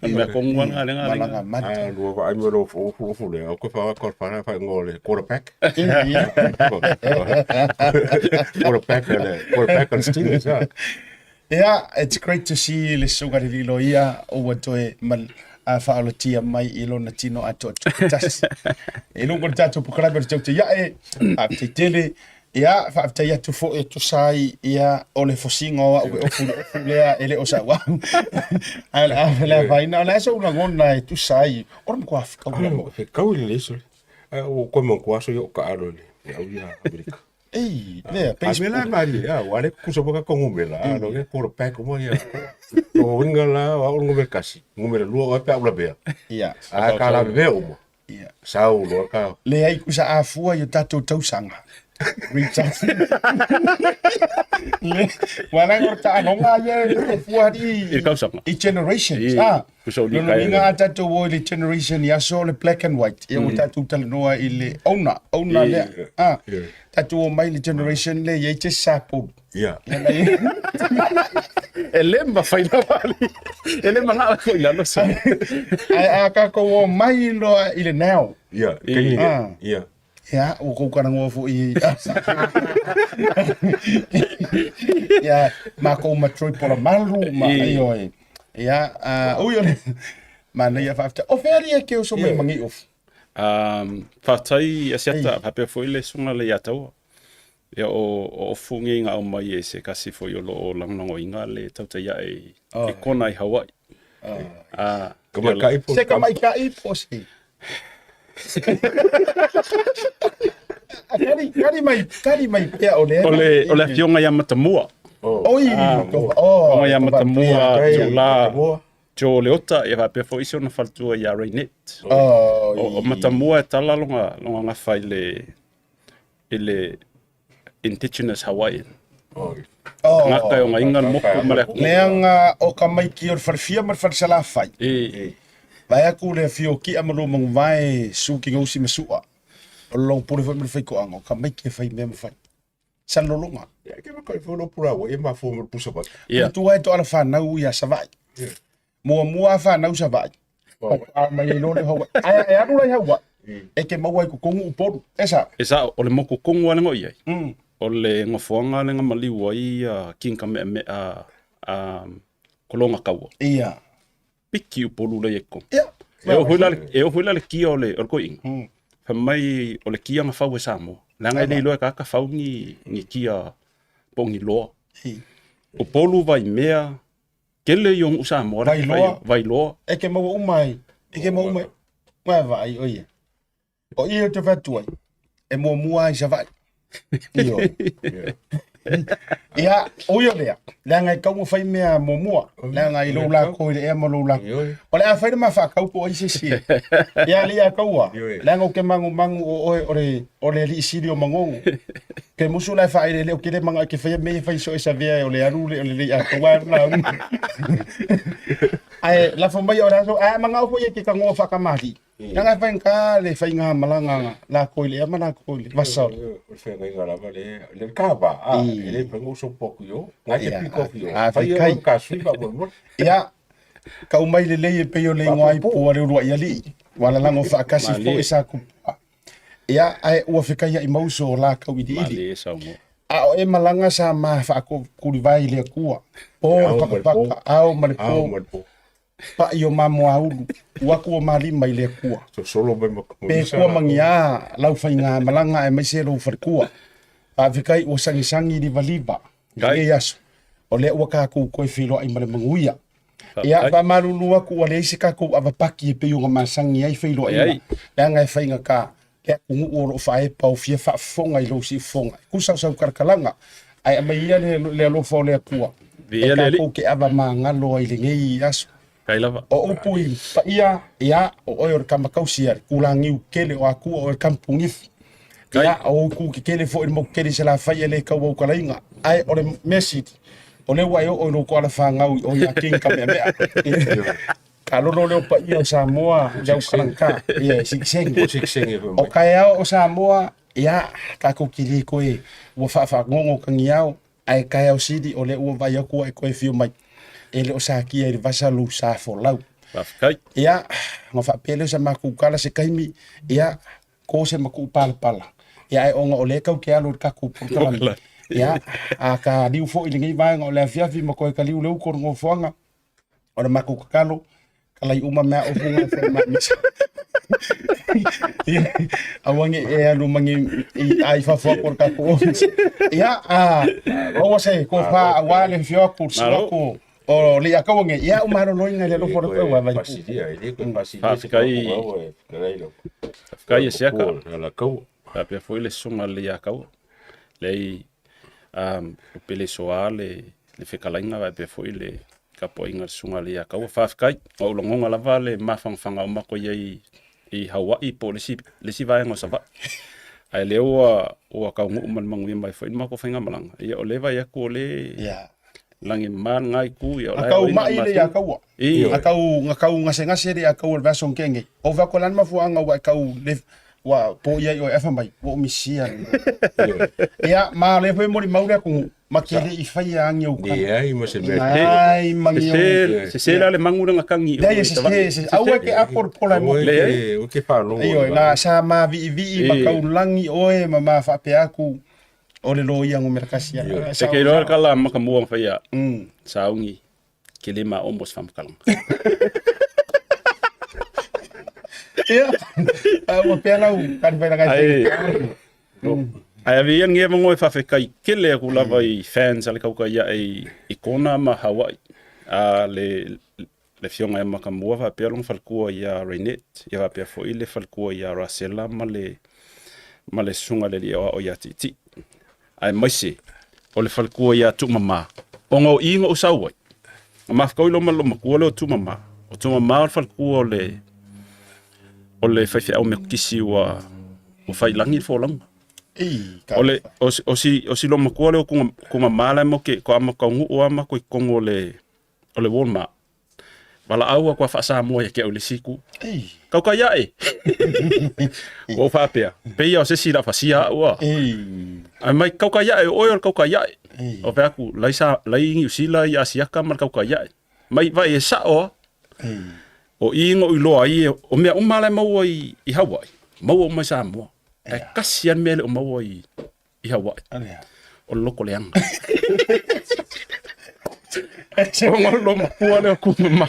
[SPEAKER 5] O le mea kongu anga le nga
[SPEAKER 1] Malaga mata.
[SPEAKER 6] A lua vaai me lo ofu ofu le au koe whaaka koe whana whai ngo le quarterback. Quarterback le quarterback on Steelers. Ha.
[SPEAKER 1] Yeah, it's great to see le suga le lilo ia o ua toe mal a whaolatia mai i lona tino atoa tasi. E lunga le tātou pukarame o le tau te iae, a te tele, Ia, faafetai atu foi e tusa ai ia o le fosiga o au e ofu le ofu lea e le o sa'u au. Ae o le a le afaina, o le a sou lagona e tusa ai, o le matua fekau lava oe.
[SPEAKER 6] Fekau i le leso le. Ae o koe ma aso i o ka alo le le au ia Amerika.
[SPEAKER 1] Ei, lea,
[SPEAKER 6] A
[SPEAKER 1] baseball.
[SPEAKER 6] mela mari, a wale kusa boka ko ngumela, a no ke quarterback mo ia. O winga la, o ngumela kasi, ngumela lua o pe aula bea.
[SPEAKER 1] Ia,
[SPEAKER 6] A ka la bea uma.
[SPEAKER 1] ia.
[SPEAKER 6] Sau loa ka.
[SPEAKER 1] Leai kusa afua i o tatou tausaga. Reach out. Le, wala o taaloga ia e fua i,
[SPEAKER 5] I le tausaga.
[SPEAKER 1] i generations.
[SPEAKER 5] I,
[SPEAKER 1] Ah,
[SPEAKER 5] kusa o
[SPEAKER 1] lona
[SPEAKER 5] lika e-
[SPEAKER 1] uiga a tatou o i le generation i aso o le black and white. Ia ua tatou talanoa i le owner, owner lea. Ah, tatou omai i le generation lea i ai te sapolu.
[SPEAKER 6] Ia.
[SPEAKER 5] E le mafai lava ali. E le manao foi i lalo se.
[SPEAKER 1] Ae a tatou omai loa i le now.
[SPEAKER 6] Ia, kei
[SPEAKER 1] Ah.
[SPEAKER 6] ia.
[SPEAKER 1] Ia, ua kou kanagoa foi i... Ia, makou ma Troy Polamalu, ma ioe. Ia, uh, ui o le... Manaia faafetai. O fea ria ke oso mai mangi ofu?
[SPEAKER 5] Um, faafetai Asiata, faapea foi le susuga le ia taua. Ia o, o ofu ngei nga au mai e se kasi foi o lo o lagolagoina le tautai ae i, i Kona i Hawaii. Ah,
[SPEAKER 6] Ka maikaʻi po.
[SPEAKER 1] Se ka maikaʻi po se. Kari, kari mai, kari mai pea o le.
[SPEAKER 5] O le, o le afioga ia Matamua.
[SPEAKER 1] Oi, oh,
[SPEAKER 5] Afioga ia Matamua, Jola,
[SPEAKER 6] Matamua.
[SPEAKER 5] Joe Leota, ia faapea foi isi ona faletua ia Raynette.
[SPEAKER 1] Oh,
[SPEAKER 5] O, o Matamua e tala longa, longa gafa i le, i le indigenous Hawaiian.
[SPEAKER 6] Oh.
[SPEAKER 1] oh.
[SPEAKER 5] Gata e ona inga le moku ma le atunuu.
[SPEAKER 1] Leaga o ka maiki o le falefia ma le falesalafai.
[SPEAKER 5] E,
[SPEAKER 1] Vae aku le afio o Kia ma lua manguvae su ki gausi ma sua. O le longpule foi ma le faikoaga o ka maiki e fai mea ma fai. Sa lologa.
[SPEAKER 6] Ia ke ma kai fo lo pura wa e ma fo mo pusa ba.
[SPEAKER 5] ia,
[SPEAKER 1] Tua e to ala whanau ia Savaii. Muamua a whanau Savaii. A mai ai loa le Hawaii. Ae e alu la i Hawaii. E ke maua ai kokongu Upolu. E sa.
[SPEAKER 5] E sa, o le moku kongu a lengo i ai. O le ngofoanga lenga maliu ai a King Kamehameha a Kolonga Kaua.
[SPEAKER 1] Ia.
[SPEAKER 5] Piki Upolu lei e kongu.
[SPEAKER 1] Ia.
[SPEAKER 5] E o hui la e o hui la le kia o le o le koiinga. Fai mai o le kia nga fau e Samoa. Leaga e le iloa e kaka fau ni ni kia po o ni loa. Upolu Vaimea kele i o nuu Samoa la
[SPEAKER 1] Vailoa.
[SPEAKER 5] Vailoa.
[SPEAKER 1] E ke maua uma ai. E ke maua uma ai. Mai vaai o ia. O ia te whai atu ai. E muamua ai Savaii. Ioe. Ia, o ia lea. Leaga e kau ma fai mea muamua. Leaga i lou lako i le ea ma lou lako. O le a fai le ma whaakau po ai se si. Ia le ia kaua. Leaga o ke mangumangu o oe o le, o le alii sili o Mangongo. Ke musu la e whaelele o ke le manga ke whaia me e whai so e sawea e o le alu le o le lei a kaua la unga. Ae, lafo mai o le aso, ae mangao foi e ke kangoa whakamahali. Leaga e faigata le faiga malaga lako i le ea ma lako i le vasa o le.
[SPEAKER 6] O le feagaiga lava le le kava a e le mafai ona sopo atu i o ngai te piko atu i o.
[SPEAKER 1] A
[SPEAKER 6] Fai
[SPEAKER 1] faikai.
[SPEAKER 6] ka sui faamolemole.
[SPEAKER 1] Ia, kau mai lelei e pei o le igoa ipu a le uluai alii, ua lalago faatasi foi sa kupua. Ia, ae ua fekaiaʻi mau uso o la kauiliili.
[SPEAKER 5] Malie saunoa.
[SPEAKER 1] A o e malaga sa ma faakulivae i le Akua, po le pakapaka, ao ma le po. Paʻi o Mamoaulu, ua aku o Malima i le Akua.
[SPEAKER 6] Sosolo mai ma
[SPEAKER 1] Pe kua magiā lau faiga malaga aemaise lou falekua. Faafetai ua sagisagi livaliva i lenei aso, o lea ua kakou koe feiloai ma le manuia. Ia, faamalulu aku ua leai se kakou avapaki e pei ona masagi ai feiloaiga, leaga e faigata le atunuu o lo o faaepa o fia faafofoga i lou siufofoga. E tusa o sau kalakalaga, ae aumai ia le alofa o le Atua e tatou te ava magalo ai i lenei aso. O upu i paia, ia, o oe o le tama tausi a le tulagiu kele o Atua, o oe o le tama punifu. Ia, o upu kekele foi i le motu tele i Salafai e le tau aukalaiga. Ae o le mea sili, o lea ua e oo i lou toalafanau i o ia King Kamehameha. Kalolo leo paia o Samoa, le au kalagata, ia, e sigisegi. O taeao o Samoa, ia, tatou te le toe ua faafagogo tagiao, Ae taeao sili o lea ua vaai atu ua e toe afio mai e le o satia i le vasa lou sa folau.
[SPEAKER 5] Faafetai.
[SPEAKER 1] Ia, ona faapea lea o sa matou tala se taimi, ia, to se matuu palapala. Ia, ae ona o lea tatou te alu i le tatou polokalame. Ia, a ta liu foi i lenei vaega o le afiafi ma toe taliu le uto o le nofoaga, o le matou tatalo, kalai uma mea o funga fai ma misa. Ia, aua ne i e alu ma ni i ai fafo atu o le tatou office. Ia, a, maua se tofa aua le afio atu, le susu atu o Leiataua nei. Ia, ua maloloina i le alofa o le Atua ua
[SPEAKER 6] Fasilia, e le toe fasilia se
[SPEAKER 5] Faafetai.
[SPEAKER 6] papu e fetalai lau.
[SPEAKER 5] Faafetai e Siaka.
[SPEAKER 6] Alakaua.
[SPEAKER 5] Faapea foi le susuga i le Leiataua. Leai, um, pele soa le, le fetalaiga faapea foi le tapuaiga a le susuga a le Iakaua. Faafetai, ua ou lagona lava le mafanafana o matou i ai i Hawaii po o le isi, le isi vaega o Savaii. Ae lea ua, ua taunuu ma le manuia mai foi le matou faigamalaga. Ia o lea e vaai atu o lea
[SPEAKER 1] Yeah.
[SPEAKER 5] lagima lena itu, ia o
[SPEAKER 1] Na
[SPEAKER 5] la e
[SPEAKER 1] tau
[SPEAKER 5] oi
[SPEAKER 1] mai le Iakaua.
[SPEAKER 5] I.
[SPEAKER 1] Na tau, na tau gasegase le Iakaua i le vaiaso na tea nei. Ou fai atu o le a le mafuaaga ua e tau le, ua poia i oe ae fai mai, ua ou misia le mea. Ia, ma o lea foi e molimau le atunuu, ma te le i faia agi ou tala.
[SPEAKER 6] Leai ma se mea.
[SPEAKER 1] Leai ma ni ou.
[SPEAKER 5] Sese la le magu lea na tagi i o
[SPEAKER 1] Leai,
[SPEAKER 5] i
[SPEAKER 1] e
[SPEAKER 5] Savaii.
[SPEAKER 1] sese, sese. Aua e te apo le pola e motu.
[SPEAKER 5] Leai.
[SPEAKER 6] Aua e te faalogo.
[SPEAKER 1] Ioe, na sa maviivii ma taulagi oe ma ma faapea atu, o le loia numera kasi ia.
[SPEAKER 5] E ke iloa le tala a Makamua na faia, sauni, ke le maomo se faamatalaga.
[SPEAKER 1] Ia, ua pea lau tali
[SPEAKER 5] Ae, ae ave ia lenei avanoa e faafetai tele atu lava i fans a le Tautai ae i Kona ma Hawaii. A le le afioga ia Makamua faapea lona faletua ia Raynette, ia faapea foi le faletua ia Rasela ma le ma le susuga i le alii aoao ia Tiitii. Aemaise o le faletua ia Tuumama, ona o i na ou sau ai. Na mafuta i loma matua lea o Tuumama. O Tuumama o le faletua o le o le faifeau metotisi ua ua fai i lagi le folauga. O le o si o si, o si loomatua lea o Tuumama la e matou te toa matou taunuu lava matou i totonu o le o le Walmart. Valaau atu a faa-Samoa ia te au i le isi itu. Tautai ae! Ua ou faapea, pei lava o se isi la fasia au a. Ae mai, tautai ae, o oe o le tautai ae. Ou fai atu, lai, sa, lai Niu Sila i Asiata ma le tautai ae. Mai, vaai, e sao lava. O i na ou iloa ai, o mea uma la e maua i, i Hawaii, maua uma i Samoa. Ae tasi lava le mea e le o maua i, i Hawaii. O le loko leaga. O ngā lo matua lea ku mama.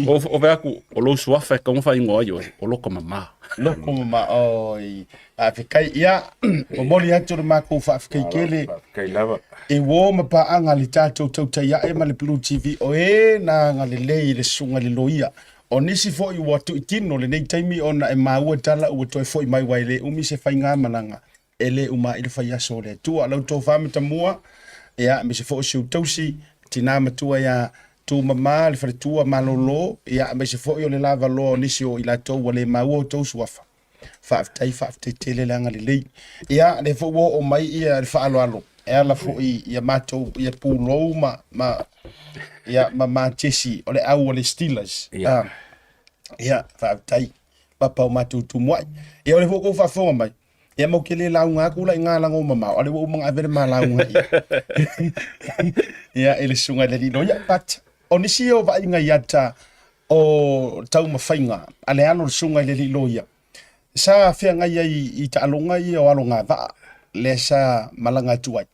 [SPEAKER 5] O, o vea ku, o lou suafa e kaunga whaingoa ai oe, o loko mama.
[SPEAKER 1] Loko mama, oi. Faafetai, ia, momoli atu le matou faafetai tele.
[SPEAKER 6] Faafetai lava.
[SPEAKER 1] E uō ma paaga le tatou tautai ae ma le Blue TV, o e na agalelei i le susuga i le loia. O nisi foi ua tuitino lenei taimi ona e maua tala ua toe foi mai aua e le umi se faigamalaga e le uma ai le faiaso o le Atua. Lau tofa matamua, ia, aemaise foi o si ou tausi, tina matua ia Tumama, le faletua malolo, ia, aemaise foi o le lavaloa o nisi o i latou ua le maua outou suafa. Faafetai, faafetai tele le agalelei. Ia, lea foi ua oo mai ia le faaaloalo e ala foi ia matou, ia pulou ma, ma, ia, ma Manchesi, o le au o le Steelers.
[SPEAKER 6] Ia.
[SPEAKER 1] Ah, ia, faafetai. Papa o matou tumuai. Ia, o lea foi ua outou faafofoga mai, Ia mau ke le lauga aku la i ngā lango mamao, ale ua uma ona ave le ma lauga i ia i le susuga i le alii loia. But o nisi ia o vaaiga i ata o taumafaiga a le alo o le susuga i le alii loia, sa feagai ai i taaloga ia o alo gavaa lea sa malaga atu ai.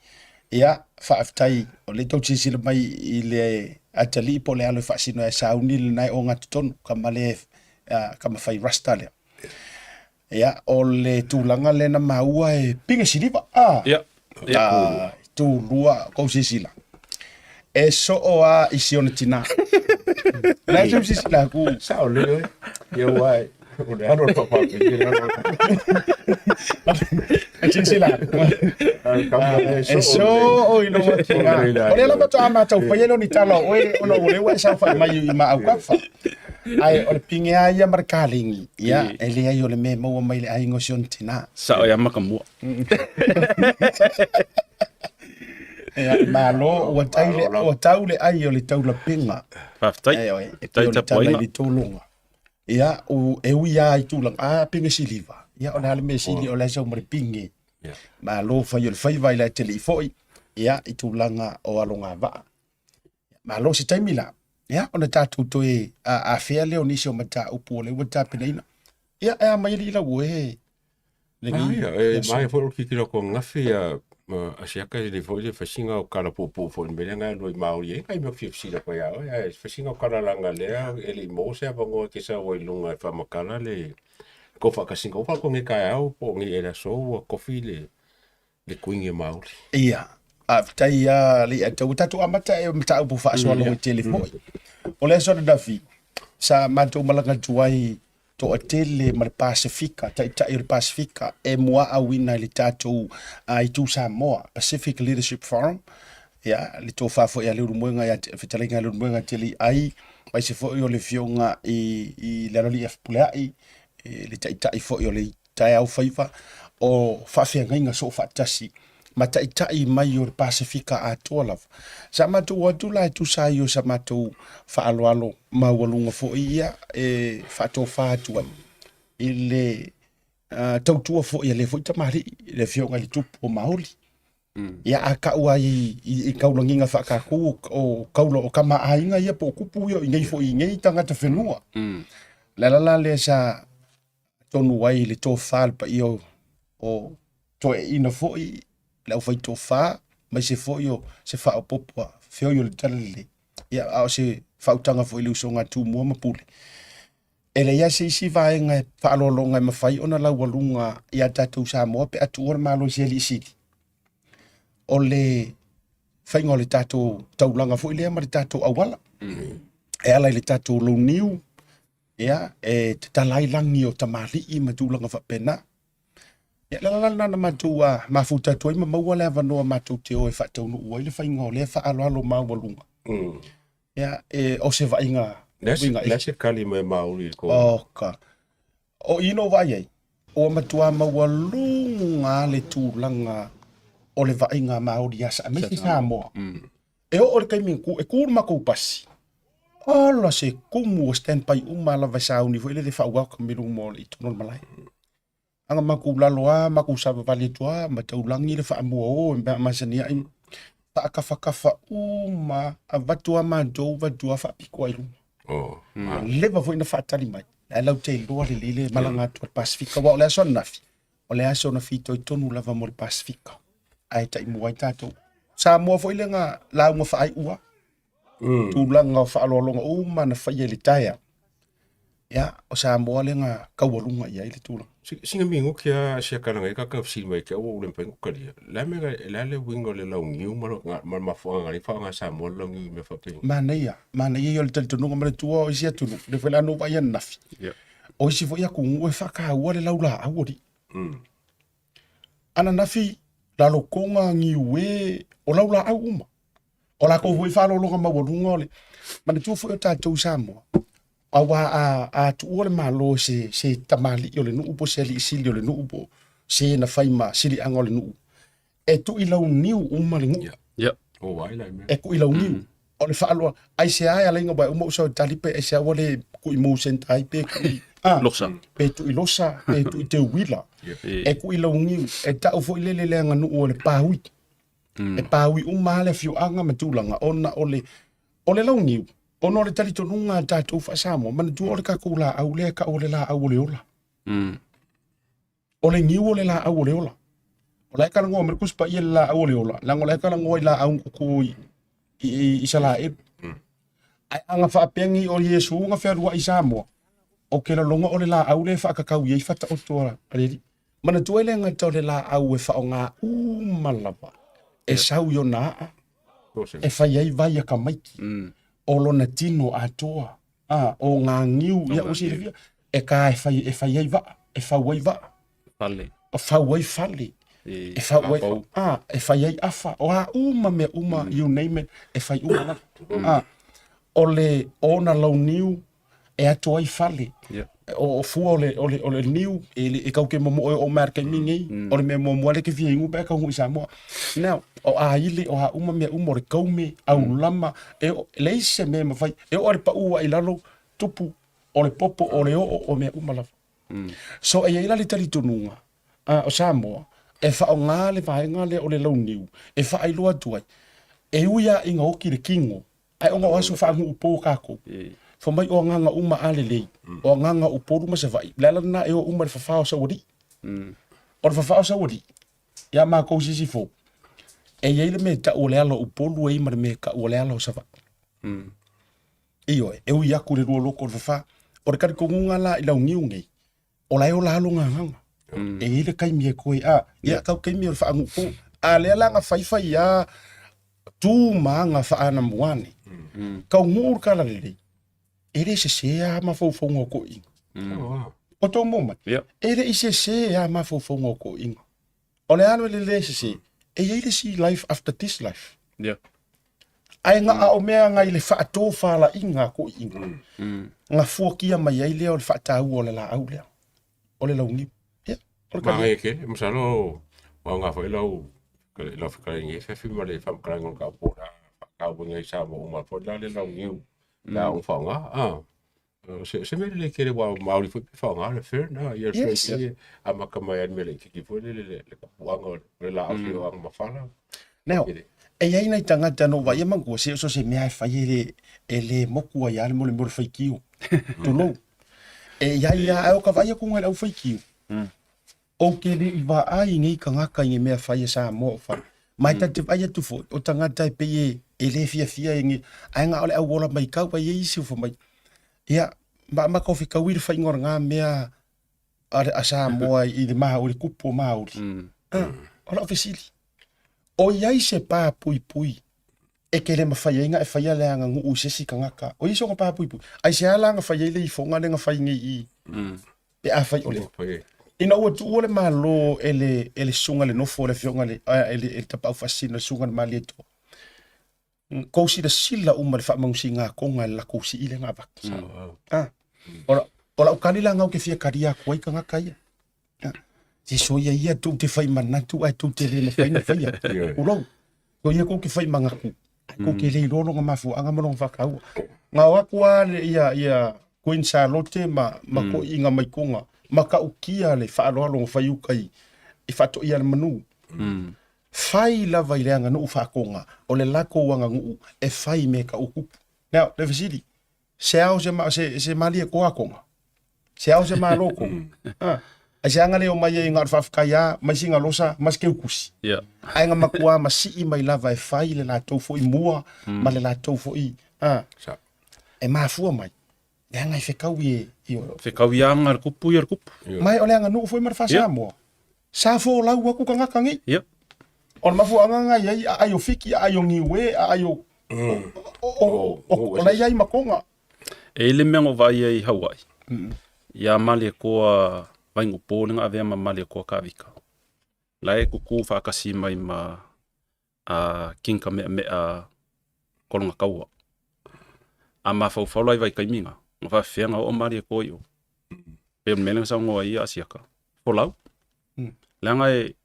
[SPEAKER 1] Ia, faafetai o lea tou te silasila mai i le atalii po o le alo e faasino ia Sauni lena e ogatotonu, kama lea, kama fai rasta lea. Ia, o le tulaga lea na maua e pine siliva. Ah,
[SPEAKER 5] Ia, ia.
[SPEAKER 1] Ah, tulua kou sisila. E soo a i si ona tina. La e sisila ku.
[SPEAKER 6] Sao le oi. Ia ua e. O le alo o papa pe ni alo.
[SPEAKER 1] E sisila. E soo i lona tina. O le lava toa mātou whai e ni tala o oe ona o le ua e sau whai mai i ma au kafa. Ae o le pine a ia ma le kalegi, ia, e leai o le mea e maua mai le aiga o si ona tina.
[SPEAKER 5] Sao ia Makamua.
[SPEAKER 1] Ia, malo, ua tau le, ua tau le ai o le taulapega.
[SPEAKER 5] Faafetai.
[SPEAKER 1] E, oe, e pei o le tala i le tologa. Ia, u, e ui lava i tulaga, a, pine siliva. Ia, o le a le mea sili o le sau ma le pine. Malo fai o le faiva i le atalii foi. Ia, i tulaga o alogavaa. Malo se taimi la, ia, ona tatou toe afea lea o nisi o mataupu o lea ua tapenaina. Ia, e a mai alii lau oe
[SPEAKER 6] lenei. Ia, e mai foi o le tilotilo atu ananafi ia Asiata e lelei foi le fai sina o tala puupuu foi i le mea lea na e alu ai Maori ai nai mea ou te fia fesili atu ai ia oe, ae fai sina o tala leaga lea e le i maua se avanoa e te sau ai i luga e faamatala le tou faatasiga ua faatoa nei taeao po o nei ea i le aso ua tofi le le Kuini o Maori.
[SPEAKER 1] Ia, faafetai lava alii ae tau tatou amata e mataupu faasoa lauaitele foi. O le aso ananafi, sa matou malaga atu ai toatele ma le Pasefika, taitai o le Pasefika e muaauina i le tatou Itu Samoa, Pacific Leadership Forum, ia, le tofa foi a Leulumoega ia te, fetalaiga a Leulumoega te alii ai, aemaise foi o le afioga i, i le Aloalii Fepuleai, le taitai foi o le taeao faiva o faafeagaiga soofaatasi ma taitai mai o le Pasefika atoa lava. Sa matou o atu la e tusa ai o sa matou faaaloalo maualuga foi ia e faatofa atu ai i le uh, tautua foi a lea foi tamalii, le afioga i le tupu o Maoli. Mm. Ia a kau ai i, i, i kaulagiga faakakou o, kaula o kama aiga ia po o kupu ia i nei foi i nei tagata whenua. Mm. Le ala la lea sa tonu ai le tofa le paia o, o toeaiina foi le aufai tofa aemaise foi o se faaopoopo a feoi o le Talalelei. Ia, a o se faautaga foi i le usoga a Tumua ma Pule. E leai lava se isi vaega e faaaloaloga e mafai ona laualuga ia tatou Samoa pe a tuua le Malo i se alii sili. O le faiga o le tatou taulaga foi lea ma le tatou auala. E ala i le tatou launiu, Ia, e tatala ai lagi o tamalii ma tulaga faapena. Ia, le ala la lena na matou uh, mafuta atu ai ma maua le avanoa matou te o e faataunuu ai le faiga o lea faaaloalo maualuga. Mm. Ia, e, o se vaaiga
[SPEAKER 6] uiga Le se kali mai Maori
[SPEAKER 1] ko. Oh, ka. O i no vaai ai, ua matua maualuga le tulaga o le vaaiga Maori ia sa, aemaise Samoa. Mm. E oo i le taimi e ku le matou pasi, ola se kumu ua stand by uma lava e sauni foi lele faa-welcome i luma o le i totonu o le malae. Aga matou lalo a, matou savavali atu a, ma taulagi le faamua o e mea masani ai. Faakafakafa uma, avatu a matou, avatu a faapito ai luma.
[SPEAKER 6] Oh,
[SPEAKER 1] Ua leva foi na faatali mai. Ae lau te iloa lelei le malaga atu a le Pasefika. Aua o le aso ananafi, o le aso na fitoitonu lava mo le Pasefika, ae taimua ai tatou. Samoa foi lea na lauga faaiua, mm. tulaga o faaaloaloga uma na faia i le taeao. Ia, o Samoa lea na taualuga i ai le tulaga.
[SPEAKER 6] Sina minuti a sia kalanga i kaka fesili mai ke au ule mpai kukalia. La me la le wingo le launiu ma ma mafuanga ngali fa nga Samoa le launiu me fa pe.
[SPEAKER 1] Manaia, manaia ia o le talitonuga ma le tua o isi atunuu, le foi la no vai ananafi.
[SPEAKER 5] Yeah.
[SPEAKER 1] O isi foi atunuu e faataua le laulaau alii. Ananafi, Lalokoga, Niue, o laulaau uma. O latou foi faaaloaloga maualuga o le manatua foi o tatou i Samoa, aua a, a tuua le Malo e se, se tamalii o le nuu po o se alii sili o le nuu po o se na fai ma siliaga o le nuu, e tuilauniu uma le nuu.
[SPEAKER 6] Yeah.
[SPEAKER 5] Yeah.
[SPEAKER 6] Oh, ai la mea.
[SPEAKER 1] E kuilauniu. Mm. O le faaloa, aisea e ala ai ona uma ou sau e tali pe aisea ua le kuimu senta ai pe kui ah,
[SPEAKER 5] Losa.
[SPEAKER 1] pe tuilosa pe tuiteuila.
[SPEAKER 5] Yeah.
[SPEAKER 1] E kuilauniu, e tau foi lele le aganuu o le pāui. Mm. E pāui uma lava le afioaga ma tulaga ona o le o le launiu, ona o le talitonuga a tatou faa-Samoa, manatua o le tatou laau lea e tau o le laau o le ola.
[SPEAKER 5] Mm.
[SPEAKER 1] O le niu o le laau o le ola. O la e talanoa mai le Tusi Paia i le laau o le ola, leaga o la e talanoa i laau na tutu i, i, i Isalaelu. Ae a na faapea nei o Iesu na fealuai i Samoa, ou te lagona o le laau lea e faakakau i ai fataoto a le Alii. Manatua e le gata o le laau e faaaoga uma lava e sau i ona aa, e fai ai vai a tamaiti, o lona tino atoa, a, o ngā niu, ia ua silafia, e kā e fai, e fai ai vaa, e fau ai vaa.
[SPEAKER 5] Fale.
[SPEAKER 1] E fau ai fale.
[SPEAKER 5] E,
[SPEAKER 1] e fau ai, a, e fai ai afa, o a uma mea uma, mm. you name it, e fai uma lava. Mm. A, o le ona lau niu, e ato ai fale.
[SPEAKER 5] Yeah.
[SPEAKER 1] O, o fua o le, o le, o le niu, e, le, e kau ke momo o o mar kai nei, mm. o le mea muamua le ke fia ingu pe kau i Samoa. Now, o a ile, o a uma mea uma o le kaume, au mm. lama, e o, leai se mea e mafai, e oo i le pau ai i lalo, tupu, o le popo, o le oo, o mea uma lava. Mm. So e i ai la le talitonuga uh, o Samoa, E faaaoga le vaega lea o le launiu e faailoa atu ai, e ui lava ina oti le tino, ae ona o aso faanuupo tatou, fai mai o agaga uma a lelei, o agaga o Upolu ma Savaii, o le ala lena e o uma i le fafa o Saualii. O le fafa o Saualii, ia matou Sisifo, e i ai le mea e tau o le ala o Upolu e i ai ma le mea e tau o le ala o Savaii. Ioe, e ui atu i le lua loto o le fafa. O le talitonuga la i launiu nei, o la e ola lona agaga. E i ai le taimi e toe a, ia tau taimi o le faanuupo. A lea la na faifai a tu ma aga faanamua nei. Taunuu le talalelei, e le sese lava mafaufauga o toeaiina. O tou maua mai? E le i sese lava mafaufauga o toeaiina. O le a le le sese, e i ai le isi life after this life. Ae na o mea na i le faatofalaiga a toeaiina, na fuatia mai ai lea o le faataua o le laau lea, o le launiu. Ia, o le tali.
[SPEAKER 6] Manaia tele, masalo ua aoga foi lau lau fetalaiga i afiafi ma le faamatalaga o le taupo o le a faatauina i Samoa uma foi la le launiu le a faaaoga. Ah. Se, se mea lelei tele ua maoli foi pe faaaoga le fern, ah, ia le fern yes. amata mai ai le mea laitiiti foi lele le, le tapuaga o le laau mm. o mafala.
[SPEAKER 1] Now, e i ai nai tagata na ou vaai manatua se so se mea e fai e le, e le moku ai lava le mea o le faitio. Tulou. E i ai lava, ae o ka vaai atu i le au faitio. Ou te le i vaai i nei tagata i ni mea fai e Samoa o fai. Ma e ta te vaai atu foi, o tagata e pei e, e le fiafia i ni, ae na o le au ola mai kau, ai e isi o fai mai. Ia, ma ma ko fekaui le whainga o ngā mea a, a Samoa i le maha, i le kupu o Māori. Ah, o lau fesili. O i ai se pā puipui e ke le mawhai ai nga e whaia le anga ngu i se isi kangaka. O i so nga pā puipui. Ai se ala nga whai ai le ifonga le nga whai nei i. Pe a whai o le. Ina ua tuua le Malo e le, e le susuga le nofo le afioga le, e le, e le Tapaau Faasisina le susuga le Malietoa. Kou silasila uma le faamanusiga a Koga i le lakou sii lea na avatu. Ah. O, o lau kali la ngau ke fia kalia atu ai tagata ia. Ah. Se soia ia tou te whai manatu ae tou te le mawhai na whaia. Ulou. Soia kou ke whai mangaku. Ae kou ke le iloa longa mafuaaga ma longa whakaua. Ngā o aku a le ia, ia Queen Charlotte ma, ma mm. koiiga mai Konga, ma ka'ukia le faaaloalo na fai uka i, i faatoia le manu. Fai lava i le aganuu faa-Konga, o le lakou aganuu e fai me ka'u kupu. Now, le fesili, se ao se, se, se malie koa Konga? Se ao se malo Konga? Ah. Ai se aga le o mai ai ngā o le faafetai a, mai singa losa, ma se keukusi.
[SPEAKER 5] Yeah.
[SPEAKER 1] Ae nga makuā ma sii mai lava e fai le latou foi mua, ma le latou foi, ah,
[SPEAKER 6] Sa.
[SPEAKER 1] e mafua mai. Leaga e fekaui e, i o.
[SPEAKER 5] Fekaui anga le kupu ia le kupu.
[SPEAKER 1] Mai o le aganuu foi ma le faa-Samoa. Sa folau aku tagata nei.
[SPEAKER 5] Ia.
[SPEAKER 1] O le mafuaaga nga i ai aai o Fiki, aai o Niue, aai o o o o la i ai ma Konga.
[SPEAKER 5] E i le mea na ou vaai ai i Hawaii, iā Malietoa Vaingupo le na avea ma Malietoa Kavika. La e kukū faatasi mai ma a King Kamehameha Kologakaua. A mafaufau la i vaitaimi na, na faafefea na oo Malietoa i o. Pei o le mea lea na saunoa ai ia Asiata, folau. Leaga e,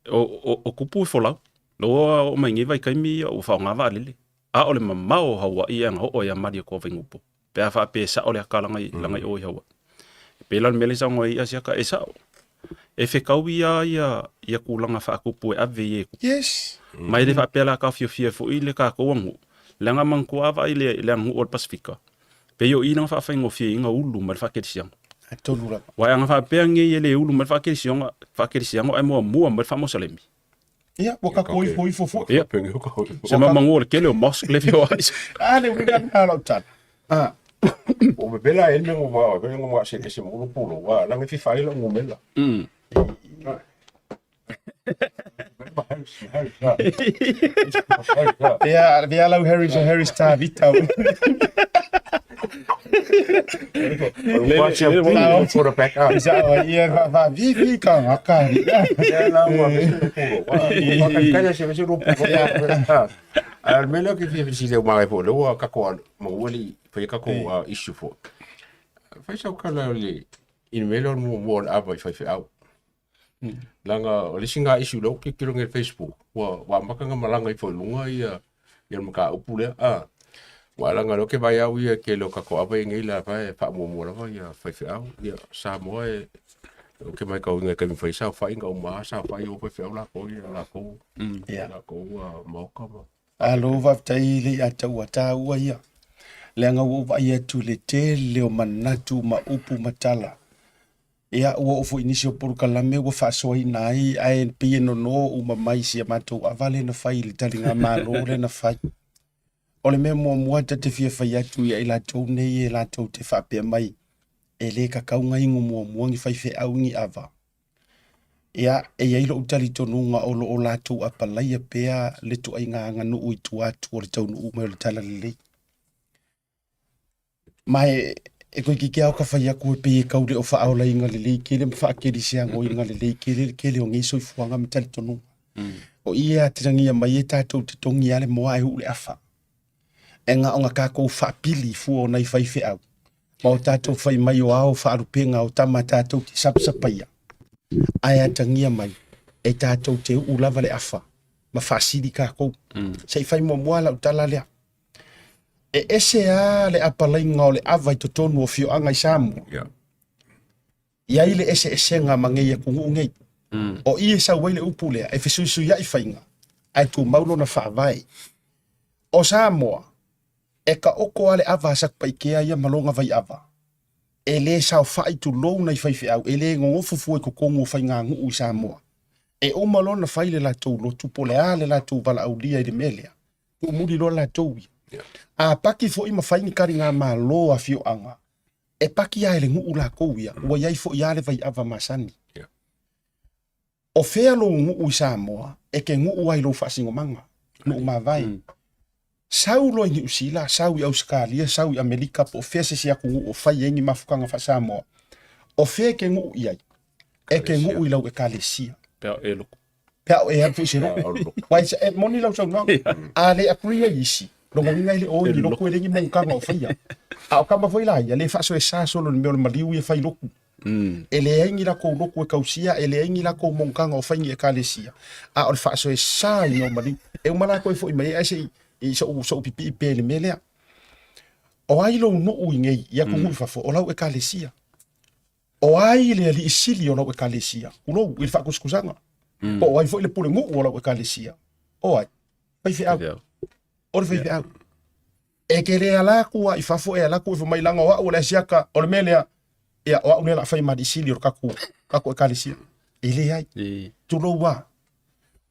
[SPEAKER 5] o, o, o kupu e folau. Loa oo mai nei vaitaimi ia ua faaaoga vaalele. A o le mamao o Hawaii ea na oo ai ia Malietoa Vaingupo. Pe a faapea e sao le aka laga i, laga i o i Hawaii. E pei la o le mea lea i saunoa ai Asiata, e sao. E fekaui lava ia, ia tulaga faakupu e ave i e kupu.
[SPEAKER 1] Yes.
[SPEAKER 5] Ma e le faapea la taofiofia foi le tatou aganuu, leaga manatua a vaai le, le aganuu o le Pasefika, pei o i na faafaigofieina ulu mai le faakerisiano.
[SPEAKER 1] Atonu lava.
[SPEAKER 5] Aua e aga faapea nei e le ulu mai le faakerisiano, faakerisiano ae muamua mai le faamosalemi.
[SPEAKER 1] Ia, ua tatou ifo ifo foi.
[SPEAKER 5] Ia. Se mamagu o le tele o mosque le feoai.
[SPEAKER 1] A le uiga lena o lau tala. Ah.
[SPEAKER 6] O pepela e le mea ngoma, pe ngoma se se mo pulo, wa la ngi fai la ngomela.
[SPEAKER 1] Ia, vea lau Harry so Harry Star Vita. Ia va vi vi ka ngaka.
[SPEAKER 6] A le mea lea ou te fia fesili au magai foi lea ua tatou maua le fai tatou issue foi. Fai sau tala o le i le mea lea o le muamua o le ava i faifeau. Leaga o le isi lena issue lea ua tilotilo nei i le Facebook, ua ua amata ona malaga ifo i luga ia ia le mataupu lea, a. Aua leaga o lea ou te vaai au ia i le tele o tatou ava ia nei la e faamuamua lava ia faifeau, ia Samoa e Ou te matauina i taimi fai saofaiga uma lava saofai o faifeau latou ia latou
[SPEAKER 1] Ia.
[SPEAKER 6] latou maota ma
[SPEAKER 1] Alo faafetai le ia te ua taua ia. Leaga ua ou vaai atu i le tele o manatu ma upu ma tala. Ia ua oo foi i nisi o polokalame ua faasoaina ai ae pei e nono uma mai si a matou ava lea na fai i le taligamalo lea na fai. O le mea muamua ta te fia fai atu ia i latou nei e latou te faapea mai e le kakau ona inu muamua ni faifeau ni ava. Ia, e i ai lou talitonuga o lo o latou apalaia pea le ituaiga aganuu i tua atu o le taunuu mai o le talalelei. Ma e toeitiiti lava ka fai atu e pei e tau le o faaolaina lelei tele ma faakerisianoina lelei tele le tele o nei soifuaga ma talitonuga. O i e atagia mai ai tatou te togi lava le moa ae uu le afa. E na ona tatou faapili fua o nai faifeau ma o tatou fai mai o ao faalupega o tama tatou te sapasapaia, ae atagia mai e tatou te uu lava le afa ma faasili tatou. Se i fai muamua lau tala lea. E ese lava le apalaiga o le ava i totonu o afioaga i Samoa. I ai le eseesega ma nei atunuu nei. O i e sau ai le upu lea, e fesuisuiai faiga, ae tumau lona faavae. O Samoa, e taoto lava le ava a Satupaitea ia ma lona vaiava. E le saofai tulou nai faifeau, e le nonofo fua i totonu o faiganuu i Samoa. E uma loa ona fai le latou lotu po o le a le latou valaaulia i le mea lea, tuumuli loa latou ia. A paki foi ma fai ni taligamalo a afioaga, e paki lava e le nuu latou ia, ua i ai foi lava le vaiava masani. O fea lou nuu i Samoa e te nuu ai i lou faasinomaga, nuu mavae. Sau loa i Niu Sila, sau i Ausetalia, sau i Amerika po o fea se isi atunuu o fai ai ni mafutaga faa-Samoa, o fea e te nuu i ai? E te nuu i lau ekalesia.
[SPEAKER 5] Pe a o e loku.
[SPEAKER 1] Pe a o e alu foi i se loku. Uae e moni lau saunoaga. A le agree ai isi, lona uiga e le o i ni loku e leai ni monotaga o faia. A o tama foi la ia, le faasoesa solo i le mea o le maliu ia fai loku. E leai ni latou loku e tausia, e leai ni latou monotaga o fai ni ekalesia, a o le faasoesa i mea o maliu. E uma latou e foi mai ai ae se i so'u pipii pea i le mea lea. O ai lou nuu i nei i atunuu i fafo, o lau ekalesia. O ai le alii sili o lau ekalesia, tulou, i le faatusatusaga, po o ai foi le pulenuu o lau ekalesia, o ai? Faifeau. O le faifeau. E te le ala atu lava i fafo e ala atu e fai mai leaga o au o le asiata o le mea lea, ia o au lea o le a fai ma alii sili o le tatou, tatou ekalesia. E leai. Tulou lava.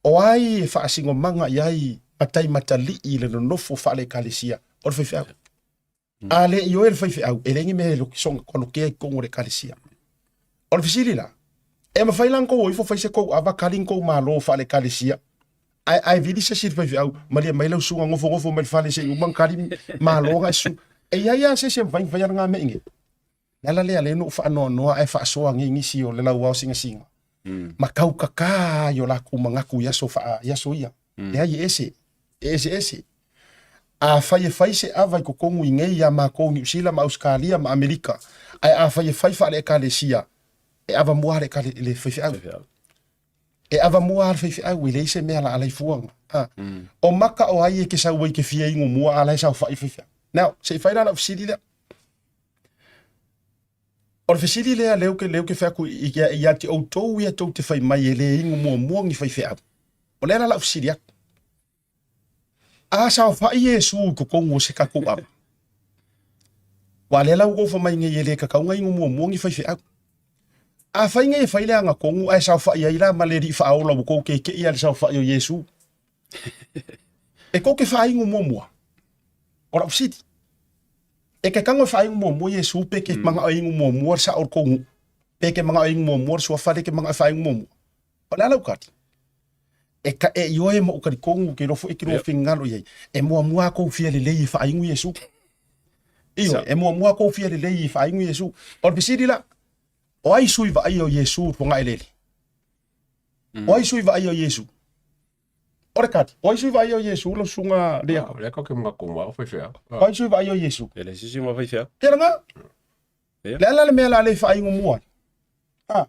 [SPEAKER 1] O ai e faasinomaga i ai matai matalii i le nonofo faale-ekalesia? O le faifeau. A le ioe le faifeau, e leai ni mea e soona kolokea i totonu o le ekalesia. O le fesili la, e mafai la ona tou o ifo fai se tou ava kali ni tou malo faale-ekalesia, ae ae vili se isi i le faifeau, malie mai lau susuga nofonofo mai le fale se i uma ona kali malo na e susu. E i ai lava se isi e mafai ona faia lena mea i inei. Le ala lea lea na ou faanoanoa ae faasoa nei nisi o le lauao sinasina ma taukaka ai o latou manatu i aso faa, i aso ia. Leai e ese, e eseese. Afai e fai se ava i totonu i nei iā matou Niu Sila ma Ausetalia ma Amerika, ae afai e fai faale-ekalesia, e ava mua le, ekale, le faifeau. E ava mua le faifeau, e leai se mea la alai fua. Ha. O maka o ai e ke sau ai ke fia inu mua a la e saofai faifeau. Now, se i fai la lau fesili lea. O le fesili lea lea ou te, lea ou te fai atu ia te outou ia tou te fai mai e le inu muamua ni faifeau. O le ala lau fesili atu. A saofai Iesu i totonu o se tatou ava. Aua lea la ua outou fai mai nei e le tatau ona inu muamua ni faifeau. Afai nei e fai le agatonu ae saofai ai la ma le Alii Faaola ua tou keke'i lava i le saofai o Iesu. E tou te faainu muamua. O lau fesili. E ke tago e faainu muamua Iesu pe ke manao e inu muamua le sao o le tou nuu. Pe ke manao e inu muamua le suafa lea e ke manao e faainu muamua. O le a lau tali? E ka e ioe ma ou talitonu ou te iloa foi e te lua finagalo i ai, e muamua lava tou fia lelei e faainu Iesu. Ioe, e muamua lava tou fia lelei e faainu Iesu. O le fesili la, o ai sui vaaia o Iesu i le fogaeleele? O ai sui vaaia o Iesu? O le tali, o ai sui vaaia o Iesu lau susuga Lea?
[SPEAKER 6] O lea tatou te manatu uma o faifeau.
[SPEAKER 1] O ai sui vaaia o Iesu?
[SPEAKER 5] E leai se isi ma faifeau.
[SPEAKER 1] Tela nga? Le a la le mea la le faaigu mua? Ha.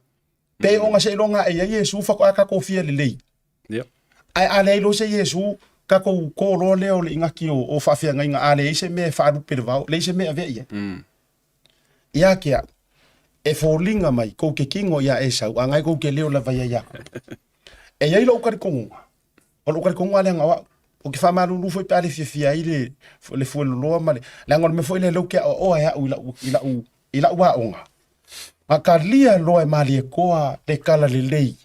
[SPEAKER 1] Pe ona seiloga e ia Iesu faatoa tatou fia lelei.
[SPEAKER 5] Ia.
[SPEAKER 1] Ae a leai loa se Iesu, tatou to loa lea o le inaki o faafeagaiga, a leai se mea e faalupe i le vao, leai se mea e avea i ai. Ia te au, E foliga mai kou ke kino iā Esau, a ngai kou ke leo lava ia Iakopo. E i ai loʻu talitonuga, o loʻu talitonuga lea na o aʻu, ou te faamalulu foi pe a le fiafia ai le, le fueloloa ma le, leaga o le mea foi lea lea ou te aoaoa e aʻu i lau, i lau, i lau aoga. Na talia loa e Malietoa le tala lelei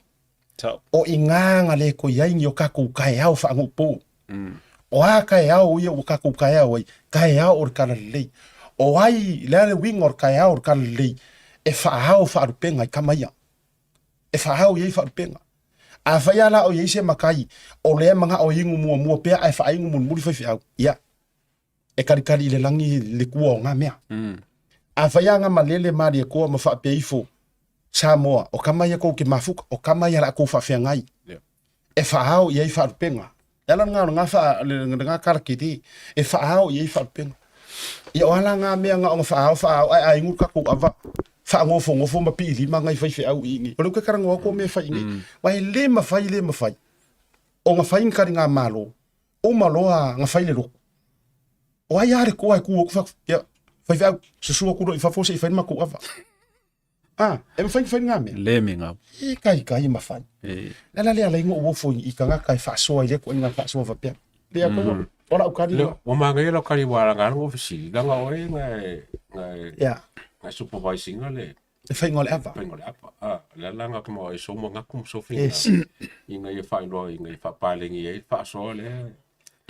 [SPEAKER 1] o iga na le toe i ai ni o tatou taeao faanuupo. O a taeao ia ua tatou taeao ai? Taeao o le tala lelei. O ai, le a le uiga o le taeao o le tala lelei? E faaao faalupega i tama ia. E faaao i ai faalupega. Afai lava la o i ai se matai o lea e manao e inu muamua pea ae faainu mulimuli faifeau, ia, e kalikali i le lagi le tua o na mea. Afai lava na malele Malietoa ma faapea ifo, Samoa, o tama ia kou te mafuta, o tama ia la kou faafeagai. E faaao i ai faalupega. Le ala lena o lena faa, lena tala tele, e faaao i ai faalupega. Ia o a la na mea na ona faaao faaao ae a inu le tatou ava, faanofonofo ma piilima nai faifeau i inei. O lea ou te talanoa atu o mea e fai i inei. Aua e le mafai, le mafai ona fai ni taligamalo, uma loa na fai le lotu. O ai lava le toa e tu atu fai atu, ia, faifeau, susu atu loa i fafo se i fai le matou ava. Ah, e mafai ona fai lena mea?
[SPEAKER 5] Le me ngau.
[SPEAKER 1] E kai kai e mafai.
[SPEAKER 5] E.
[SPEAKER 1] Le ala lea alai ona ou ofo i tagata e faasoa i lea ituaiga faasoa faapea. Le a mm. O lau kali.
[SPEAKER 6] Le, ua manaia lau kali ua laga lou fesili, leaga oe na e, na e,
[SPEAKER 1] Yeah.
[SPEAKER 6] na e supervise ina le
[SPEAKER 1] Le faiga o le ava.
[SPEAKER 6] faiga o le ava. Ah, le ala lena ma e sou manatu ma sou faiga.
[SPEAKER 1] Yes.
[SPEAKER 6] Ina ia faailoa, ina ia faapaleni ai le faasoa lea.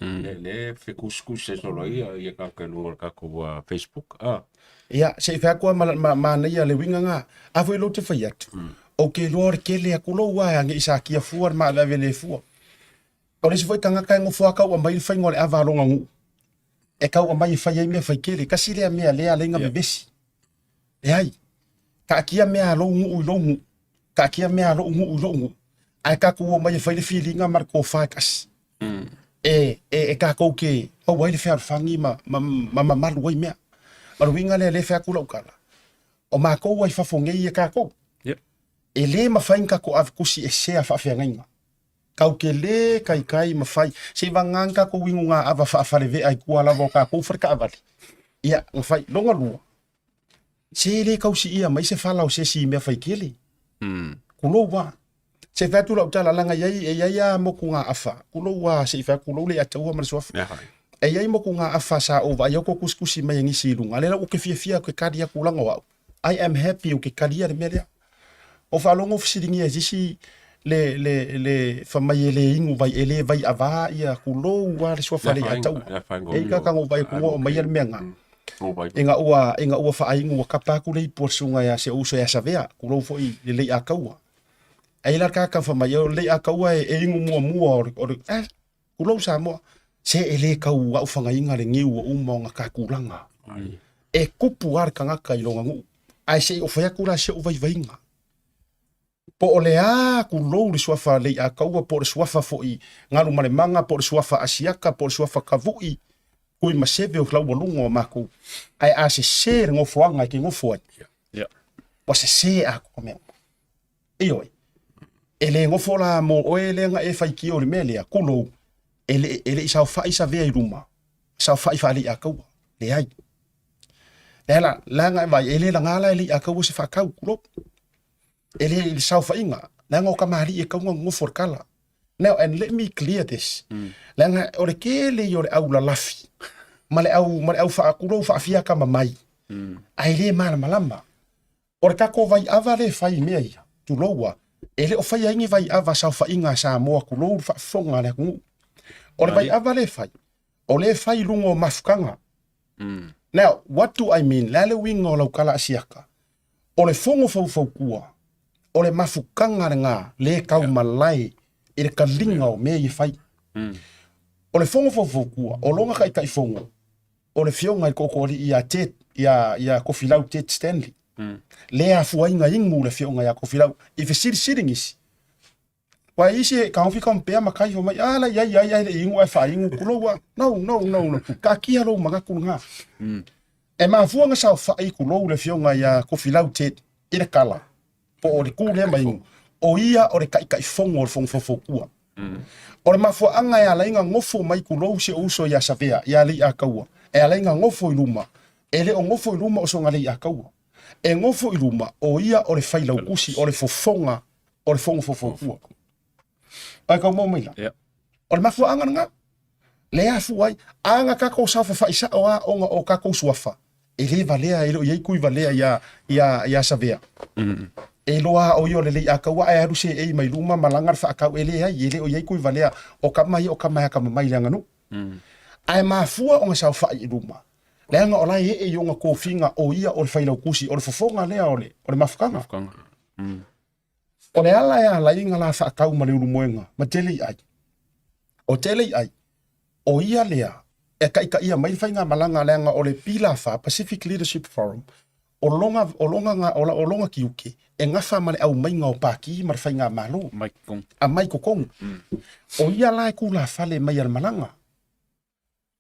[SPEAKER 6] Le, le fetusitusi ai solo ia, ia tagata i luga o le tatou Facebook. Ah.
[SPEAKER 1] Ia, se i fai atu lava ma, ma, manaia le uiga na. A foi lou te fai atu, ou te iloa o le kele atu lou ae ne i satia fua le maaveave le fua. O le isi foi tagata e nofo lava tau aumai le faiga o le ava a lona nuu. E tau aumai e fai ai mea faitele. Tasi lea mea lea alai na vevesi. Leai. Taatia mea a lou nuu i lou nuu. Taatia mea a lou nuu i lou nuu. Ae tatou omai e fai le filiga ma le tofa e tasi. E, e, e tatou te maua ai le fealofani ma, ma, ma mamalu ai mea. Ma le uiga lea, lea e fai atu lau tala, o matou ai fafo nei ia tatou,
[SPEAKER 5] Yep.
[SPEAKER 1] e le mafai ona tatou ave tusi e share faafeagaiga. Tau te le kaikai ma fai, se i vagana ni tatou inuga ava faafalevea i tua lava o tatou faletaavale. Ia, na fai. Lona lua, se le tausiia mai se fala o se isi i mea faitele. Kulou lava. Se i fai atu lau tala, leaga e i ai, e i ai lava motugaafa, kulou lava se i fai atu, kulou Leiataua ma le suafa. E i ai motugaafa sa ou vaai ai ou tusitusi mai e nisi i luga, lea la ou te fiafia ou te kali atu leaga o au. I am happy ou te kalia le mea lea. O faalogo fesiligia e sisi le, le, le fai mai e le inu vai, e le vai ava ia kulou lava le suafa Leiataua. E i ka ka vai atu o mai le mea nga. Ina ua, ina ua faainu ua kapa atu le ipu a le susuga ia si ou uso ia Savea, kulou foi le Leiataua. Ai la ka ka fai mai o le Leiataua e, e inu muamua o le, o le eh, kulou Samoa. Se e le kau au fagaiga le niu o uma o nga tulaga. E kupu lava le tagata i lona nuu. Ae se i ou fai atu la si ou vaivaiga. Po o le a kulou le suafa Leiataua, po o le suafa foi Galumalemana, po o le suafa Asiata, po o le suafa Tavui, Tuimaseve o laualuga o matou. Ae a sese le nofoaga e te nofo ai, ua sese atoa mea uma. Ioe. E le nofo la mo oe lea na e faitio i le mea lea, kulou, e le, e le i saofai Savea i luma, saofai faa-Leiataua. Leai. Lea la, leaga e vaai, e le laga la e Leiataua se faatau, kulou. E le i le saofaiga, leaga o tamalii e tatau ona nonofo i le kala. Now, and let me clear this. Leaga o le tele ia o le au lalafi ma le au, ma le au faa, kulou faafiakama mai, ae le malamalama. O le tatou vai ava lea e fai i mea ia, tulou a, e le o faia ai ni vai ava saofaiga a Samoa tulou le faafofoga a le atunuu. O le vai ava lea e fai, o lea e fai i luga o mafutaga. Now, what do I mean? Le a le uiga o lau tala asiata? O le fono faufautua, o le mafutaga lena le taumalae i le kaliga o mea ia e fai. O le fono faufautua, o lona taitaifono, o le afioga i le Tootooalii ia Ted, ia, ia Tofilau Ted Stanley. Le afua ai na inu le afioga ia Tofilau i fesilisili nisi. Ua isi e kaofi compare ma kai fai mai, ah la iai iai ai le inu ae faainu kulou a. No, no, no, no. Taatia lou manatu lena. E mafua na saofai kulou le afioga ia Tofilau Ted i le kala po o le ku lea ma inu. O ia o le taitaifono o le Fono Faufautua. O le mafuaaga e ala ai na nofo mai kulou si ou uso ia Savea, ia Leiataua, e ala ai na nofo i luma, e le o nofo i luma o Sogaleiataua. E gofo i luma, o ia o le failaukusi, o le fofoga o le fono faufautua. Ae kau mau mai la.
[SPEAKER 5] Yeah.
[SPEAKER 1] O le mafuaaga lena. Le afua ai, a na tatou saofafai sao lava ona o tatou suafa, e le valea, e le o i ai tui valea ia, ia, ia Savea. E iloa lava o ia o le Lei'ataua ae alu seei mai luma ma laga le faatau, e leai, e le o i ai tui valea o tama ia o tama e atamamai i le aganuu. Ae mafua ona saofai i luma, leaga o la e ee i ona tofiga o ia o le failautusi, o le fofoga lea o le, o le mafutaga.
[SPEAKER 5] Mafutaga.
[SPEAKER 1] O le ala e ala ai na la faatau ma le ulumoega ma Teleiai, o Teleiai, o ia lea e taitaia mai le faigamalaga leaga o le PLAFA, Pacific Leadership Forum, o lona, o lona, o lona tiute e gafa ma le aumaiga o Pati ma le faigamalo.
[SPEAKER 5] Mai totonu.
[SPEAKER 1] Aumai totonu. O ia la e tulafale mai a le malaga.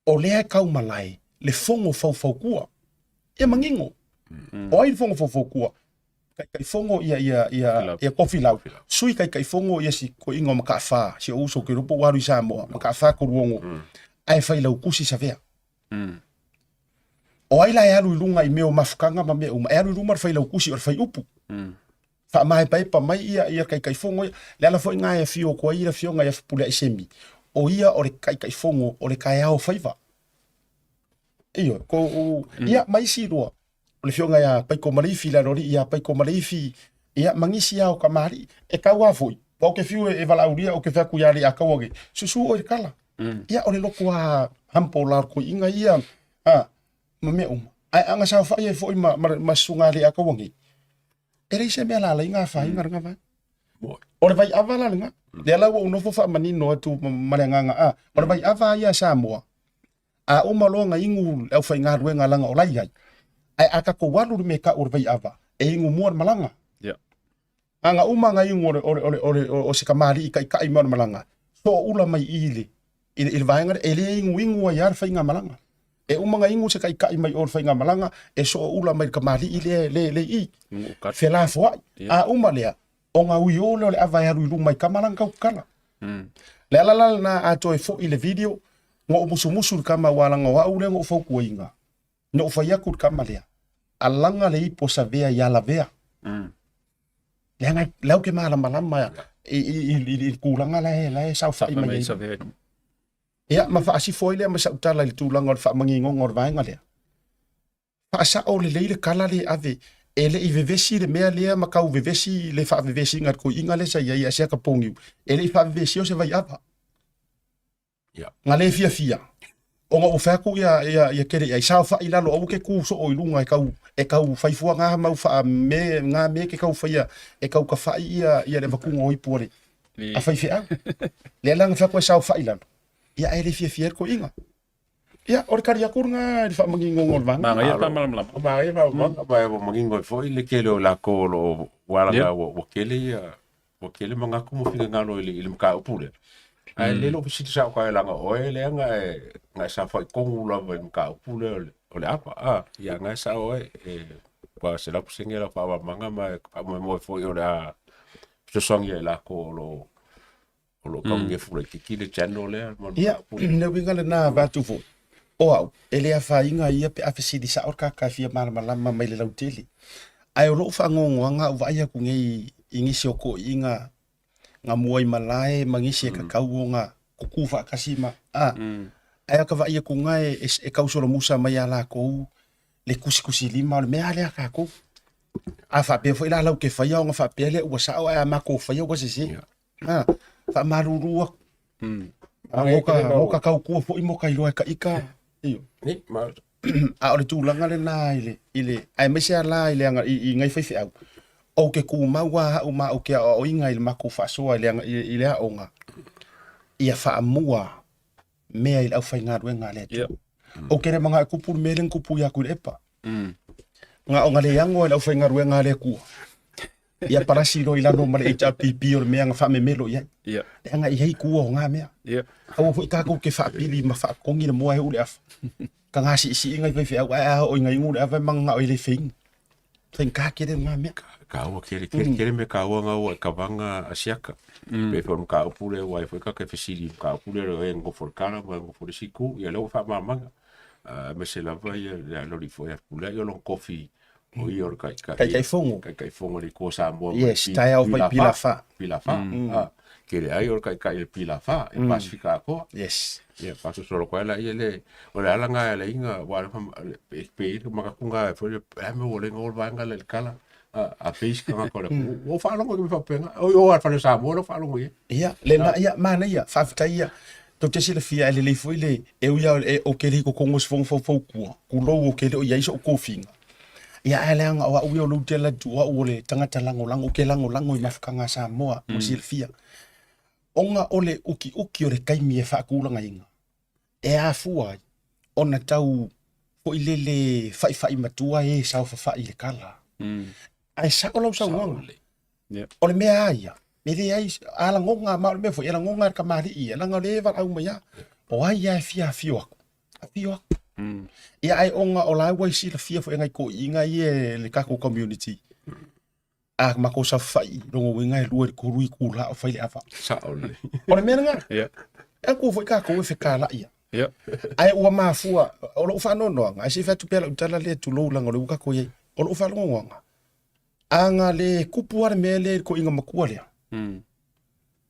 [SPEAKER 1] O lea e kaumalae le fono faufautua. Ia manino. O ai le fono faufautua? Taitaifono ia ia ia ia Tofilau. Sui taitaifono ia si toeaina o Mataafa, si ou uso ou te iloa po ua alu i Samoa, Mataafa Toluogo. Ae Failautusi Savea. O ai la e alu i luga i mea o mafutaga ma mea uma? E alu i luma le Failautusi o le faiupu. Faamaepaepa mai ia ia Taitaifono ia. Le ala foi na e afio atu ai le afioga ia Fepuleai Semi, o ia o le Taitaifono o le taeao faiva. Ioe, ko u, ia ma isi lua, o le afioga ia Paiko Maleifi, le aloalii ia Paiko Maleifi, ia ma nisi lava o kamali'i. E tau lava foi, aua ou te fiu e valaaulia, ou te fai atu ia Leiataua nei, susu oe i le kala. Ia o le loto lava humble la o le toeaina ia, a, ma mea uma. Ae a na saofai ai foi ma, ma, ma susuga a Leiataua nei, E leai se mea lalaina afaina lena vaega. O le vaiava la lena. Lea la ua ou nofo faamanino atu ma le agaga a. O le vaiava ia a Samoa, a uma loa ona inu le aufaigaluega leaga o la e i ai, ae a tatou alu i le mea e tau o le vaiava, e inu mua le malaga.
[SPEAKER 5] Yeah.
[SPEAKER 1] A na uma ona inu o, le, o, le, o, le, o, le, o se kamali'i taitai mai o le malaga, sooula mai i i le, i le, i le vaega lea, e le inuinu ai lava le faigamalaga. E uma ona inu se taitai mai o le faigamalaga, e sooula mai le kamali'i lea, lea, lea i i, felafoai. A uma lea, ona ui o lea o le ava e alu i luma i tama la na tautatala. Le ala la lena a toe foi i le video, na ou musumusu i le tama aua leaga o au lea na ou fautuaina, na ou fai atu i le tama lea, alaga le ipu o Savea ia Lavea. Leaga la ou te malamalama i, i, i, i, i le tulaga la e, la e saofai mai ai. Ia, ma faasifo ai lea ma sau tala i le tulaga o le faamaninoga o le vaega lea. Faasao lelei le kala lea e ave, e le i vevesi le mea lea ma tau vevesi le faavevesiga i le toeaina lea sa i ai ia Siaka Pogiu, e le i faavevesia o se vaiava.
[SPEAKER 6] Ia.
[SPEAKER 1] Na le fiafia, ona ua fai atu ia, ia, ia kele i ai, saofai i lalo, aua ke kū soo i luga e tau, e tau fai fua ngā mau wha me, ngā me ke kau whaia, e kau ka whai ia, ia le vakunga o ipu ale, a whai wheau. Le ala nga fai atu e saofai i lalo. Ia e le fiafia e le toeaina. Ia, o le kari aku lena i le faamaninoga o le vaega.
[SPEAKER 5] Manaia le faamalamalama.
[SPEAKER 6] Manaia le faamalamalama, ma ua manino ai foi le tele o latou o lo o ua alaga ua tele ia ua tele manatu ma finagalo i le i le mataupu lea. Ae le lou fesili sao ka leaga o oe lea na e na e saofai tonu lava i le mataupu lea o le o le ava. A, ia na e sao oe e ua 100% lau faamalamalamaga ma e faamoemoe foi o le a fesoasoani ai latou o lo o o lo o tau nefu laitiiti le channel lea.
[SPEAKER 1] Ia, le uiga lena vaeatu foi, o au, e le afaina ia pe a fesili sao le tagata e fia malamalama mai le lautele. Ae o lou faanoanoaga a ou vaai atu nei i nisi o toeaiina na mua i malae ma nisi e tatau ona tutu faatasi ma, a, ae a ka vaai atu na e, e tau solomusa mai ia latou le tusitusilima o le mea lea a tatou. A faapea foi la lau te faia ona faapea lea ua sao ae a matou faia ua sese. A, faamalulu atu. A mo ka, mo ka tautua foi mo ka iloa e ka ika. Io.
[SPEAKER 6] Ni, ma
[SPEAKER 1] A o le tulaga lena i le, i le, aemaise lava la i le aga, i, i nai faifeau, ou te tumau lava au ma ou te aoaoina i le matou faasoa i le aga, i, i le aoga, ia faamua mea i le aufaigaluega a le Atua. Ou te le manao e kupu le mea lea na kupu ia Tuilaepa. Na ona le ano e le aufaigaluega a le Atua. Ia palasi loa i lalo ma le HRPP o le mea na faamemelo i ai.
[SPEAKER 5] Yeah.
[SPEAKER 1] Leaga e i ai tua o ngā mea.
[SPEAKER 5] Yeah.
[SPEAKER 1] Aua foi tatou te faapili ma faatogi le moa e uu le afa. Ka ngā siisiiga i faifeau ae a oo ina inu le afa e mananao e le feinu. Faigata tele ngā mea.
[SPEAKER 6] Kaua kele kele kele me kaua ngā ua e kawanga asiaka. Pe wha mataupu le wai foi ka ke fesili mataupu le e ngofo le kala ma ngofo le siku ia le ua whaamamanga. Me se lava ia le alori foi a pulea ia lon kofi. O ia o le taitai.
[SPEAKER 1] Taitaifono.
[SPEAKER 6] Taitaifono o le Itu o Samoa.
[SPEAKER 1] Yes, taeao fai Pilafa.
[SPEAKER 6] Pilafa. Ah, tele ai o le taitai o le Pilafa i Pasifika atoa.
[SPEAKER 1] Yes.
[SPEAKER 6] Ia, faasolosolo atu ai laia le, o le ala lena e ala ai ona, aua e pei e manatu na foi lea, o le a le mea ua ala ai ona o le vaega lea i le kala, a pei isi tagata o le atunuu. Ua ou faalogo i mea faapena. Oi, o lava i le fale o Samoa lea ua faalogo i ai.
[SPEAKER 1] Ia, lena, ia, manaia, faafetai ia. Tou te silafia e lelei foi le, e ui lava ou te le i totonu o se fono faufautua, tulou ou te le o i ai sou tofiga. Ia ae leaga o au ia o lou te alu atu o au o le tagata lagolago, ou te lagolago i mafutaga a Samoa, mo le silafia. Ona o le utiuti o le taimi e faatulagaina, e afua ai ona tau foi lele faifai matua e saofafai i le kala. Ae sao lau saunoaga. O le mea a ia, e leai, a lagona, ma o le mea foi, e lagona e le kamali'i ia, leaga o lea e valaau mai lava, o ai lava e fia afio atu, afio atu. Ia ae ona o la ua silafia foi e nai toeaiina ia e le tatou community, a matou saofafai, lona uiga e 2 i le 3 itula o fai le ava.
[SPEAKER 6] Sao lelei.
[SPEAKER 1] O le mea lena.
[SPEAKER 5] Ia.
[SPEAKER 1] E atu foi tatou e fekalai ia.
[SPEAKER 5] Ia.
[SPEAKER 1] Ae ua mafua, o lou faanoanoaga, ae se i fai atu pea lau tala lea tulou leaga o lea ua tatou i ai. O lou faanoanoaga, a na le kupu lava le mea lea i le toeaina matua lea,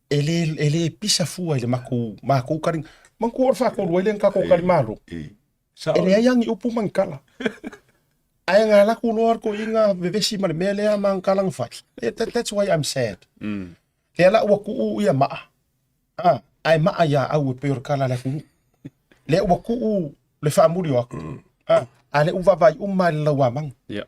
[SPEAKER 1] e le, e le pisa fua i le matou, matou tali. Manatua o le faatolu ai lea na tatou tali malo. E leai lava ni upu ma ni tala. Ae na alu atu loa le toeaina vevesi ma le mea lea ma ana tala na fai. That, that's why I'm sad. Lea la ua tuu ia maa, ah, ae maa ia au e pei o le tala a le atunuu. Lea ua tuu le faamuli o atu, ah, a lea ua vaavaai uma i le lauamanu.
[SPEAKER 5] Yeah.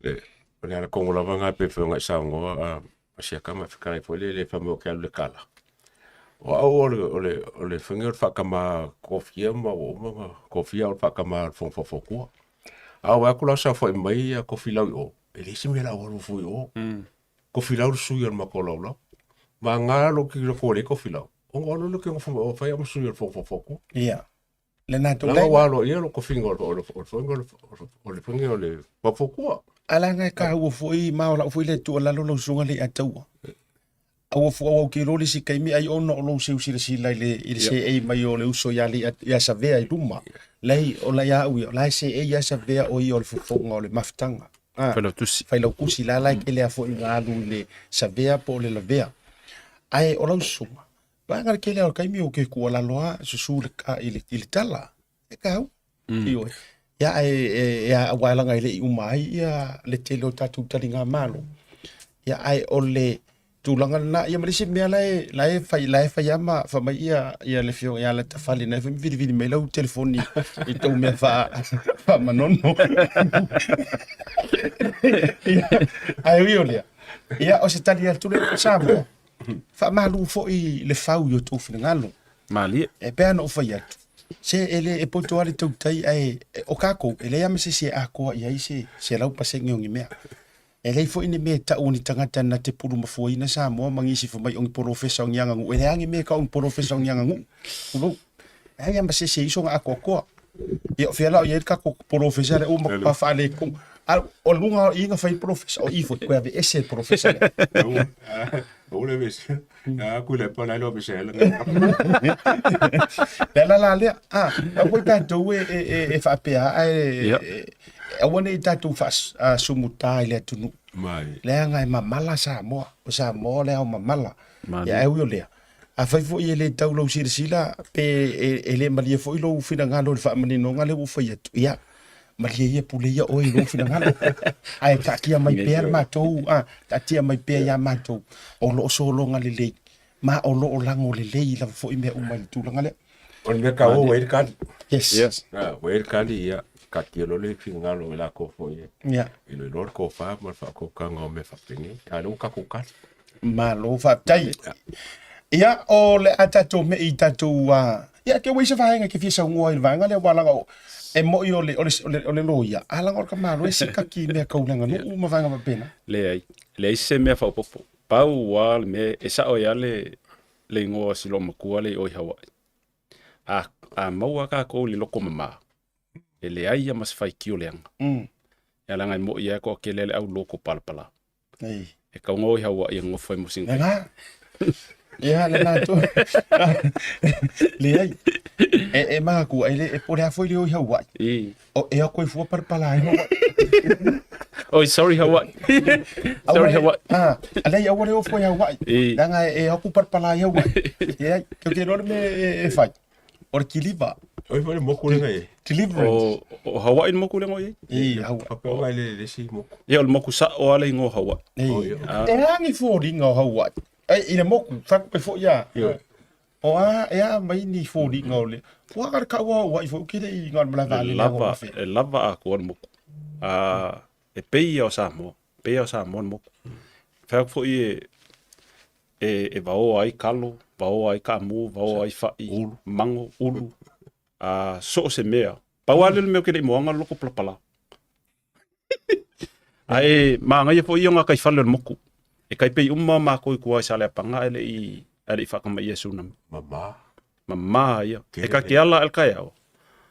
[SPEAKER 6] Le, o le ala kongo lava ngā pe whaunga i saunoa a a siaka ma whakarai foi le le whamua ke alu le kala. O au o le, o le, o le whangi o le whakama kofia ma o uma nga kofia o le whakama o le whongwhawhakua. A o aku la sa whai mai a kofi lau i o. E le isi mea la o alu fui o. Kofi lau le sui o le mako lau lau. Ma ngā lo ki lo kore kofi lau. O ngā lo ke ngā o whai ama sui o le whongwhawhakua.
[SPEAKER 1] Ia. Lena tou
[SPEAKER 6] Leaga ua alo ia lo kofiga o le o le o le faiga o le fafokua.
[SPEAKER 1] A leaga e kāua foi ma o lau foi lea tuualalo lau susuga le Ataua. Aua fua au ke iloa le isi taimi ai ona o lou seu silasila i le i le seei mai o le uso ia le ia Savea i luma. Leai o la ia au ia, o la e seei ia Savea o ia o le fofoga o le mafutaga. Ah,
[SPEAKER 5] Failautusi.
[SPEAKER 1] Failautusi la la e tele a foi ina alu i le Savea po o le Lavea. Ae o lau susuga, Vaega le tele o le taimi o ke tuualalo a susu le ka i le i le tala. E kau. Mm. Ioe. Ia e e e a aua e laga e le i uma ai ia le tele o tatou taligamalo. Ia ae o le tulaga lena ia ma le isi mea la e la e fai la e fai lava ma fai mai ia ia le afioga ia Latafale na e fai ma vilivili mai lau telefoni i tou mea faa faamanono. Ia, ae ui o lea, ia o se tali atu lea i Samoa. Faamalu foi le fau i o tou finagalo.
[SPEAKER 5] Malie.
[SPEAKER 1] E pei ona ou fai atu, se e le e poto lava le tautai ae o kākou, e leai lava ma se isi e atoa i ai se 100% o ni mea. E leai foi ni mea e tau o ni tagata na te pulumafuaina Samoa ma nisi fai mai o ni polofesa o ni aganuu. E leai lava ni mea e tau o ni polofesa o ni aganuu. Tulou. E leai lava ma se isi e i ai sona atoatoa. Ia, o fea la o i ai le tatou polofesa lea ua matua faaletonu. A o luga o i na fai polofesa, o i foi koe aveese le polofesa lea.
[SPEAKER 6] O le vese. A ku le pa la lo vese la.
[SPEAKER 1] Le la la lea. A, au foi tatou e e e, e faapea ae
[SPEAKER 5] Ia.
[SPEAKER 1] e, aua ne i tatou faasumutā i le atunuu.
[SPEAKER 6] Mai.
[SPEAKER 1] Leaga e mamala Samoa. O Samoa le ao mamala.
[SPEAKER 5] Malie.
[SPEAKER 1] Ia, ae ui o lea, Afai foi e le tau lou silasila pe e le malie foi lou finagalo i le faamaninoga lea ua ou fai atu, ia, malie ia pule ia oe i lou finagalo. Ae taatia mai pea le matou, a, taatia mai pea ia matou, o lo o sologa lelei, ma o lo o lago lelei lava foi mea uma i le tulaga lea.
[SPEAKER 6] O le mea taua ua i ai le kali.
[SPEAKER 1] Yes.
[SPEAKER 5] Yes.
[SPEAKER 6] Ah, ua i ai le kali, ia, taatia loa le finagalo i latou foi e
[SPEAKER 1] Yeah.
[SPEAKER 6] iloiloa le tofa ma le faautautaga o mea faapenei. A o lea ua tatou kali.
[SPEAKER 1] Malo faafetai. Ia, o le a tatou mei i tatou a ia ke ua i se vaega ke fia saunoa i le vaega lea aua leaga o e moi o le o le o le, o le loia, a leaga o le tamaloa e sikaki i mea tau le aganuu ma vaega faapena.
[SPEAKER 5] Leai, leai se mea faaopoopo. Pau lava le mea e sao ai lava le, le igoa o si loomatua lea i o i Hawaii. A, a maua tatou i le loko mama, e leai lava ma se faitio leaga. Ia leaga e moi lava e toatele le au loko palapala.
[SPEAKER 1] Ei.
[SPEAKER 5] E tau o i Hawaii e nofo ai mo sina.
[SPEAKER 1] Lena. Ia, lena tonu. Leai. E, e manatua, e, le, e po o le a foi le o i Hawaii.
[SPEAKER 5] I.
[SPEAKER 1] O, e o koe fua palapala ai Hawaii.
[SPEAKER 5] Oi, sorry Hawaii. Sorry Hawaii.
[SPEAKER 1] Ah, alei aua le o fua i Hawaii.
[SPEAKER 5] I.
[SPEAKER 1] Leaga e, e aku palapala ai Hawaii. Leai, ke te loa le mea e, e fai. O le kiliva.
[SPEAKER 6] Oi foi le moku lenga e.
[SPEAKER 1] Deliverance.
[SPEAKER 5] O, o Hawaii le moku lenga o i ai?
[SPEAKER 1] I, Hawaii.
[SPEAKER 6] Faapea o ngai le le isi moku.
[SPEAKER 5] Ia, o le moku sa'o a le igoa o Hawaii.
[SPEAKER 1] Ei.
[SPEAKER 6] Oh, ia.
[SPEAKER 1] E a ni foliga o Hawaii? Ei, i le moku, whaku pe fo ia.
[SPEAKER 6] Ia.
[SPEAKER 1] O a, e a mai ni foliga o le. Ua ka le kaua o Hawaii fo, kere i ngā mala
[SPEAKER 5] E
[SPEAKER 1] vale le
[SPEAKER 5] lava,
[SPEAKER 1] awa
[SPEAKER 5] e lava atoa le moku. A, e pei ia o Samoa. Pei ia o Samoa le moku. Whai atu foi e, e, e vaoa ai kalo, vaoa ai kaamu, vaoa ai fa'i,
[SPEAKER 6] Ulu.
[SPEAKER 5] mango, ulu. A, so o se mea. Pau a lea le mea o ke le i moanga le loko palapala. Ae māngaia foi ia o ngā kaifale o le moku. E kai pei uma mākou i kua i Saleapaga ae le i ae le i whaakamaia e tsunami.
[SPEAKER 6] Mama.
[SPEAKER 5] Mamā ia. E
[SPEAKER 6] Kele
[SPEAKER 5] ka ke ala el kaeao.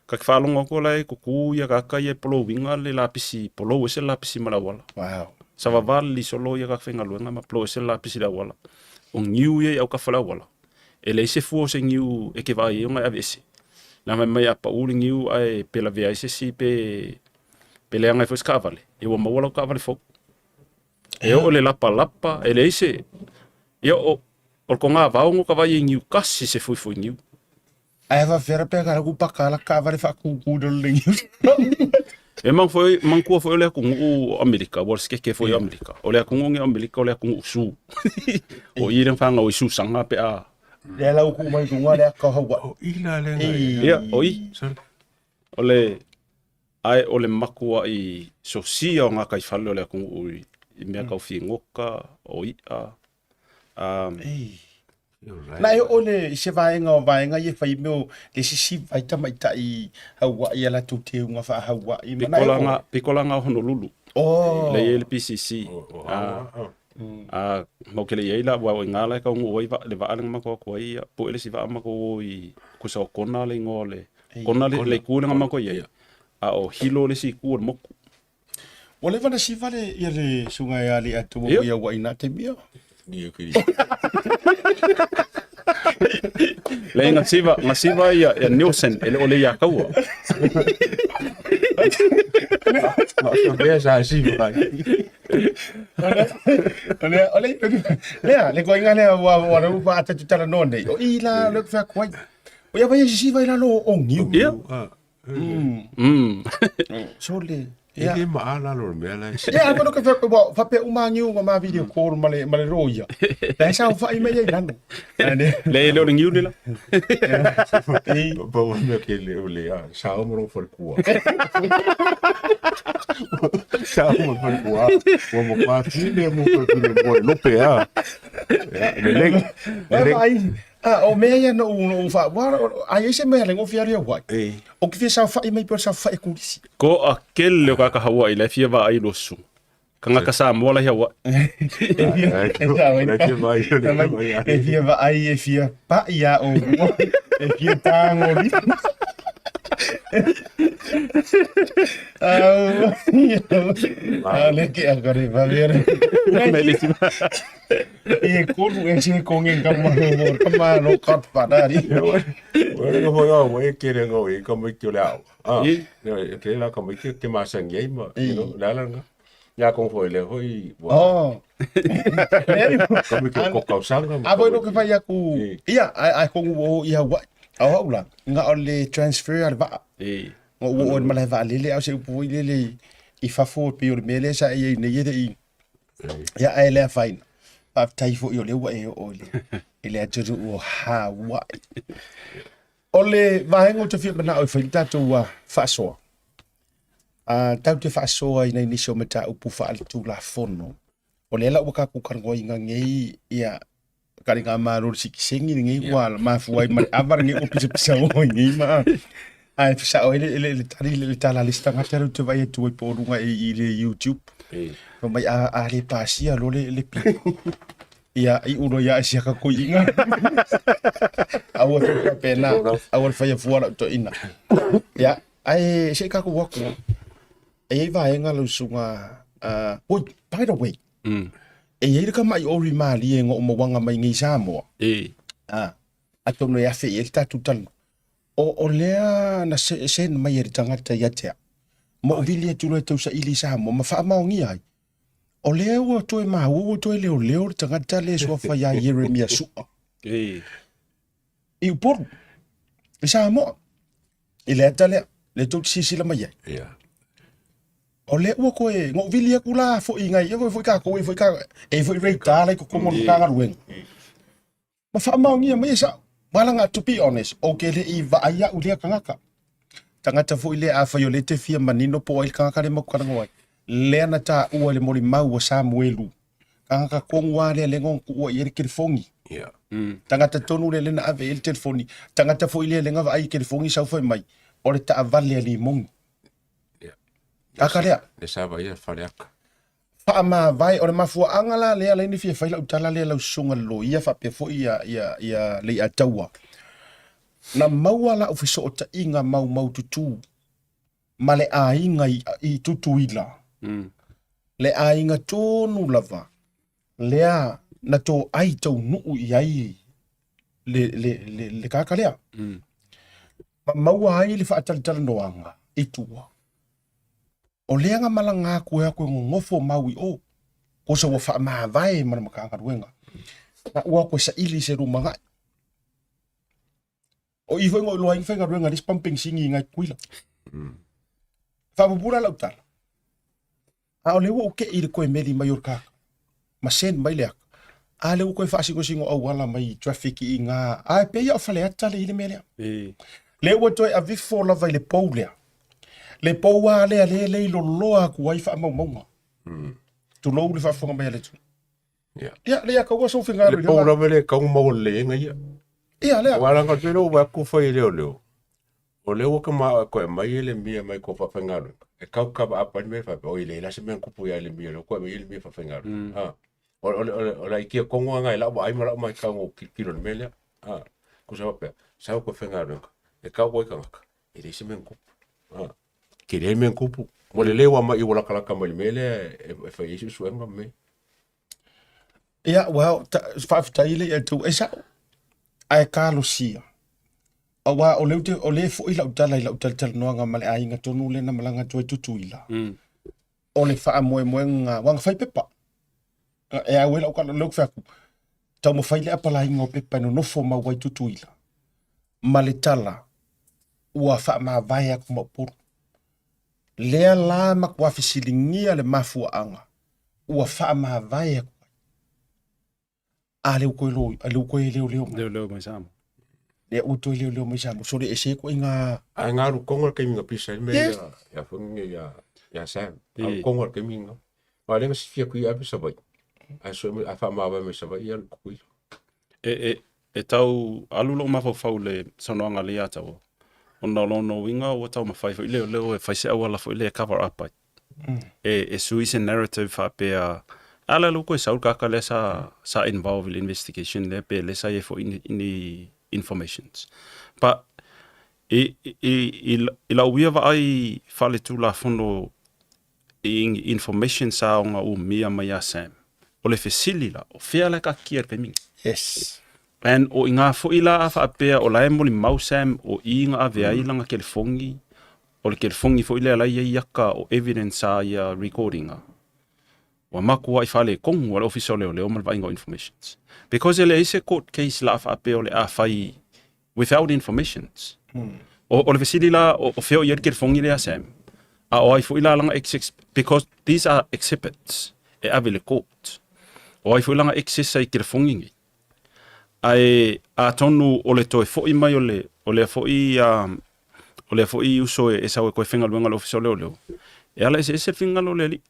[SPEAKER 5] Ka ke whaalongo aku la e kuku ia ka kai e polou winga le lapisi, polou ese le lapisi ma le auala.
[SPEAKER 1] Wow.
[SPEAKER 5] Savavā le lisolo ia ka whaingaluenga ma polou ese le lapisi le auala. O ngiu ia i au kafa le auala. E leai se fua o se ngiu e ke vaai ai ona e aveese. Na mai mai a pau le ngiu ae pe lavea ai se isi pe pe leaga ai foi se kaavale. Ia ua maua lau kaavale fou. E oo le lapalapa, e leai se ia o o le kogāvao go ka vaai ai ngiu kasi se fuifui ngiu.
[SPEAKER 1] Ae faapefea pe ka laku paka la kaavale faakūkū i lalo le niu.
[SPEAKER 5] E mang foi manatua foi o le atunuu o Amerika, ua o le sekeke foi o Amerika. O le atunuu lenei o Amerika o le atunuu su. O i le whāngau i susanga pe a.
[SPEAKER 1] Lea lau kuu mai luga le aka o Hawaii.
[SPEAKER 6] O i la le ngai.
[SPEAKER 5] Ia, o i.
[SPEAKER 6] Sorry.
[SPEAKER 5] O le, ae o le matua'i sosia o ngā kaifale o le atunuu i, i mea kau fīgoka, o i'a. Um,
[SPEAKER 1] Ei. Na e oo le i se vaega o vaega ia e fai mea o le sisiva ai tamaitai Hawaii a latou teuga faa-Hawaii ma na e
[SPEAKER 5] piko la
[SPEAKER 1] oo.
[SPEAKER 5] ngā, piko la ngā o Honolulu.
[SPEAKER 1] Oh.
[SPEAKER 5] Le i ai le PCC.
[SPEAKER 6] O
[SPEAKER 5] Ah,
[SPEAKER 6] hawa.
[SPEAKER 5] a mau ke le i ai la, ua o i ngā la e kau ngō ai va, le vaa le nga makou atu ai, ia, pu'e le isi vaa makou o i kusa o Kona le igoa o le, Kona le, le itu le nga makou i ai, a o Hilo le isi itu o le moku.
[SPEAKER 1] Ua leva ona siva le ia le susuga ia Alii Atoa
[SPEAKER 5] Ia.
[SPEAKER 1] i Hawaii na taimi ia.
[SPEAKER 6] Ni e kiri.
[SPEAKER 5] Le nga siva, nga siva ia, ia Nielsen, e le o le ia kaua.
[SPEAKER 6] Ma o mea sa siva ai.
[SPEAKER 1] O lea, o le, lea, le koiga lea ua ua le upa ata tu tala noa nei. O i la le whea kuai. O ia vai e sisiva i lalo o ngiu.
[SPEAKER 5] Ia.
[SPEAKER 1] So le,
[SPEAKER 6] E
[SPEAKER 1] ia.
[SPEAKER 6] le maa lalo le mea la e
[SPEAKER 1] Ia, a kono ka whea kuai, whapea uma ngiu nga ma video call ma le, ma le roia. La e sao whai mai ai lalo. Ane.
[SPEAKER 5] Le le o le ngiu le la.
[SPEAKER 1] Ei.
[SPEAKER 6] Pa o mea ke le o le a sa o moro fale kua. Sa o moro fale kua. Ua mo pa fine mo fale fine mo lope a. Ia, le le.
[SPEAKER 1] Le vai. Ah, o mea ia no no fa wa ai se mea le ngofia ria wai.
[SPEAKER 6] Ei.
[SPEAKER 1] O ki fia sao whai mai pe sao whai kulisi.
[SPEAKER 5] Ko a kele o kaka Hawaii le fia vaai lo susu. Kanga ka Samoa la i Hawaii.
[SPEAKER 6] E fia vaai
[SPEAKER 1] E fia vaai, e fia pa'i a o e fia tāngori. Au, le ke a kare vavere. E kolu e se kongen ka malo mo ka malo ka padari.
[SPEAKER 6] Ua le hoi au, e kere ngau e ka mai ki o le au. Ah,
[SPEAKER 5] I.
[SPEAKER 6] e ke la ka mai ki te masangi ai ma, you know, la la nga. Ya kong foi le hoi, ua.
[SPEAKER 1] Oh.
[SPEAKER 6] Ka mai ki o kokausanga.
[SPEAKER 1] A voi no ke whai aku, ia, ai kongu o i Hawaii. Au hau la, nga o le transfer a le vaa.
[SPEAKER 5] E.
[SPEAKER 1] Nga ua o le malae vaalele, au se upu foi lele i fafo e pei o le mea lea sa e iai nei e le i. Ia, ae le afaina. Faafetai foi o lea ua e oo i le, i le atunuu o Hawaii. O le vaega ou te fia manao e fai le tatou faasoa. Tatou te faasoa i nai nisi o mataupu faaletulafono. O lea la ua tatou talanoaina nei ia kaliga malo le sikisengi lenei ua mafua ai ma le ava lenei ua pisapisa o ai nei ma ae fasao ai le le le tali le tala a le isi tagata lea ou te vaai atu ai po o luga i le YouTube. Fai mai a a le pasia loa le le pili. Ia iu loa ia siaka koi'iga. Aua te faapena, aua le faia fua lau toeaina. Ia, ae se i tatou o atu, e i ai vaega lau susuga, oi, by the way, E i ai le kamaʻi ori malie ngo mauaga mai nei Samoa.
[SPEAKER 5] E.
[SPEAKER 1] A, atonu e afe i ai le tatou talanoa. O, o lea na se, send mai e le tagata ia te au. Ma ou vili atu loa e tausaili i Samoa ma faamaonia ai. O lea ua toe maua ua toe leoleo le tagata lea e suafa ia Ieremia Su'a.
[SPEAKER 5] E.
[SPEAKER 1] I Upolu, i Samoa. I le ata lea, lea tou te silasila mai ai.
[SPEAKER 6] Ia.
[SPEAKER 1] O lea ua koe, ngou vili aku la foi ngai, e foi kākou, e foi kā, e foi radar la i totonu o le Matagaluega. Ma faamaonia mai e sa'o. Wala to be honest, ou te leʻi vaai au i lea tagata. Tagata foi lea afai o lea e te fia manino po o ai le tagata lea matou talanoa ai. Lea na taua i le molimau a Samuelu. Tagata tonu lava lea lea na ona tuua i ai le telefoni.
[SPEAKER 6] Yeah.
[SPEAKER 1] Tagata tonu lea lea na ave i ai le telefoni. Tagata foi lea lea na vaai i telefoni sau fai mai, o le taavale a Limoni.
[SPEAKER 6] Yeah.
[SPEAKER 1] Tagata lea.
[SPEAKER 6] Le sa vaia Faleata.
[SPEAKER 1] Faamavae, o le mafuaaga la lea ala ai ona fia fai lau tala lea lau susuga i le loia faapea foi ia, ia, ia Leiataua. Na maua lau fesootaiga maumaututu ma le aiga i, i Tutuila. Le aiga tonu lava lea na toai taunuu i ai le, le, le, le tagata lea. Ma maua ai le faatalatalanoaga i tua. O lea na malaga atu e atu e nonofo mau i o, kosa ua faamavae ma le Matagaluega. Na ua atu e saili se lumanai. O i foi na ou iloa ai na faigaluega i le isi pamu penisini i nai Tutuila. Faapupula lau tala. A o lea ua ou tei i le toe meli mai o le tagata ma send mai le ata. A lea ua toe faasinosino auala mai i traffic i ina. A e pei lava o Faleata lea e i ai le mea lea. Lea ua toe aveifo lava i le pou lea. Le pou lava lea lea e leiloloa atu ai faamaumauga. Tulou le faafofoga mai a le atunuu.
[SPEAKER 6] Ia.
[SPEAKER 1] Ia, lea kaua sou finagalo
[SPEAKER 6] Le pou lava lea e tatau ona maua lelei ai ia.
[SPEAKER 1] Ia, lea.
[SPEAKER 6] Aua leaga te lea ua atu fai e leoleo, o lea ua tama e toe aumai Elemia mai tua faafaigaluega, e tau cover up ai le mea faapea, oi leai la se mea na tupu ia Elemia, lea ua toe aumai Elemia faafaigaluega. Ah. O, o, o, o le aikia tonu lava lena i lau vaai ma lau matau na ou tilotilo i le mea lea. Ah. Tusa faapea, sau toe faigaluega, e tau ai tagata, e leai se mea na tupu. Ah. Tele le mea na tupu. Ua lelei ua aumai ua latalata mai le mea lea e, e fai ai suesuega ma mea.
[SPEAKER 1] Ia, well, ta, faafetai le ia tou, e sa'o, ae talosia. Aua o lea ou te, o lea e foi lau tala i lau talatalanoaga ma le aiga tonu lea na malaga atu ai Tutuila. O le faamoemoega, aua na fai pepa. E au ai lau tala, lea ou te fai atu, taumafai le apalaiga o pepa e nonofo mau ai Tutuila ma le tala ua faamavae atu ma Upolu. Lea la matua fesiligia le mafuaaga ua faamavae atu ai. A lea ua toe lo, a lea ua toe leoleo mai.
[SPEAKER 5] Leoleo mai Samoa.
[SPEAKER 1] Lea ua toe leoleo mai Samoa. So le ese koe ngā...
[SPEAKER 6] Ae ngā alu kongo le taimi na pisa ai le mea
[SPEAKER 1] Yes.
[SPEAKER 6] ia, ia foi nei ia, ia Sam.
[SPEAKER 5] E.
[SPEAKER 6] Alu kongo le taimi na. Aua lea na sifia atu ia ave Savaii. Ae sue mai, ae faamavae mai Savaii ia le Tutuila.
[SPEAKER 5] E, e, e tau alu lou mafaufau i le saunoaga a Leiataua, ona o lona uiga ua taumafai foi leoleo e fai se auala foi lea e cover up ai. E, e sui se narrative faapea, a lea ua toe sau le tagata lea sa, sa involve i le investigation lea pe lea sa i ai foi ni, ni informations. But i, i, i, i lau ia vaai faaletulafono i information sa ona umia mai ia Sam, o le fesili la, o fea la e taatia i le taimi nei?
[SPEAKER 1] Yes.
[SPEAKER 5] And o i ngā foi la a faapea o la e molimau Sam o i na ave ai lana telefoni, o le telefoni foi lea la e i ai aka o evidence a ia recording a, ua makuai faaletonu a le Ofisa o Leoleo ma le vaaiga o informations. Because e leai se court case la a faapea o le a fai without informations. O, o le fesili la, o, o fea o i ai le telefoni lea Sam? A o ai foi la lana access, because these are exhibits e ave i le court. O ai foi lana access ai i telefoni nei? Ae atonu o le toe foi mai o le, o lea foi, um, o lea foi uso e, e sau e koe faigaluega le Ofisa o Leoleo, e ala eseese le finagalo o le alii.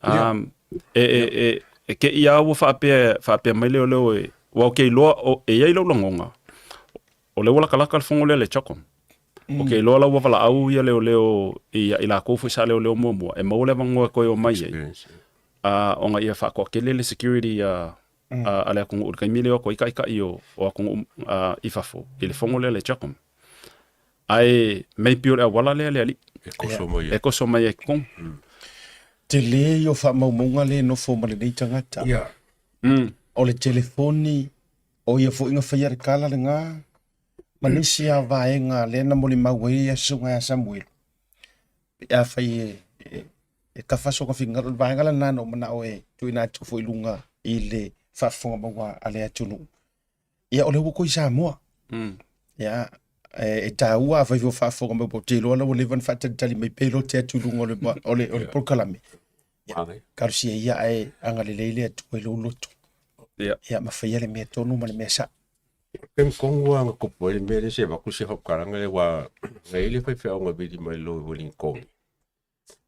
[SPEAKER 5] Um, e, e, e, e ke i a ua faapea, faapea mai leoleo e, ua o ke iloa, o, e i ai lou lagona, o lea ua lakalaka le fono lea le CHOGM. O ke iloa la ua valaau ia leoleo i, i lakou foi sa leoleo muamua, e maua le avanoa e toe omai ai.
[SPEAKER 6] Experience.
[SPEAKER 5] A, ona ia faatoatele le security a, a, a le atunuu i le taimi lea o atu ai taitai o, o atunuu a, i fafo i le fono lea le CHOGM. Ae maybe o le auala lea le alii.
[SPEAKER 6] E koso mai
[SPEAKER 5] E koso mai ai i totonu.
[SPEAKER 1] Tele ia o faamaumauga lea e nofo ma lenei tagata.
[SPEAKER 6] Ia.
[SPEAKER 1] O le telefoni, o ia foi na faia le kala lena, ma nisi lava vaega lea na molimau ai le Susuga ia Samuelu, pe afai e, e, e kafa sona finagalo, o le vaega lena na ou manao e tuuina atu foi i luga i le faafofoga maua a le atunuu. Ia, o lea ua toe i Samoa. Ia, e, e taua afai foi o faafofoga mai, ou te iloa la ua leva ona faatalitali mai pe lote atu i luga o le, o le, o le polokalame. Ia, talosia ia ae agalelei le Atua i lou loto.
[SPEAKER 5] Ia.
[SPEAKER 1] Ia, ma faia le mea tonu ma le mea sao.
[SPEAKER 6] Taimi tonu lava na tupu ai le mea lea se avatu se faamatalaga lea aua na i ai le faifeau na vili mai loa i Wellington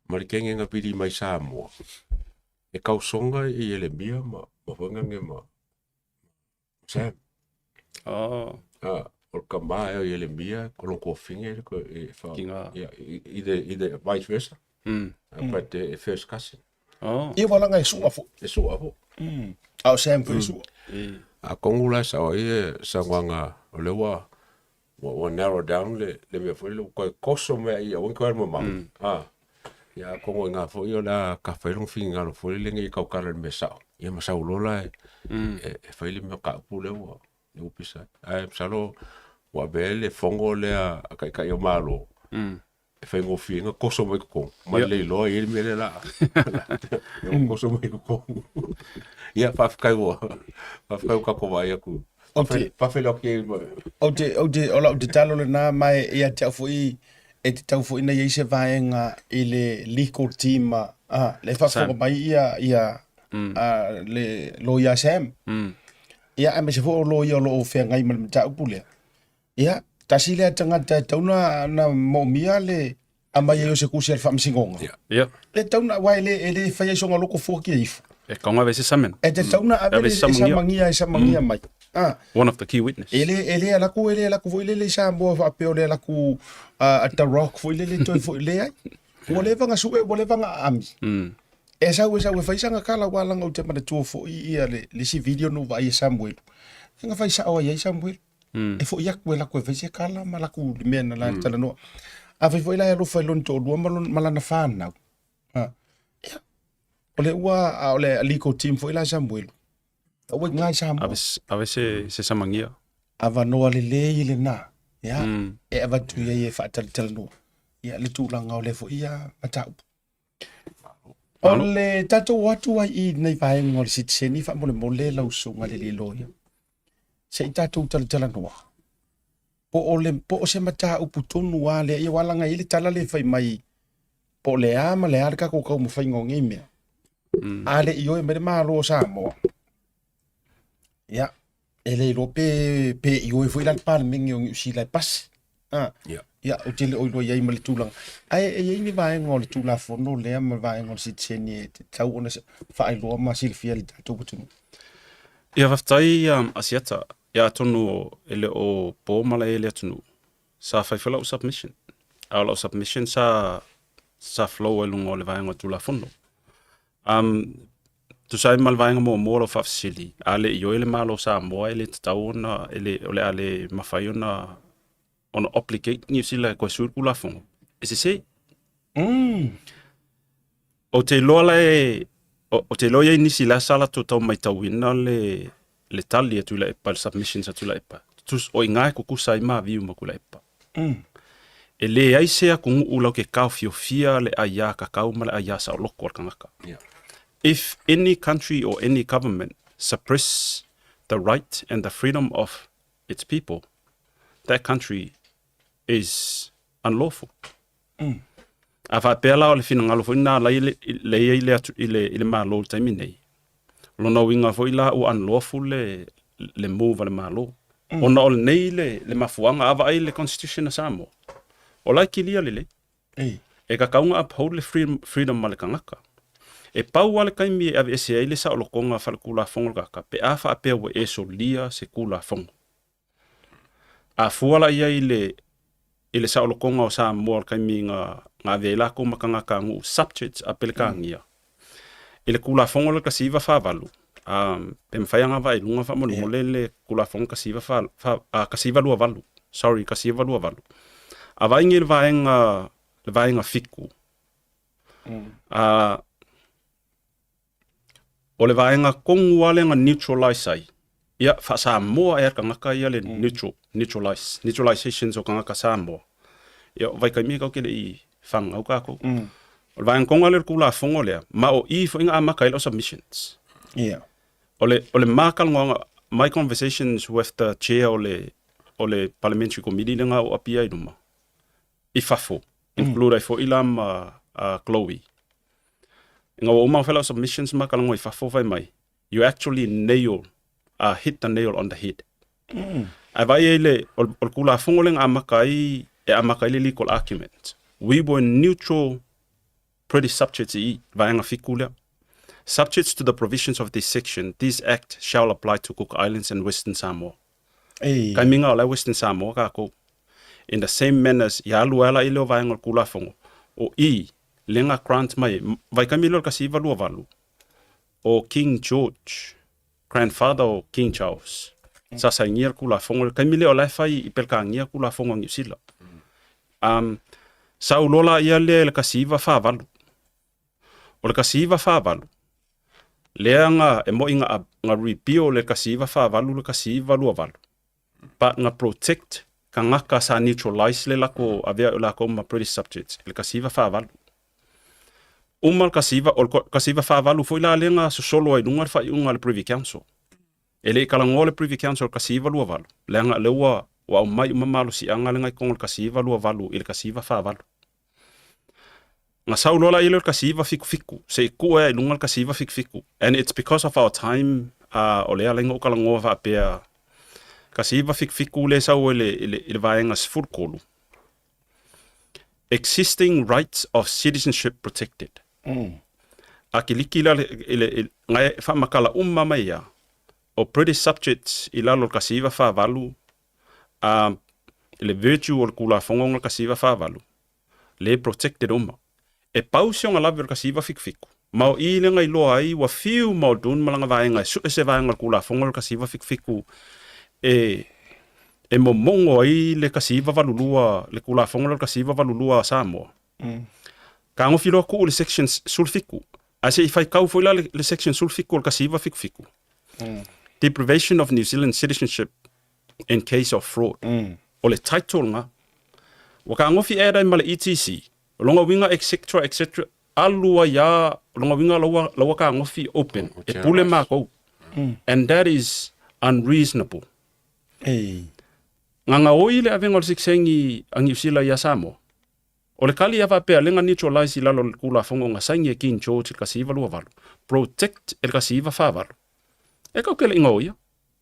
[SPEAKER 6] ma le kene na vili mai Samoa e tausoga i Ielemia ma ma foi nane ma Sam.
[SPEAKER 5] Oh.
[SPEAKER 6] Ah, o le tama ea o Ielemia o lona tuafafine le toe e fa
[SPEAKER 5] Ki ngā-
[SPEAKER 6] ia either either vice versa. But e first cousin.
[SPEAKER 5] Oh.
[SPEAKER 1] Ia ua laga e sua foi.
[SPEAKER 6] E sua foi.
[SPEAKER 1] A o Sam foi e sua.
[SPEAKER 6] Atonu la e sao ai le saunoaga o lea ua ua narrow down le le mea foi lele ua toe toso mai ai aua ne i toe alu mamao. A, ia atonu o i ina foi o le a tafa ai lona finagalo foi lele ne i tautala i le mea sao, ia ma sau loa la e e fai le mea mataupu lea ua lea ua pisa ai. Ae masalo ua avea ai le fono lea a Taitai o Malo e faigofie ai ona toso mai totonu, ma le iloa e i ai le mea lea o le a toso mai totonu. Ia, faafetai ua, faafetai ua tatou vaai atu. Faafeiloai atu i ai.
[SPEAKER 1] Ou te, ou te, o lau tatalo lena, ma e ia te au foi, e tatau foi ona i ai se vaega i le legal team, a, le faafofoga mai ia, ia, a, le loia Sam. Ia, aemaise foi o loia o lo o feagai ma le mataupu lea. Ia, tasi lea tagata e tatau ona, ona moomia le aumai ai o se tusi a le Faamasinoga.
[SPEAKER 6] Ia.
[SPEAKER 5] Ia.
[SPEAKER 1] E tatau ona, aua e le, e le faia i sona loto fua kia ifo.
[SPEAKER 5] E tatau ona ave se summon.
[SPEAKER 1] E tatau ona ave
[SPEAKER 5] Ave
[SPEAKER 1] le,
[SPEAKER 5] se
[SPEAKER 1] e
[SPEAKER 5] samagia.
[SPEAKER 1] samagia, e samagia mai. Ah.
[SPEAKER 5] One of the key witness.
[SPEAKER 1] E le, e le ala atu, e le ala atu foi lele i Samoa faapea o le ala atu a The Rock foi lele toe foi, leai. Ua leva ona sue, ua leva ona aami. E sau, e sau e fai sana kala, aua leaga ou te manatua foi ia le, le isi video na ou vaai e Samuelu. Na fai sao ai ai Samuelu. E foi atu e lako e fai se kala ma lako le mea na la talanoa. Afai foi la e alofa i lona toalua ma lona, ma lana fanau. Ha. Ia. O le ua, a o le legal team foi la Samuelu. Ua i Samoa.
[SPEAKER 5] Ave, ave se, se samagia.
[SPEAKER 1] Avanoa lelei lena. Ia. E avatu i ai e faatalatalanoa. Ia le tulaga o lea foi ia mataupu. O le tatou o atu ai i lenei vaega o le sitiseni faamolemole lau susuga i le alii loia. Se i tatou talatalanoa. Po o le po o se mataupu tonu lava lea, ia aua leaga e i ai le tala lea e fai mai po o le a ma le a le tatou taumafaiga o nei mea. A le ioe mai le Malo o Samoa, ia, e le iloa pe, pe ioe foi la le Palemene o Niu Sila e pasi. A,
[SPEAKER 6] Ia.
[SPEAKER 1] ia, ou te le o iloa i ai ma le tulaga. Ae e i ai ni vaega o le Tulafono lea ma vaega o le sitiseni e tatau ona faailoa ma silafia e le tatou atunuu.
[SPEAKER 5] Ia, faafetai Asiata. Ia, atonu e le o po malae i le atunuu, sa fai foi lau submission. A o lau submission sa, sa flow ai luga o le vaega o le Tulafono. Um, tusa ai ma le vaega muamua o lau faafesili, a le ioe le Malo o Samoa e le tatau ona, e le, o le a le mafai ona, ona obligate Niu Sila e toe sui le Tulafono, e sese. Ou te iloa la e, ou te iloa e i ai nisi la sa latou tau matauina le, le tali a Tuilaepa, le submissions a Tuilaepa. Tus, o i ina e tutusa ai maviu ma Tuilaepa. E leai se atunuu latou te taofiofia le aia tatau ma le aia saoloto a le tagata.
[SPEAKER 6] Yeah.
[SPEAKER 5] If any country or any government suppress the right and the freedom of its people, that country is unlawful. A faapea la o le finagalo foi lena la i ai le atu, i le, i le Malo i le taimi nei, o lona uiga foi la ua unlawful le, le move a le Malo. Ona o lenei le, le mafuaaga, a vaai i le Constitution a Samoa, o la e kilia lelei. E tatau ona uphold le freedom a le tagata. E pau lava le taimi e aveese ai le saolotoga faale-tulafono o le tagata pe a faapea ua e solia se tulafono. A fua la i ai i le, i le saolotoga o Samoa i le taimi na, na avea ai latou ma tagata nuu, subjects a Pelekānia, i le Tulafono lea 1948, pe mafai ona vaai i luga faamolemole le Tulafono 1928, sorry, 1928. A vaai nei i le vaega, le vaega 7, O le vaega tonu lava lea na neutralise ai, ia, faa-Samoa ea le tagata ia le neutral, neutralise, neutralisations o tagata Samoa. Ia, o vaitaimi tatou te le i fanau tatou. O le vaega tonu lava lea o le Tulafono lea, ma o i foi na amata ai lau submissions.
[SPEAKER 1] Ia.
[SPEAKER 5] O le, o le ma talanoaga, my conversations with the chair o le, o le Parliamentary Committee lea na oo Apia i luma, i fafo, include ai foi la ma uh, Chloe. Ina ua uma ona fai lau submissions ma talanoa i fafo fai mai, you actually nail, uh, hit the nail on the head. Mm. Ae vaai ai le, o, o le Tulafono lea na amata ai, e amata ai le legal argument. We were neutral British subjects i vaega fiku lea. Subjects to the provisions of this section, this Act shall apply to Cook Islands and Western Samoa.
[SPEAKER 1] Ei.
[SPEAKER 5] Kai minga o la Western Samoa kākou. In the same manners, ia alu ala i leo vaega o le Tulafono, o i, le nga grant mai, vai kami leo le kasi iwa lua valu, o King George, grandfather o King Charles, sa sainia le Tulafono, le taimi lea o la e fai i Pelekānia Tulafono a Niu Sila. Um, sa uloa la ia lea i le 1948. O le 1948, lea nga e moi nga, nga repeal le 1948 le 1928, but nga protect kangaka sa neutralize le lako avea o lako ma British subjects i le 1948. Uma le 19, o le 1948 foi la lea nga sosolo ai luga le faaiuga a le Privy Council. E le i talanoa le Privy Council i le 1928, leaga lea ua ua aumai uma malosiaga lea i totonu o le 1928 i le 1948. Na sau loa la ia lea o le 1977, se i tuu ai i luga le 1977. And it's because of our time, uh, o lea ala ai na ou talanoa faapea, 1977 lea e sau ai i le, i le vaega 13, existing rights of citizenship protected. Mm. A kiliki la i le, i, ngai faamatala uma mai ia, o British subjects i lalo o le 1948, a i le virtue o le Tulafono o le 1948, le protected uma. E pau si ona lave o le 1977, ma o i lea na iloa ai ua fiu Muldoon ma lana vaega e sue se vaega o le Tulafono o le 1977 e e momogo ai le 1982, le Tulafono lea o le 1982 a Samoa. Mm. Kagofi loa tuu le section 17, ae se i faitau foi la le, le section 17 o le 1977. Mm. Deprivation of New Zealand citizenship in case of fraud. Mm. O le title nga. Ua kagofi add ai ma le ETC, longa uiga etc etc alu ai a longa uiga laua laua kagofi open e pule makou. Mm. And that is unreasonable.
[SPEAKER 1] Ei.
[SPEAKER 5] Gagaoi le avega o le sikisengi a Niu Sila ia Samoa. O le kali ia faapea le ga neutralize i lalo o le Tulafono ga saini e King George i le 1928, protect e le 1948. E kau ke le igaoia.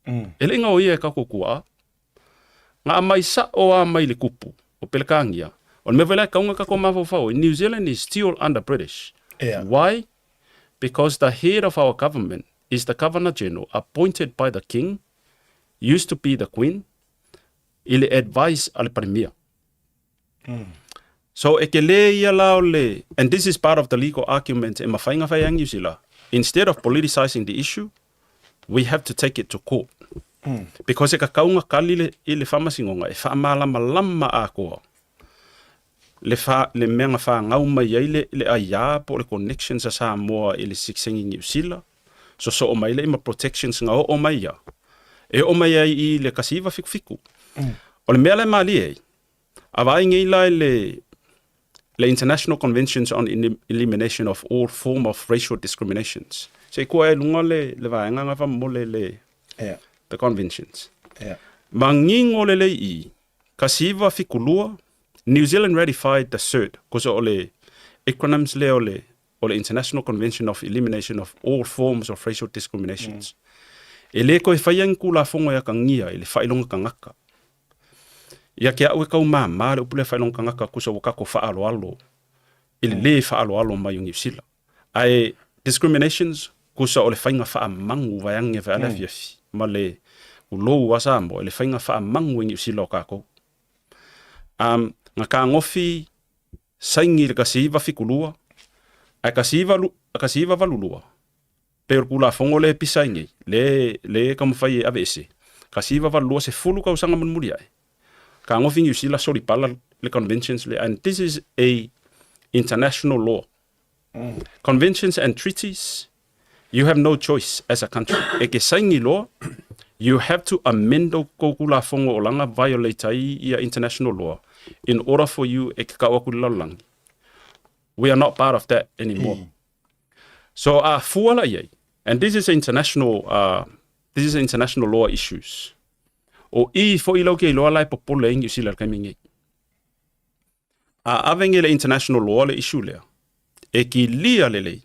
[SPEAKER 5] Mm. E le igaoia e kakou kuaa. Ga aumai sa'o a mai le kupu o Pelekānia. O le mea foi la e kauga kakou mafaufau ai, New Zealand is still under British.
[SPEAKER 1] Yeah.
[SPEAKER 5] Why? Because the head of our government is the Governor General appointed by the King, used to be the Queen, i le advice a le Palemia. Mm. So e kele ia la o le, and this is part of the legal argument e mawhai ngā whai Niu Sila. Instead of politicizing the issue, we have to take it to court. Mm. Because e ka kaunga kali le, i le whamasingonga, e whaamalamalama a koa. Le, wha, le mea nga whangau mai ai le, le aiā po le connections a Samoa i le siksengi Niu Sila, sosoo mai le ima protections nga oo mai ia. E oo mai ai i le kasiva fikufiku. Mm. O le mea le malie ai, A vaai nei la i le, le International Conventions on Elimination of All Form of Racial Discriminations. Se i kua e lunga le, le vaega nga whamole le,
[SPEAKER 1] yeah.
[SPEAKER 5] the conventions.
[SPEAKER 1] Yeah.
[SPEAKER 5] Mangingo le lei i, kasiva fikulua, New Zealand ratified the CERT, kosa o le acronyms le o le, o le International Convention of Elimination of All Forms of Racial Discriminations. Mm. E le koe whai angi kulafongo ya kangia i le whailonga kangaka. Ia ke a'u e kau māmā le upu lea faailoga tagata kusa ua kako faaaloalo i le lē faaaloalo mai o Niu Sila. Ae discriminations kusa o le faiga faamagu vaeage vae le afiafi ma le ulou a Samoa i le faiga faamagu e Niu Sila o kakou. Um, na kagofi saini i le 1972 ae 1982 Pei o le Tulafono lea e pisa ai nei, lea, lea e taumafai e aveese, 1982, 10 tausaga mulimuli ae, kagofi Niu Sila solipala le conventions lea, and this is a international law. Mm. Conventions and treaties, You have no choice as a country. E ke saini loa, you have to amend kou Tulafono o laga violate ai ia international law in order for you e ke kau aku i le lalolagi. We are not part of that anymore. So a fua la i ai, and this is international, this is international law issues. O i foi lau ke iloa la e popole ai Niu Sila i le taimi nei. A ave nei le international law le issue lea, e kilia lelei.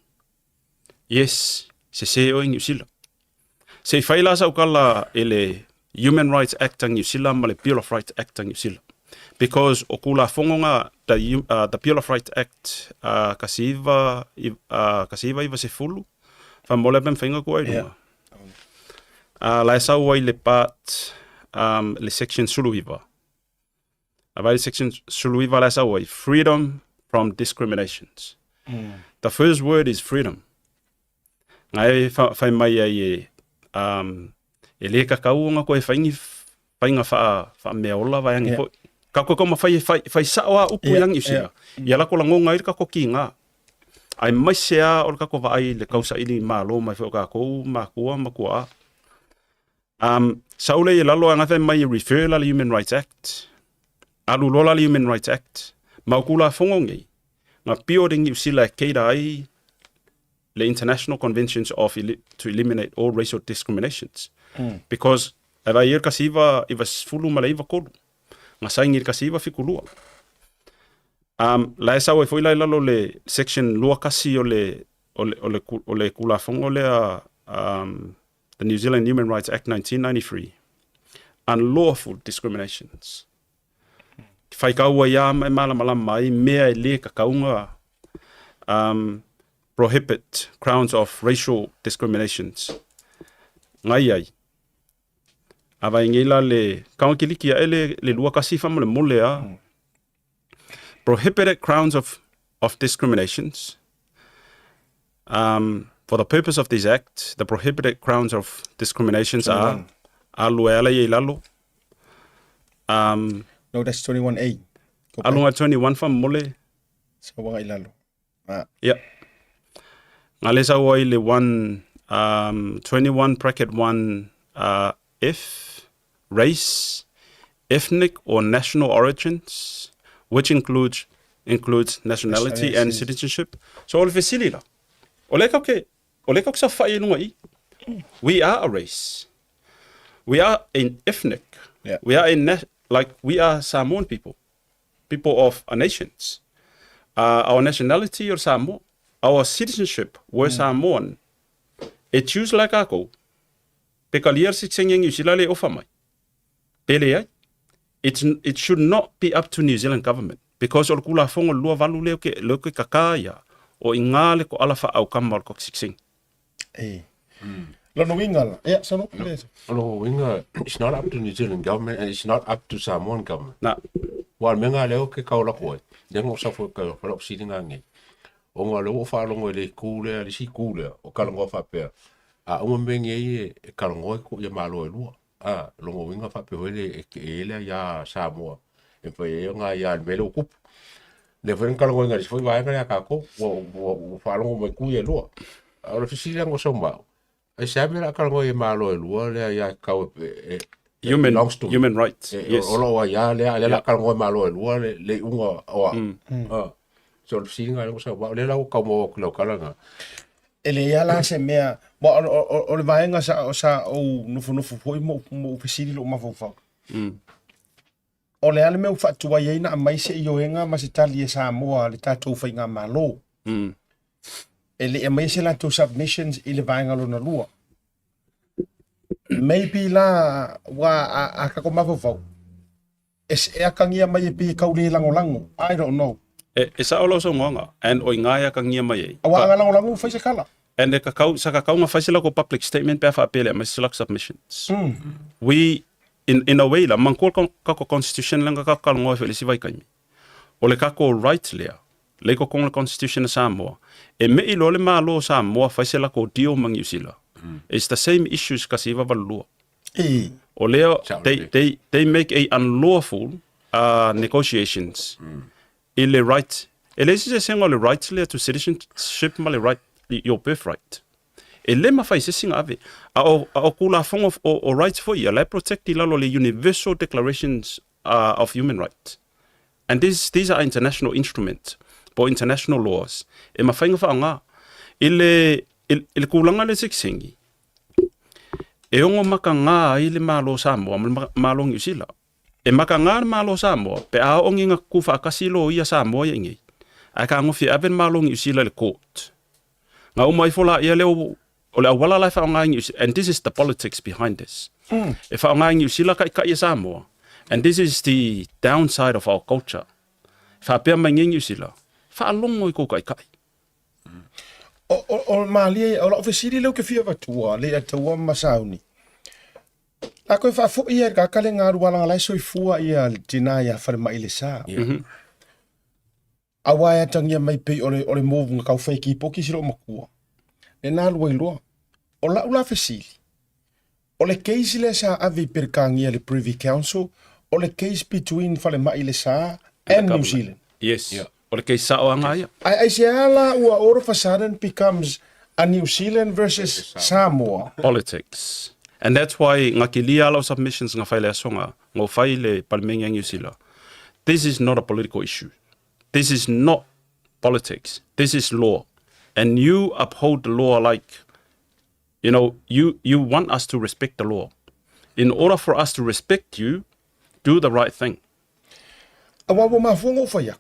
[SPEAKER 5] Yes, sese oe Niu Sila. Se i fai la sau kala i le Human Rights Act a Niu Sila ma le Bill of Rights Act a Niu Sila. Because o Kulafono nga, the, the Bill of Rights Act uh, kasi iva, uh, kasi iva iva sefulu, whamole pe mwhainga kua i runga. Yeah. La e sau ai le part, um, le section sulu iva. A vai section sulu iva la e sau ai, freedom from discriminations. The first word is freedom. Ngai whai mai ai e, um, e le kakau ona koe whaingi, whainga wha, wha mea ola vai angi yeah. foi. Ka koe koma whai, whai, whai sao a upu yeah. yangi usila. Yeah. Ia lako la ngonga i ka koki ngā. Ai mai se a o le kako vaai le kausa ili malo mai whai o kākou, makua, makua a. Sa ule i lalo a ngawhe mai e refer la le Human Rights Act. Alu loa la le Human Rights Act. Ma o Kulafono nei, nga pio ringi usila e keira ai le International Conventions of to Eliminate All Racial Discriminations. Because e vai ia kasi iva, iva sefulu ma le iva kolu. Nga saini i le kasi iva fiku lua. La e sau ai foi la i lalo le section lua kasi o le, o le, o le, o le Kulafono lea, the New Zealand Human Rights Act 1993, unlawful discriminations. Whai kaua i a e malamalama ai mea e le kakaunga prohibit grounds of racial discriminations. Ngai ai. A vai ngei la le kaunga kiliki a ele le lua kasi wha mo le mole a. Prohibited grounds of, of discriminations. For the purpose of this act, the prohibited grounds of discriminations are alu e ala i lalo.
[SPEAKER 1] No, that's 21A.
[SPEAKER 5] Alunga 21 fa mole.
[SPEAKER 1] Sa wanga i lalo.
[SPEAKER 5] Ah. Yeah. Nga le sa ua i le 1, 21 bracket 1 F, race, ethnic or national origins, which includes, includes nationality and citizenship. So o le fesili la, o le kau ke, o le kau ke sa whai i lunga i. We are a race. We are an ethnic. Yeah. We are a like we are Samoan people. People of a nations. Our nationality o Samoa. Our citizenship were Samoan. E choose la kākou. Pe ka lia se tsenge New Zealand le ofa mai. Pe leai. It's, it should not be up to New Zealand government because o le kulafono lua valu leo ke, leo ke kaka ia o i ngā le ko ala wha au kama o le koksiksing.
[SPEAKER 1] E. Lona uiga la, ia, sano, le.
[SPEAKER 6] Lona uiga, it's not up to New Zealand government and it's not up to Samoan government.
[SPEAKER 5] Na.
[SPEAKER 6] Ua o le mea lena lea ou te kau lako ai, lea na ou safo i ka lou fesiliga nei, ona o lea ua ou faalogo i le itu lea, le isi itu lea, o talanoa faapea, a uma mea nei e talanoa i ia Malo e lua. A, lona uiga faapea foi le, e i ai le aia Samoa e mafai ai ona aia i le mea lea ua tupu. Lea foi na talanoaina e le isi foi vaega lea a tatou, ua, ua, ua faalogo mai itu ia e lua. A o le fesili la na ou sau ma au, aisea mea o le a talanoa ai e Malo e lua le aia tatau e, e,
[SPEAKER 5] e Human, belongs to human rights.
[SPEAKER 6] E, yes. O lou aia lea, a lea o le a talanoa e Malo e lua le, le iuga o au. A, so o le fesili lena lea na ou sau ma au, lea la ua tau maua atu i lau tala lena.
[SPEAKER 1] E leai lava la se mea, aua o le vaega sa ou nofonofo foi ma ou fesili i lou mafaufau. O le a le mea ua faatuai ai na aumai se ioega ma se tali e Samoa a le tatou faigamalo? E le i aumaia se latou submissions i le vaega lona lua. Maybe la ua a tatou mafaufau, e, e akagia mai e pei e tau le lagolago. I don't know.
[SPEAKER 5] E, e sao lau saunoaga, and o i ngā e akagia mai ai.
[SPEAKER 1] Aua a lagolago ua fai se kala.
[SPEAKER 5] And e kakau, sa kakau nga fai se lako public statement pe a faapea le aumai se lako submissions. We, in, in a way la, manatua le kako constitution lea na kako talanoa ai foi i le isi vaitaimi. O le kako right lea, lea i totonu o le constitution a Samoa, e me'i loa le Malo o Samoa fai se lako deal ma Niu Sila. It's the same issues kasi iva valu lua. O lea, they, they, they make a unlawful negotiations i le right, e leai se eseesega o le right lea to citizenship ma le right, your birthright. E le mafai e se isi ona ave. A o, a o Tulafono o, o rights foi ia, la e protect i lalo o le Universal Declarations uh, of Human Rights. And these, these are international instruments, po o international laws, e mafai ona faaaoga. I le, i, i le tulaga lea sikisengi, e ono makaga ai le Malo o Samoa ma le Malo o Niu Sila. E makaga le Malo o Samoa pe a oo ni ga tutufaatasi loia Samoa ia i nei, ae tagofi e ave le Malo o Niu Sila i le court. Ga uma ifo laia lea o le auala la e faaaoga e Niu Sila, and this is the politics behind this. E faaaoga e Niu Sila taitai e Samoa, and this is the downside of our culture. E faapea mai nei Niu Sila, faalogo i kou taitai.
[SPEAKER 1] O, o, o malie, o lau fesili lea ou te fia avatua, le ataua ma sauni. A koe faafoi ia i le kaka le galuala la e soifua ia le tina ia Falemai le Sa. Yeah. Aua e atagia mai pei o le, o le move nga kau fai kipoki si loo makua. Le na lua iloa. O lau la fesili, o le case lea sa ave i Peretānia le Privy Council, o le case between Falemai le Sa and New Zealand.
[SPEAKER 5] Yes. Yeah. O le case sao anga ia.
[SPEAKER 1] Ai, aisea la ua all of a sudden becomes a New Zealand versus Samoa.
[SPEAKER 5] Politics. And that's why nga kilia lau submissions nga fai le aso nga, nga o fai le Palemenge a New Zealand. This is not a political issue. This is not politics. This is law. And you uphold the law like, you know, you, you want us to respect the law. In order for us to respect you, do the right thing.
[SPEAKER 1] Aua ua mafua ona ou fai atu,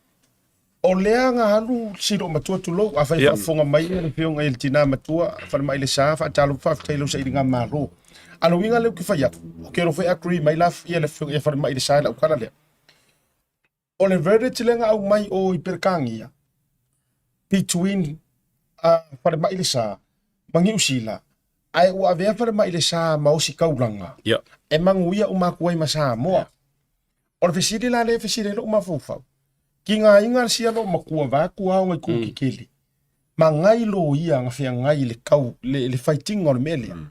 [SPEAKER 1] o lea na alu si loo matua tulou, afai yeah. faafofoga mai le afioga i le tina matua, falemai le sa, faatalofa faafetai i lau sailiga malo. A le uiga lea ou te fai atu, ou te alofa e agree mai la ia le afioga ia falemai le sa i lau tala lea. O le verdict lea na aumai o i Peretania between uh, Falemai le Sa ma Niu Sila, ae ua avea Falemai le Sa ma ositaulaga
[SPEAKER 5] yeah.
[SPEAKER 1] e manuia uma atu ai ma Samoa. Yeah. O le fesili la lea e fesili ai lou mafaufau, ki ngā inga le sia loo matua vaeatu aoga i kūkikili, mm. ma ngai loia nga feagai i le kau, le, le faitinga o le mea lea. Mm.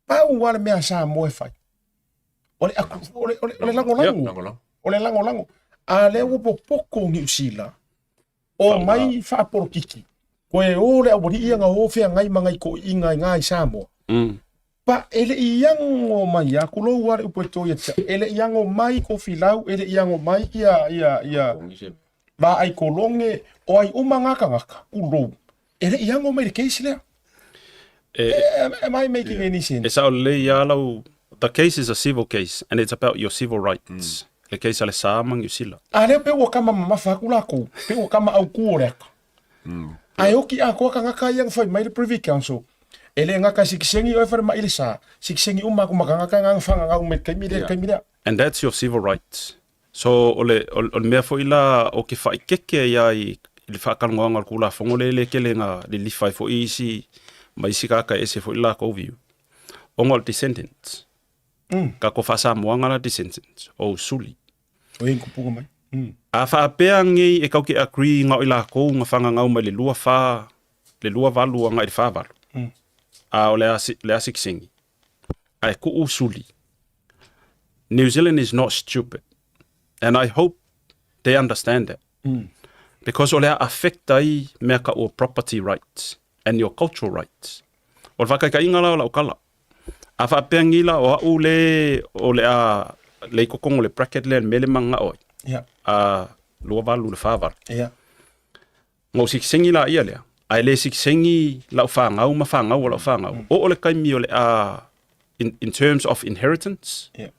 [SPEAKER 1] Pau lava le mea a Samoa e fai, o le, o le, o le, o le lagolago. O le lagolago. A lea ua popoko Niu Sila, o mai faapolokiki, koe o le aualii ia nga o feagai ma ngai toeaiina i nga i Samoa. Mm. Pa e le i ago mai a kulou a le upu e toi e e le i ago mai Kofilau, e le i ago mai ia ia ia Vaai Kolonge, o ai uma nga kangaka, kulou. E le i ago mai le case lea.
[SPEAKER 5] E,
[SPEAKER 1] am I making any sense?
[SPEAKER 5] E sao lelei lava lau, the case is a civil case and it's about your civil rights. Le case a le Sa ma Niu Sila.
[SPEAKER 1] A lea pe ua kama mamafa atu lakou, pe ua kama autū o le aka. Ae oki atoa tagata ia na fai mai le Privy Council, e le gata e sikisengi oe falemai le sa, sikisengi uma atu ma tagata na na fagagau mai le taimi lea i le taimi lea.
[SPEAKER 5] And that's your civil rights. So, o le, o, o le mea foi la o ke whaikeke ai ai i le whaakalongoanga o le Tulafono le le kele nga lilifa ai foi isi ma isi kaka ese foi la kou view. Ona o le descendants. Mm. Ka ko whaasamoanga la descendants o usuli.
[SPEAKER 1] O e kupuga mai.
[SPEAKER 5] Mm. A whaapea ngei e kau ke agree nga o i lakou nga whangangau mai le lua wha, le lua valu anga i le wha valu. Mm. A o le a, le a sikisengi. A e kuu usuli. New Zealand is not stupid. And I hope they understand that. Mm. Because o le a affect ai mea ka ua property rights and your cultural rights. O le whakaikainga la o lau kala. A faapea ngila o au le o le a le kokongo le bracket le mele manga oi.
[SPEAKER 1] Yeah.
[SPEAKER 5] A lua valu le wha valu.
[SPEAKER 1] Yeah.
[SPEAKER 5] Ngou sikisengi la ia lea. Ae le sikisengi lau whangau ma whangau o lau whangau. Mm. O o le kaimi o le a in, in terms of inheritance.
[SPEAKER 1] Yeah.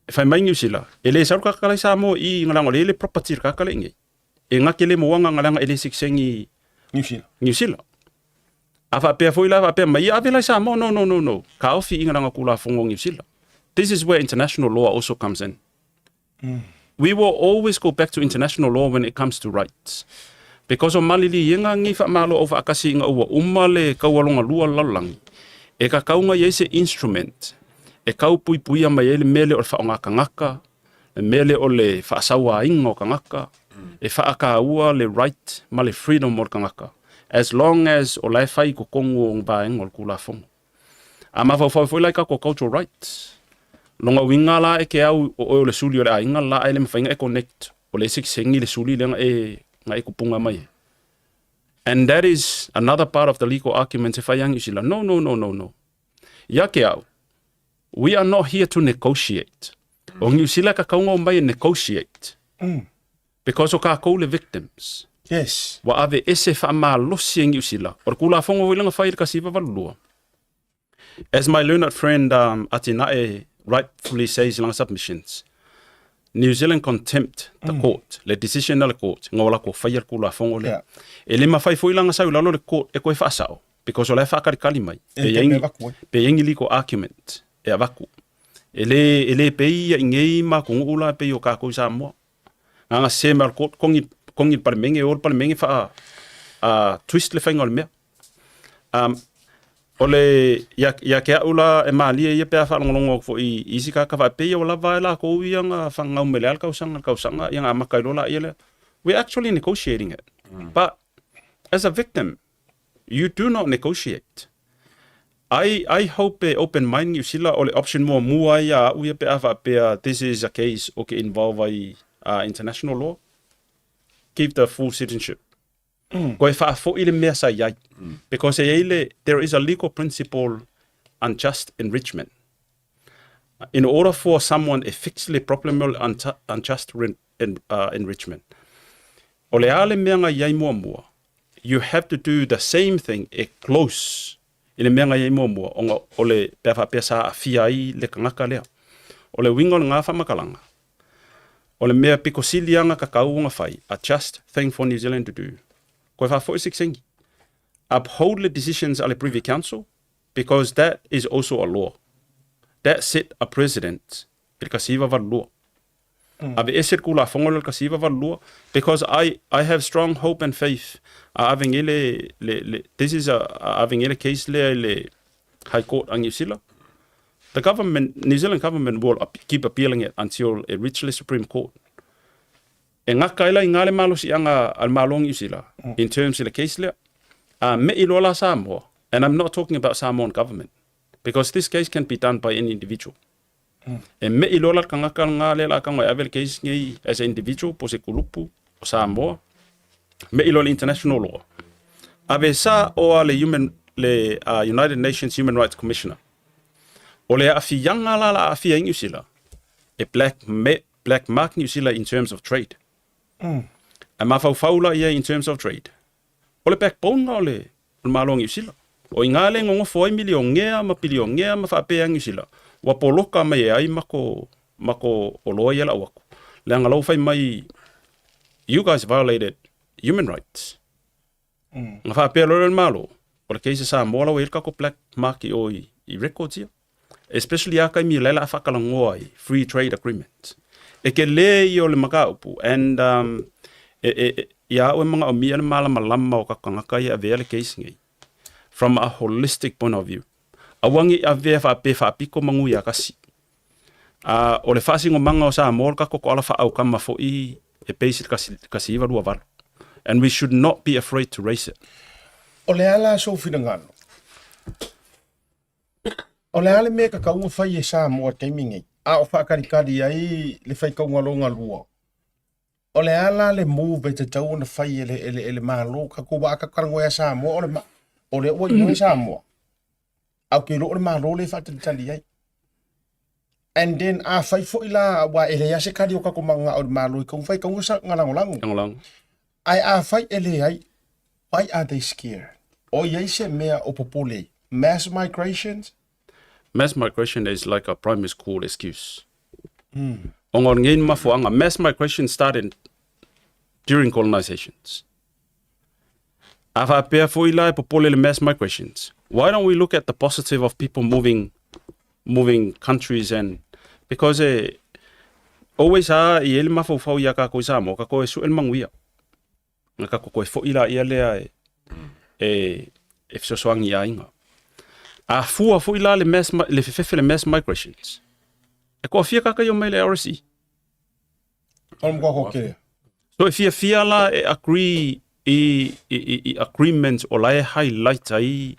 [SPEAKER 5] E whai mai New Zealand, e le saru kakala i Samoa i ngalango le le property kakala i ngei. E ngake le moanga ngalanga e le sikisengi
[SPEAKER 1] New Zealand.
[SPEAKER 5] New Zealand. A faapea foi la faapea mai ia ave la i Samoa. No, no, no, no. Ka ofi i ngalanga kulafongo New Zealand. This is where international law also comes in. We will always go back to international law when it comes to rights. Because o maliliiga ngi faamalo au faakasi inga ua uma le kaualonga lua le lalolagi, e kakauga i ai se instrument e kau puipuia mai ai le mea lea o le faaaogakagaka, le mea lea o le faasauāina o kagaka, e faakaua le right ma le freedom o le kagaka, as long as o la e fai i totonu o vaega o le Tulafono. A mafaufau ai foi la i tatou cultural rights. Lona uiga la e ke au o oe o le suli o le aiga la ae le mafai ona e connect o le ese kiseni le suli lea na e na e kupunga mai ai. And that is another part of the legal argument e whai angi sila. No, no, no, no, no. Ia ke au, we are not here to negotiate. O Niu Sila ka kaunga o mai e negotiate. Because o kākou le victims.
[SPEAKER 1] Yes.
[SPEAKER 5] Ua ave ese whaamalosi e Niu Sila. O le kulafongo foi langa whai i le kasi 1982. As my learned friend um, Atinae rightfully says in langa submissions, New Zealand contempt the mm. court, le decision a le court, nga wala ko whai al kula fongo le. Yeah. E le mawhai foi langa sau lalo le court e koe whaasao, because o le whakalikali mai.
[SPEAKER 1] E
[SPEAKER 5] pe
[SPEAKER 1] ingi,
[SPEAKER 5] pe ingi liko argument e avaku. E le, e le pe ia ingei ma kongu ula pe i o kākou Samoa. Nga nga se ma le court, kongi, kongi le palemenge, o le palemenge wha a, twist le whainga o le mea. Um, o le, ia, ia ke au la e malie ia pe a whaalongolongo aku i isi kaka whaapei o lava e la kou ia nga whangau mele al kausanga, kausanga, ia nga maka ilola ia le. We're actually negotiating it. But as a victim, you do not negotiate. I, I hope e open mind New Zealand o le option mua mua ia au ia pe a whaapea this is a case o ke involve ai international law. Give the full citizenship. Koe faafoi le mea sa i ai. Because e i ai le, there is a legal principle unjust enrichment. In order for someone e fix le problem o le unjust enrichment, o le a le mea nga i ai muamua, you have to do the same thing e close i le mea nga i ai muamua, ona o le pe a faapea sa aafia ai le kangaka lea. O le uiga o le nga faamatalaga, O le mea piko sili anga ka kau ona whai, a just thing for New Zealand to do. Koe wha siksing. Uphold the decisions a le Privy Council, because that is also a law. That set a precedent i le kasiva valua. Ave ese le kula fongo le kasiva valua, because I, I have strong hope and faith a aveng ele, le, le, this is a, a aveng ele case lea i le High Court a New Zealand. The government, New Zealand government will keep appealing it until it reaches the Supreme Court. E ngaka ela i ngā le malosi'aga a le Malo o Niu Sila in terms i le case lea. A me'i loa la Samoa, and I'm not talking about Samoan government, because this case can be done by any individual. E me'i loa la le kagaka lena lea la tago e ave le case nei as a individual po o se kulupu o Samoa, me'i loa le international law. Ave sa oa le human, le United Nations Human Rights Commissioner. O le aafiaga la la aafia ai Niu Sila, e black, me, black mark Niu Sila in terms of trade. E mafaufau la ia in terms of trade. O le backbone o le, o le Malo o Niu Sila. O i ngā le ngongofo ai miliongea ma piliongea ma faapea Niu Sila. Ua poloka mai e ai mako, mako o loa ia lau aku. Leaga lau fai mai, you guys violated human rights. Nga faapea loa le Malo, o le case a Samoa la ua i ai le kako black mark i o i, i records ia. Especially a kaimi laila a whakalangoa i free trade agreement. E ke le i o le makaupu and um, e, e, e, ia au e manga o mia le malamalama o kakangaka ia avea le case nei. From a holistic point of view. Aua ne i avea faapea faapiko manu ia kasi. A o le faasinomaga o Samoa o le tatou koala faaaukama foi e base i le kasi, 1928. And we should not be afraid to raise it.
[SPEAKER 1] O le a la sou finagalo? O le a le mea e tatau ona fai e Samoa i le taimi lenei, a o faakalikali ai le faitauga lona lua? O le a la le move e tatau ona fai e le, e le, e le Malo? Tatou aua a tatou talanoa ia Samoa, o le, o lea ua igoa Samoa. A ou te iloa o le Malo lea e faatalitali ai. And then afai foi la, aua e leai lava se tali o tatou mananao i le Malo i taumafai, tatau ona lagolago.
[SPEAKER 5] Lagolago.
[SPEAKER 1] Ae afai e leai, why are they scared? O i ai se mea o popole ai? Mass migrations?
[SPEAKER 5] Mass migration is like a primary school excuse. Ona o lenei mafuaaga, mass migration started during colonizations. A faapea foi la e popole le mass migrations. Why don't we look at the positive of people moving moving countries and because e always a i ai le mafaufau ia kakou i Samoa, kakou e sue le manuia. Na kakou koe foi la ia lea e e e fesoasoani i aiga. A fua foi la le mass le fefefe le mass migrations. E koafia kaka i o mai le RSE.
[SPEAKER 1] O le matua toatele.
[SPEAKER 5] So e fiafia la e agree i, i, i, i agreement o la e highlight ai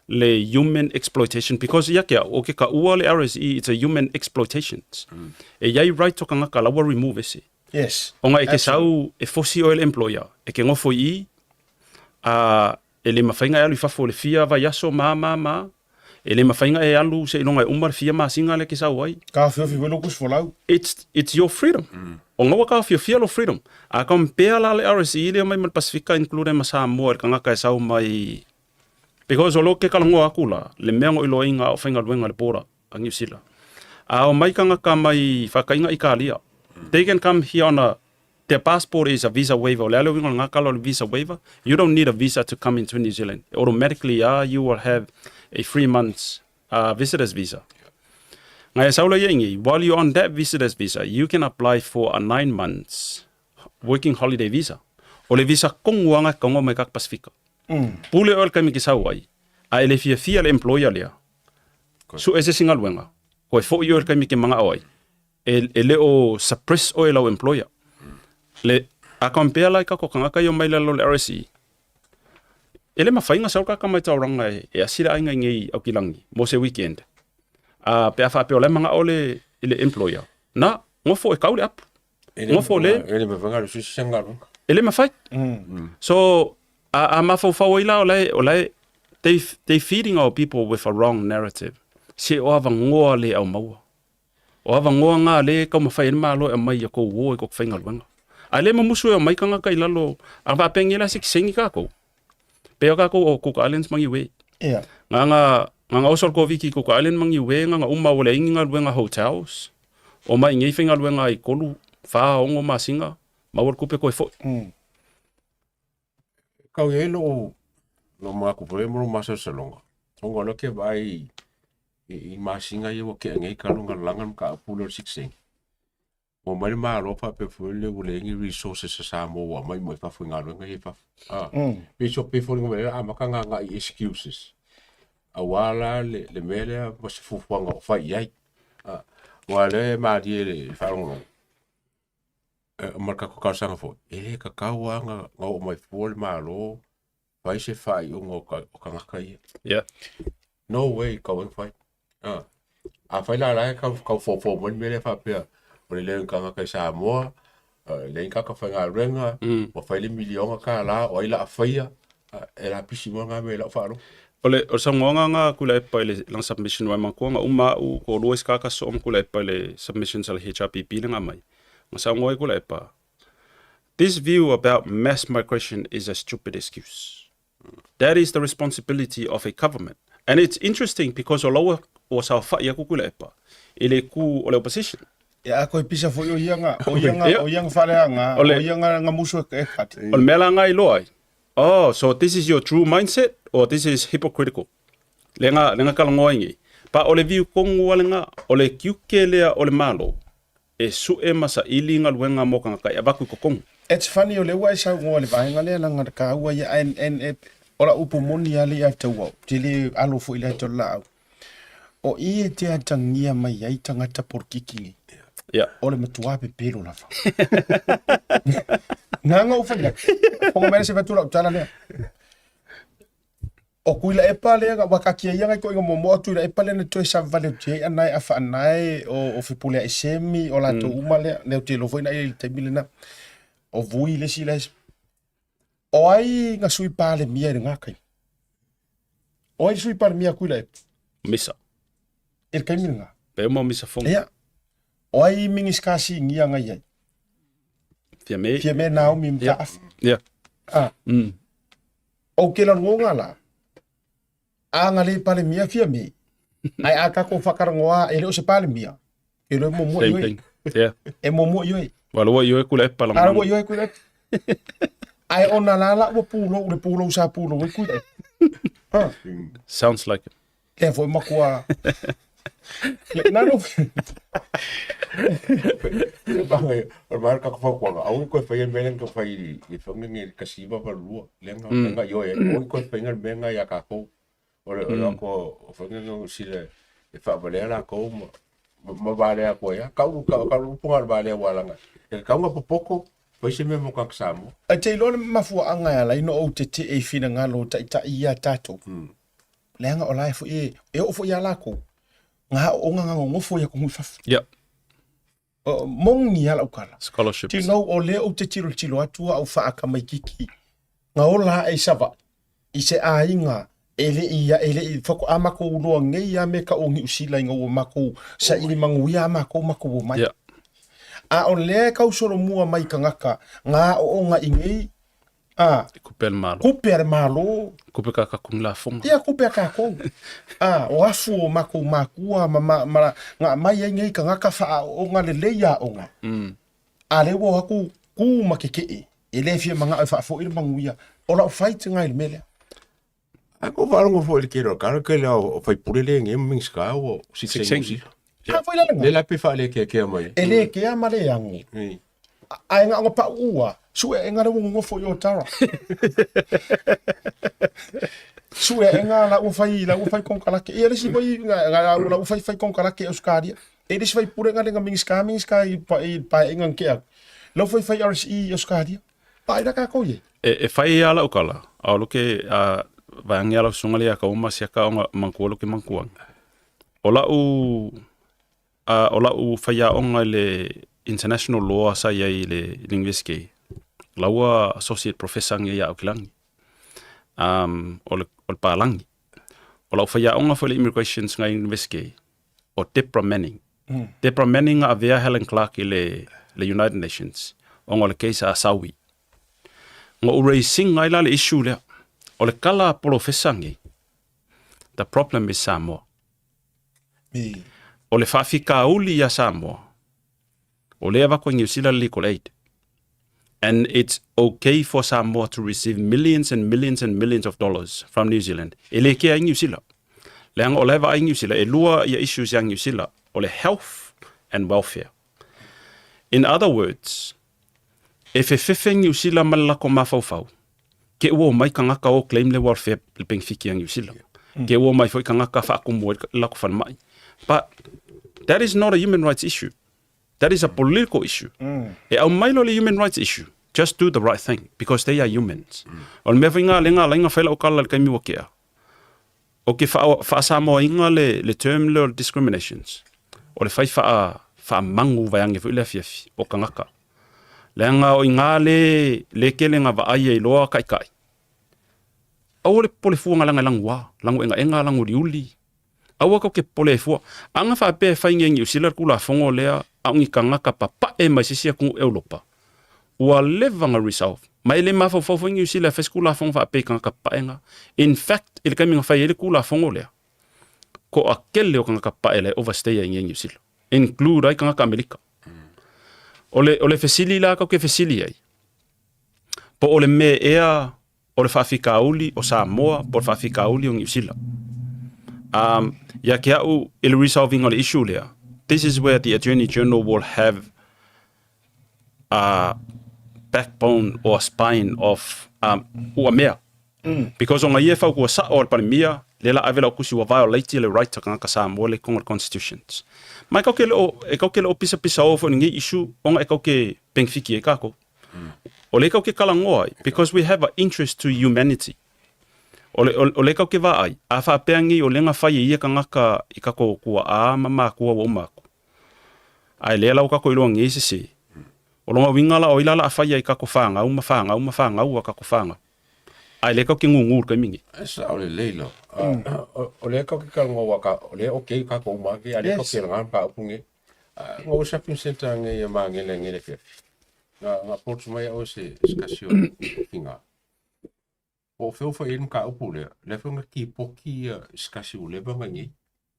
[SPEAKER 5] le human exploitation because ia ke au, o ke kaua le RSE it's a human exploitation. E iai right o kangaka la ua remove ese.
[SPEAKER 1] Yes.
[SPEAKER 5] Ona e ke sau e fosi oe le employer e ke ngofo i i, A e le mafai ona e alu i fafo i le fia vaiaso ma ma ma. E le mafai ona e alu seiloga e uma le fia masina lea e te sau ai.
[SPEAKER 1] Taofiofi foi lou tusifolau.
[SPEAKER 5] It's, it's your freedom. O lena ua taofiofia lou freedom. A compare la le RSE lea omai mai le Pasefika include ma Samoa i le tagata e sau mai because o lea ou te talanoa atu la, le mea na ou iloaina a o faigaluega i le border a Niu Sila. A omai tagata mai faataiga Italia, they can come here on a Their passport is a visa waiver. O le a le uiga o lena tala o le visa waiver? You don't need a visa to come into New Zealand. Automatically ah, you will have a 3 months visitors visa. Ngai e sau la ia ingi, while you're on that visitors visa, you can apply for a 9 months working holiday visa. O le visa kongu anga kongo mai kak Pasifika. Pule oe le taimi ke sau ai, a e le fiafia le employer lea, su e se isi galuega, koe foʻi oe le taimi ke manaʻo ai. E le o suppress oe lau employer. Le, a compare la i kako tagata ia omai i lalo o le RSE, e le mafai ona sau le tagata mai Tauranga e asi le aiga i nei Aukilagi mo se weekend. A pe a faapea o la e manaʻo le, i le employer, na, nofo e kau le apu. Nofo le,
[SPEAKER 6] E le mafai ona alu se isi galuega.
[SPEAKER 5] E le mafai. So, a mafaufau ai la o la e, o la e, they feeding our people with a wrong narrative. Se o avanoa le au maua. O avanoa nga le e taumafai ai le Malo e aumai ia tou o i kou faigaluega. Ae le mamusu e omai tagata i lalo, a faapea la se kiseni kakou. Pei o kakou o Cook Islands ma Niue. Nga nga nga nga oso le Koviti i Cook Island ma Niue nga nga uma ua leai ni galuega hotels. Omai i nei faigaluega ai 3, 4, 6 masina, maua le tupe toe foi.
[SPEAKER 6] Kau i ai lou lou manatu foi ma lou masalosaloga, ona o lea ou te vaai i i masina ia ua tea nei talu ona lalaga le mataupu lea o le sitiseni. Ua omai le Malo faapea foi lea ua leai ni resources a Samoa ua aumai mai fafo i galuega ia i fafo. Ah, pei so pei foliga mai o lea o le a amata ona agai i excuses aua la le le mea lea ma se fuafuaga o fai i ai. Ah, aua o lea e malie i le faalogologo ma le tatou talosaga foi, e le tatau lava ona oo mai fua le Malo fai se faaiuga o tagata ia. No way, kau ai fai. Ah. Afai la la e kau, kau fofo mai le mea lea faapea, o le leai o ni tagata i Samoa, leai ni tagata faigaluega, ua fai le miliona tala, o ai la a faia, e lapisi uma lena mea i lau faalogo.
[SPEAKER 5] O le, o le saunoaga na Tuilaepa i le lana submission aua e manatua na uma a'u toalua isi tagata sosoo ma Tuilaepa i le submissions a le HRPP lea na aumai. Na saunoa ai Tuilaepa, This view about mass migration is a stupid excuse. That is the responsibility of a government. And it's interesting because o la ua, ua saofaʻi atu Tuilaepa i le itu o le opposition.
[SPEAKER 1] Ia a koe pisa foi o ia nga, o ia nga, o ia nga faaleaga,
[SPEAKER 5] O le-
[SPEAKER 1] o ia nga, nga musu e, e kati.
[SPEAKER 5] O le mea la nga iloa ai, oh, so this is your true mindset or this is hypocritical? Le nga, le nga talanoa ai nei. Pa o le viu tonu lava lena, o le tiute lea o le Malo e suʻe ma saili galuega mo tagata e avatu i totonu.
[SPEAKER 1] It's funny o lea ua e saunoa i le vaega lea leaga taua ia and, and e, o lau upu moni lava lea ia te au, te le alo foi i le ata o le laau. O i e te atagia mai ai tagata polokiki nei. O le matua pepelo lava. Nanga ou fai atu. Fonga mai se fatu lau tala lea. O Tuilaepa lea ua taatia ia nai toeaiina muamua o Tuilaepa lea na toe savavali atu i ai anae afaanae o Fepuleai Semi o latou uma lea lea ou te iloa foi na i le taimi lena o Vui le isi la O ai na sui Palemia i lena taimi? O ai le sui Palemia a Tuilaepa?
[SPEAKER 5] Misa.
[SPEAKER 1] I le taimi lena.
[SPEAKER 5] Pe uma o Misa Fonga.
[SPEAKER 1] Ia. O ai Minisita Sinia na i ai?
[SPEAKER 5] Fiame.
[SPEAKER 1] Fiame Naomi Mataafa.
[SPEAKER 5] Ia.
[SPEAKER 1] Ah. Ou te lagona la, a na le Palemia Fiame, ae a tatou faatalagoa e le o se Palemia, e le muamua
[SPEAKER 5] i oe. Yeah.
[SPEAKER 1] E muamua i oe.
[SPEAKER 5] Ua lua i oe Tuilaepa
[SPEAKER 1] la. A ua i oe Tuilaepa. Ae ona la la ua pulou le pulou sa pulou ai Tuilaepa.
[SPEAKER 5] Huh. Sounds like it.
[SPEAKER 1] Lea foi matua Na no.
[SPEAKER 6] O le mea ka fautuaga, aua ne toe faia le mea lea na toe fai i le whangangi i le 1982, lea na na ioe ai, aua ne toe faia le mea lena ia tatou. O le o le ako o whangangi sila e faavalea latou ma ma valea atu ai lava. Kau kau kau upu na o le valea ua laga. E tatau ona popoto, fai se mea mo tagata Samoa.
[SPEAKER 1] E te iloa le mafuaaga e ala ai ona ou tetee i finagalo o taitai ia tatou. Leaga o la e foi e, e oo foi ia lakou, nga aoaoga nga nonofo i atunuu i fafo. O, moni lava lau tala.
[SPEAKER 5] Scholarships.
[SPEAKER 1] Do you know, o lea ou te tilotilo atu au faatamaititi. Na ola aʻe i Savaʻi, i se aiga e le i e le i faatoa makou loa nei a me ka o Niu Sila ina ua makou saili manuia a makou makou o mai.
[SPEAKER 5] Yeah.
[SPEAKER 1] A o lea e kausolomua mai kagaka na aʻoʻoga i nei, a
[SPEAKER 5] Kupe a le Malo.
[SPEAKER 1] kupe a le Malo.
[SPEAKER 5] Kupe ka kakou ni lafoga.
[SPEAKER 1] Ia kupe a kakou. A o afu o makou makua ma ma ma na aumai ai nei kagaka faaaʻoʻoga lelei aʻoga. A lea ua o atu ku ma ke keʻe, e le fia manaʻo e faafoʻi le manuia. O lau fight lena i le mea lea.
[SPEAKER 6] Ae ko faalogo foi i le tele o le tele o faipule le nei ma Minisita ua
[SPEAKER 5] Six
[SPEAKER 6] Six
[SPEAKER 1] A foi la lena.
[SPEAKER 6] Le la pe faalekeakea mai.
[SPEAKER 1] E le kea ma le ago. Ae na ona paʻuʻu a, suʻeʻega le ua nonofo i o Tara. Suʻeʻega la ua fai, la ua fai konekarate. Ia le isi foi la ua fai fai konekarate i Ausetalia. E le isi faipule na le na Minisita, Minisita i i le paeaiga na tea atu. La ua fai fai RSE i Ausetalia. Vaai la tatou i ai.
[SPEAKER 5] E fai ai a lau kala, a o lo ke a vaeange a lau susuga le ia ka uma siaka ona mantua lo ke mantua. O lau a o lau faiaoga i le international law sa i ai i le university, laua associate professor nge ia au kilagi. Um, o le, o le palagi. O lau faiaoga foi le immigrations ngai university, o Deborah Manning. Deborah Manning na avea Helen Clark i le, le United Nations, ona o le case a Saui. Na ou raising ai la le issue lea. O le kala a polofesa nei, the problem is Samoa. O le faafikauli ia Samoa, o lea avatu e Niu Sila le legal aid. And it's okay for Samoa to receive millions and millions and millions of dollars from New Zealand. E le kea ai Niu Sila. Leaga o la e vaai Niu Sila, e lua ia issues ia Niu Sila, o le health and welfare. In other words, e fefefe Niu Sila ma le lako mafaufau, ke ua omai kagaka o claim le welfare le penefiti a Niu Sila. Ke ua omai foi kagaka faakumu ai le lako falemai. But that is not a human rights issue. That is a political issue. E aumai loa le human rights issue, just do the right thing because they are humans. O le mea foi lena lea na ala ai ona fai lau kala i le taimi ua kea, o ke faa-Samoaina le, le term lea o le discriminations, o le fai faa, faamagu vaeane foi le afiafi o kagaka. Leaga o i ina le, le tele na vaai ai loa taitai. Aua le popole fua leaga e lagua, lagu egaega, lagu uliuli. Aua tou te popole ai fua. A na faapea e fai nei e Niu Sila le Tulafono lea a o ni tagata papae mai se isi atunuu Europa, ua leva na resolve. Ma e le mafaufau foi Niu Sila e fai se Tulafono faapea i tagata papae na. In fact, i le taimi na fai ai le Tulafono lea, toatele o tagata papae la e overstay ai i inei i Niu Sila, include ai tagata Amerika. O le, o le fesili la tou te fesili ai, po o le mea ea o le faafitauli o Samoa po o le faafitauli o Niu Sila. Um, ia te au i le resolving o le issue lea, this is where the Attorney General will have a backbone or a spine of um, ua mea. Because ona ia e fautua sao a le Palemia, lea la ave lau tusi ua violate le right a tagata Samoa le i totonu o le Constitutions. Ma e kau ke le o, e kau ke le o pisapisa o foi lenei issue ona e kau ke benefiti ai kakou. O le kau ke talanoa ai, because we have a interest to humanity. O le, o le kau ke vaai, a faapea nei o lea na fai e ia tagata i kakou tuaa ma makua ua uma atu. Ae lea la ua kakou iloa nei sese. O lona uiga la o ai la la a fai ai kakou fanau ma fanau ma fanau a kakou fanau. Ae lea kau ke gugu i le taimi nei.
[SPEAKER 6] E sao lelei lava. O lea kau ke talanoa aua ka, o lea okay kakou uma ake, a lea kau ke laga mataupu nei. Nga o shopping center nge ia magele nge le afiafi. Nga nga approach mai au se se kasi o finga. Po o feo fai ai le mataupu lea, lea foi nga tipoki ia se kasi ua leva nga nei.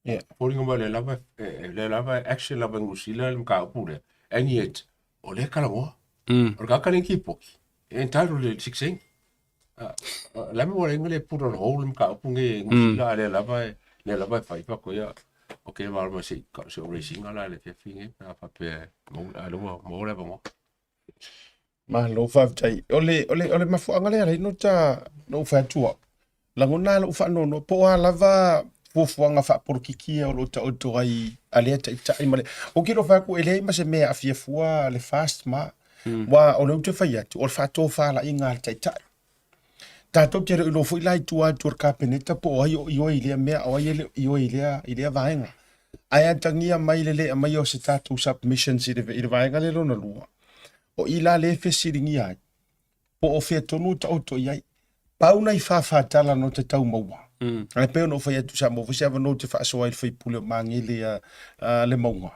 [SPEAKER 1] Yeah.
[SPEAKER 6] Foliga mai lea lava lea lava action lava i New Zealand le mataupu lea. And yet, o lea e talanoa. O le tagata lea na tipoki, e entitled i le 16. La me ua leai le put on hold le mataupu nei i New Zealand, a lea lava e, lea lava e fai fai ia, ok, malama se i se o racing la le afiafi nei pe a faapea e maua, a lea ua maua le avanoa.
[SPEAKER 1] Malo faafetai. O le, o le, o le mafuaaga lea e ala ai ona ta, na ou fai atu au, lagona lou faanoanoa, po o a lava fuafuaga faapolokiki ia o lo o taoto ai a lea taitai ma le... Ou te iloa fai atu e leai ma se mea e aafia fua le FAST ma. Aua o lea ou te fai atu, o le faatofalaiga a le taitai. Tatou te le o iloa foi la i tua atu o le Kapeneta po o ai o ioe i lea mea, o ai e le o ioe i lea, i lea vaega. Ae atagia mai le le aumaia o se tatou submissions i le, i le vaega lea lona lua, o i la lea e fesiligia ai. Po o fea tonu e taoto i ai. Pau nai whawhātala no te tau maua. Ae pei ona ou fai atu sa maua foi se avanoa ou te faasoa ai le faipule o Magele a, a le mauga,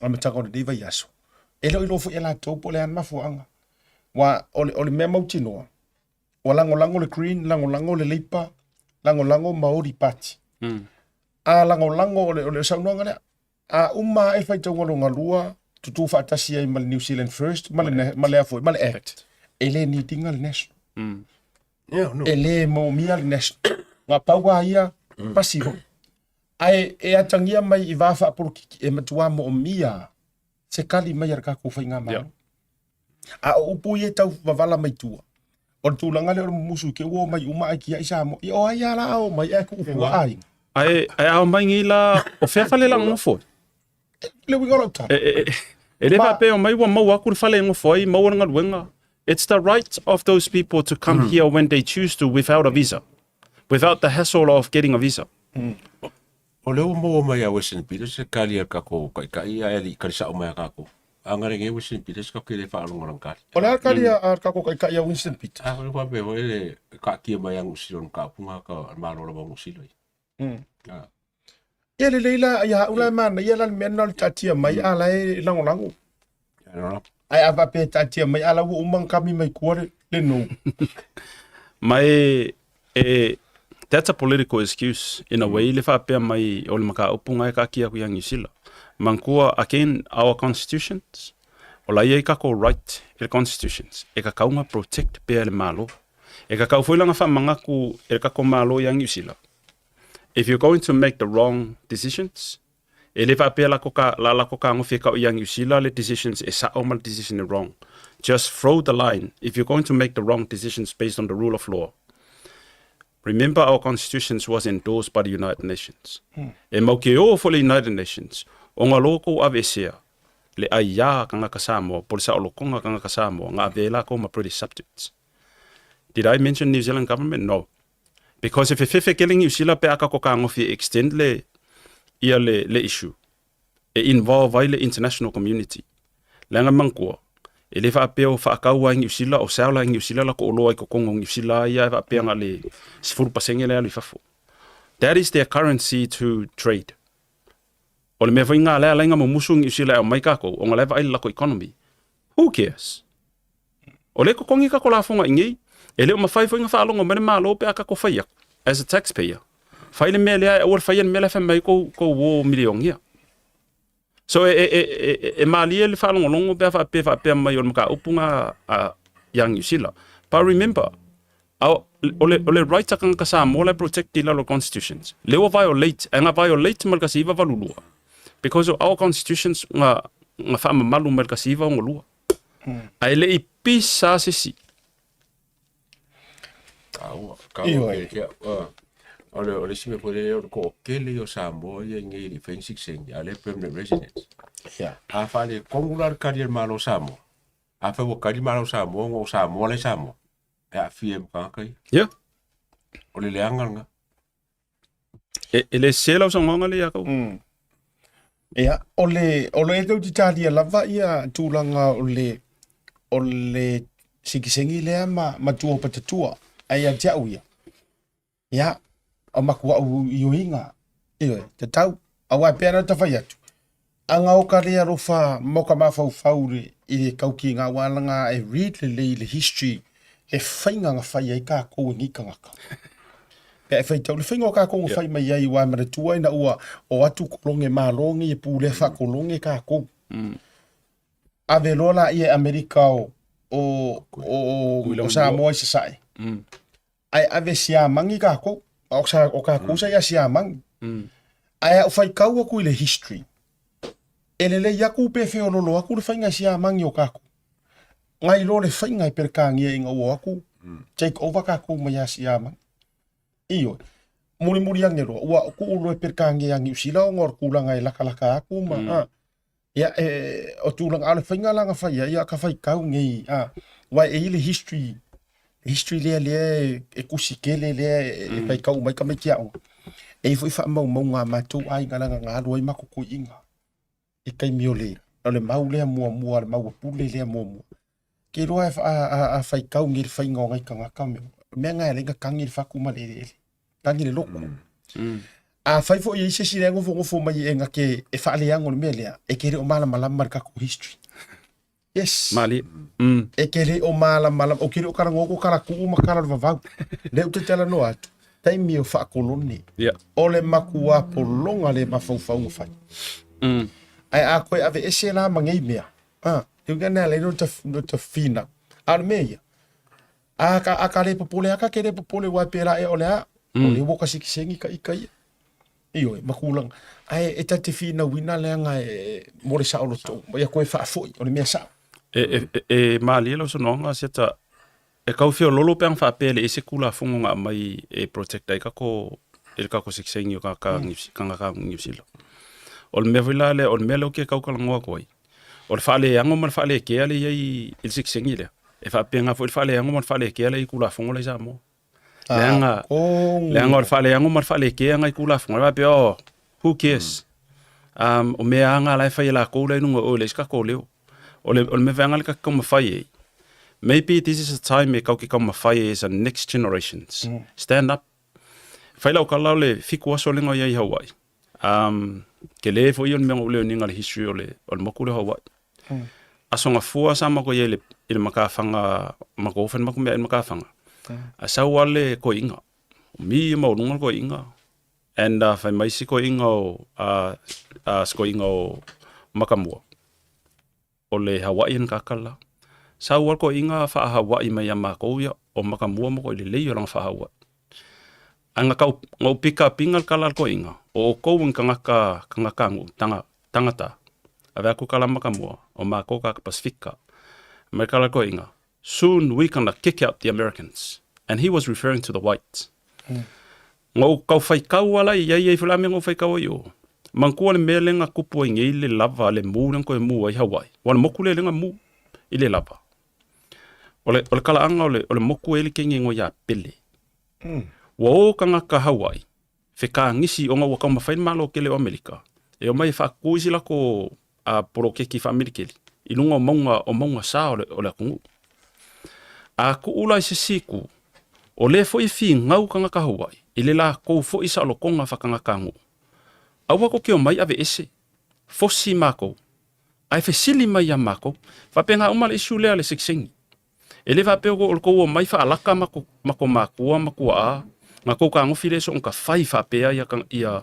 [SPEAKER 1] amataga o lenei vaiaso. E le o iloa foi e latou po o le a le mafuaaga. Aua o le, o le mea mautinoa, ua lagolago le Green, lagolago le Labour, lagolago Maori Party. A lagolago o le, o le saunoaga lea, A uma ae faitauga lona lua, tutu faatasi ai ma le New Zealand First ma le, ma le a foi, ma le Act. E le need ina le National.
[SPEAKER 6] Yeah, no.
[SPEAKER 1] E le moomia le National. Nga pau a ia, pasi loa. Ae e atagia mai i va faapolokiki e matua moomia se kali mai a le tatou faigamalo.
[SPEAKER 5] Yeah.
[SPEAKER 1] A o upu ia e tau vavala mai tua, o le tulaga lea o le mumusu i te ua omai uma ae tiai Samoa. Ia o ai lava la a omai ae tuu fua aiga.
[SPEAKER 5] Ae, ae a omai nei la, o fea fale la nofo ai?
[SPEAKER 1] Le uiga o lau tala.
[SPEAKER 5] E, e, e, e le faapea omai ua maua atu le fale e nofo ai, maua le galuega. It's the right of those people to come here when they choose to without a visa. Without the hassle of getting a visa.
[SPEAKER 6] O lea ua maua mai ia Western Peters se kali a le kakou taitai ae le i kali sao mai a kakou. A gale nei Western Peters kakou ke le faalogo lana kali.
[SPEAKER 1] O le a le kali a le kakou taitai ia Winston Peters?
[SPEAKER 6] A foi faapea foi le kaatia mai ia Niu Sila o le mataupu na ka Malo lava o Niu Sila ia. A.
[SPEAKER 1] Ia lelei la ia au la e manaia la le mea lena o le taatia mai a la e lagolago. Ae a faapea e taatia mai a la ua uma ona kami mai tua le, le no.
[SPEAKER 5] Ma e, e, that's a political excuse in a way le faapea mai o le mataupu na e kaatia atu ia Niu Sila. Manatua again our constitutions, o la e i ai tatou right i le constitutions e tatau ona protect pea e le Malo. E tatau foi la ona faamanatu e le tatou Malo ia Niu Sila, if you're going to make the wrong decisions, E le faapea la ko ka, la la ko kagofi e kau ia Niu Sila le decisions e sa'o ma le decision e wrong. Just throw the line if you're going to make the wrong decisions based on the rule of law. Remember our constitutions was endorsed by the United Nations. E mau ke ō foi le United Nations ona lo kou aveesea le aiā kangaka Samoa po le saolotoga kangaka Samoa nga avea ai lakou ma British subjects. Did I mention New Zealand government? No. Because e fefefe kele Niu Sila pe a ka ko kagofi e extend le ia le le issue e involve ai le international community. Leaga manatua, e le faapea o faakau ai Niu Sila o sell ai Niu Sila la ko oloa i totonu o Niu Sila ia e faapea na le 10% le alu i fafo. That is their currency to trade. O le mea foi nga lea alai nga mumusu Niu Sila e aumai kakou ona la e vaai le lako economy. Who cares? O lea e totogi kako lafoga i nei, e le o mafai foi ona faalogo mai le Malo pe a kako fai aku, as a taxpayer. Fai le mea lea ae aua le faia le mea la e fai mai ai kou, kou uo milionia. So e, e, e, e, e malie le faalogologo pe a faapea faapea mai o le mataupu na a ia Niu Sila. But remember, a, o le, o le right a tagata Samoa la e protect i lalo o constitutions. Lea ua violate, ae na violate mai le 1982 because of our constitutions na, na faamamalu mai le 1962. Ae le i pisa se isi.
[SPEAKER 6] Taua, taua ke ke o le o le isi mea foi lea o le toatele ia o Samoa ia i nei e le i faia ni sitiseni a o lea e permanent residents.
[SPEAKER 1] Yeah.
[SPEAKER 6] A faaletonu la le kali a le Malo o Samoa, afai ua kali le Malo o Samoa ona o Samoa la e i Samoa, e aafia ai ma tagata ia.
[SPEAKER 5] Yeah.
[SPEAKER 6] O le leaga lena.
[SPEAKER 5] E, e le sese lau saunoaga lea ia kou.
[SPEAKER 1] Ia, o le, o le e tou te talia lava ia tulaga o le, o le sikisengi lea ma, ma tua o patatua, ae ia te au ia, ia, o makua'u ioiga, ioe, tatau, aua e pei ona ta fai atu, Aga o ka le alofa ma o ka mafaufau i le kaukiga aua langa e read lelei le history le faiga na fai ai kakou e nei tagata. Pe a e faitau le faiga o kakou na fai mai ai aua e manatua ina ua o atu kolone malo nei e pulea faakolone kakou. Ave loa laia e Amerika o o o o Samoa i Sasae. Ae ave siamagi kakou, a o sa o kakou sa ia siamagi. Ae a ou faitau atu i le history, e lelei atu pe feololo atu le faiga siamagi o kakou. Nai lo le faiga e Peretania ina ua o atu take over kakou mai ia siamagi. Ioe. Mulimuli ane loa, ua tuu loa e Peretania ia Niu Sila ona o le tulaga e lakalaka atu ma a. Ia, e, o tulaga, a o le faiga la na fai ai, ia ka faitau nei, a, aua e i ai le history, history lea lea e, e tusi tele lea e, e faitau uma ai tamaiti aoga. E i ai foi faamaumauga a matou aiga leaga na alu ai matou toeaiina i taimi o le, o le mau lea muamua, le mau a Pule lea muamua. Ke iloa e a faitau nei le faiga o nai tagata me mea na e alai na tagi le fatu ma le eleele, tagi le lotu. A fai foi e i se isi lea e nofonofo mai e na te e faaleago le mea lea, e te le o malamalama le tatou history. Yes.
[SPEAKER 5] Malie.
[SPEAKER 1] E te le o malamalama, ou te le o talanoa atu o tala tuu ma tala o le vavau. Lea ou te talanoa atu, taimi o faakolone. O le matua pologa le mafaufauga fai. Ae a toe aveese la ma nei mea, a, te uiga lena e ala ai ona ta finau. A o le mea ia, a ka, a ka le popole, a ka te le popole aua e pēlā ea o le a, o lea ua kasekesegi ka ika ia. Ioe, ma tulaga. Ae e ta te finauina leaga e, mo le saoloto, ia toe faafoi, o le mea sao.
[SPEAKER 5] E, e, e, e malie lau saunoaga Siata, E kau feololo pe ana faapea e leai se Tulafono na aumai e protect ai kako i le kako sikisengi o kaka mm. Kangaka Niu Sila. O le mea foi la lea, o le mea lea o ke kau kalanoa atu ai, o le faaleago ma le faalekea le i ai i le sikisengi lea. E faapena foi le faaleago ma le faalekea lea i Tulafono la i Samoa. Leaga, leaga o le faaleago ma le faalekea ngai Tulafono, e faapea, oh, who cares? Mm. O mea lava na la e fai e lakou la i luga o oe, leai se tatou leo. O le, o le mea vaega le ka taumafai ai, maybe this is a time e kau ke taumafai ai as a next generations. Stand up. Fai lau kala o le fiku aso lenga o ia i Hawaii. Tele foi ia o le mea na ou learning le history o le, o le moku lea o Hawaii. Aso gafua sa matou i ai i le, i le makafaga, matou ofo i le matou meaai i le makafaga. Ae sau lava le toeaina, umi maualuga le toeaina, and fai mai si toeaina o, si toeaina o Makamua, o le Hawaiian kaka la. Sau lava le toeaina faa-Hawaii mai ia matou ia, o Makamua matua lelei o lana faa-Hawaii. Ae na tau, na ou pick up ina le tala a le toeaina, o outou ni tagata, tagata nuu, taga, tagata, ave atu le tala a Makamua, o matou tagata Pasefika. Fai mai le tala a le toeaina, Soon we gonna kick out the Americans. And he was referring to the whites. Na ou tau faitau lava la i ai, e i ai foi la mea na ou faitau ai i o. Manatua le mea lea na tupu ai nei le lava, le mu lea na toe mu ai Hawaii. Ua o le moku lea lea na mu i le lava. O le, o le talaaga o le, o le moku e i ai le kegi e igoa ia Pele. Ua o tagata Hawaii fekagisi ona ua taumafai le Malo tele o Amerika e omai e faatutu isi latou poloketi faamilikeli i luga o mauga o mauga sa o le, o le atunuu. A tuu la i se isi itu, o lea foi e finau tagata Hawaii i le latou foi saolotoga faatagatanuu, aua tou te omai aveese, fosi matou, ae fesili mai ia matou. Faapena uma le issue lea a le sikisengi. E le faapea o le tou omai faalaka ma ko matua ma tuaa, na tou tagofi lea soona tafai faapea ia ia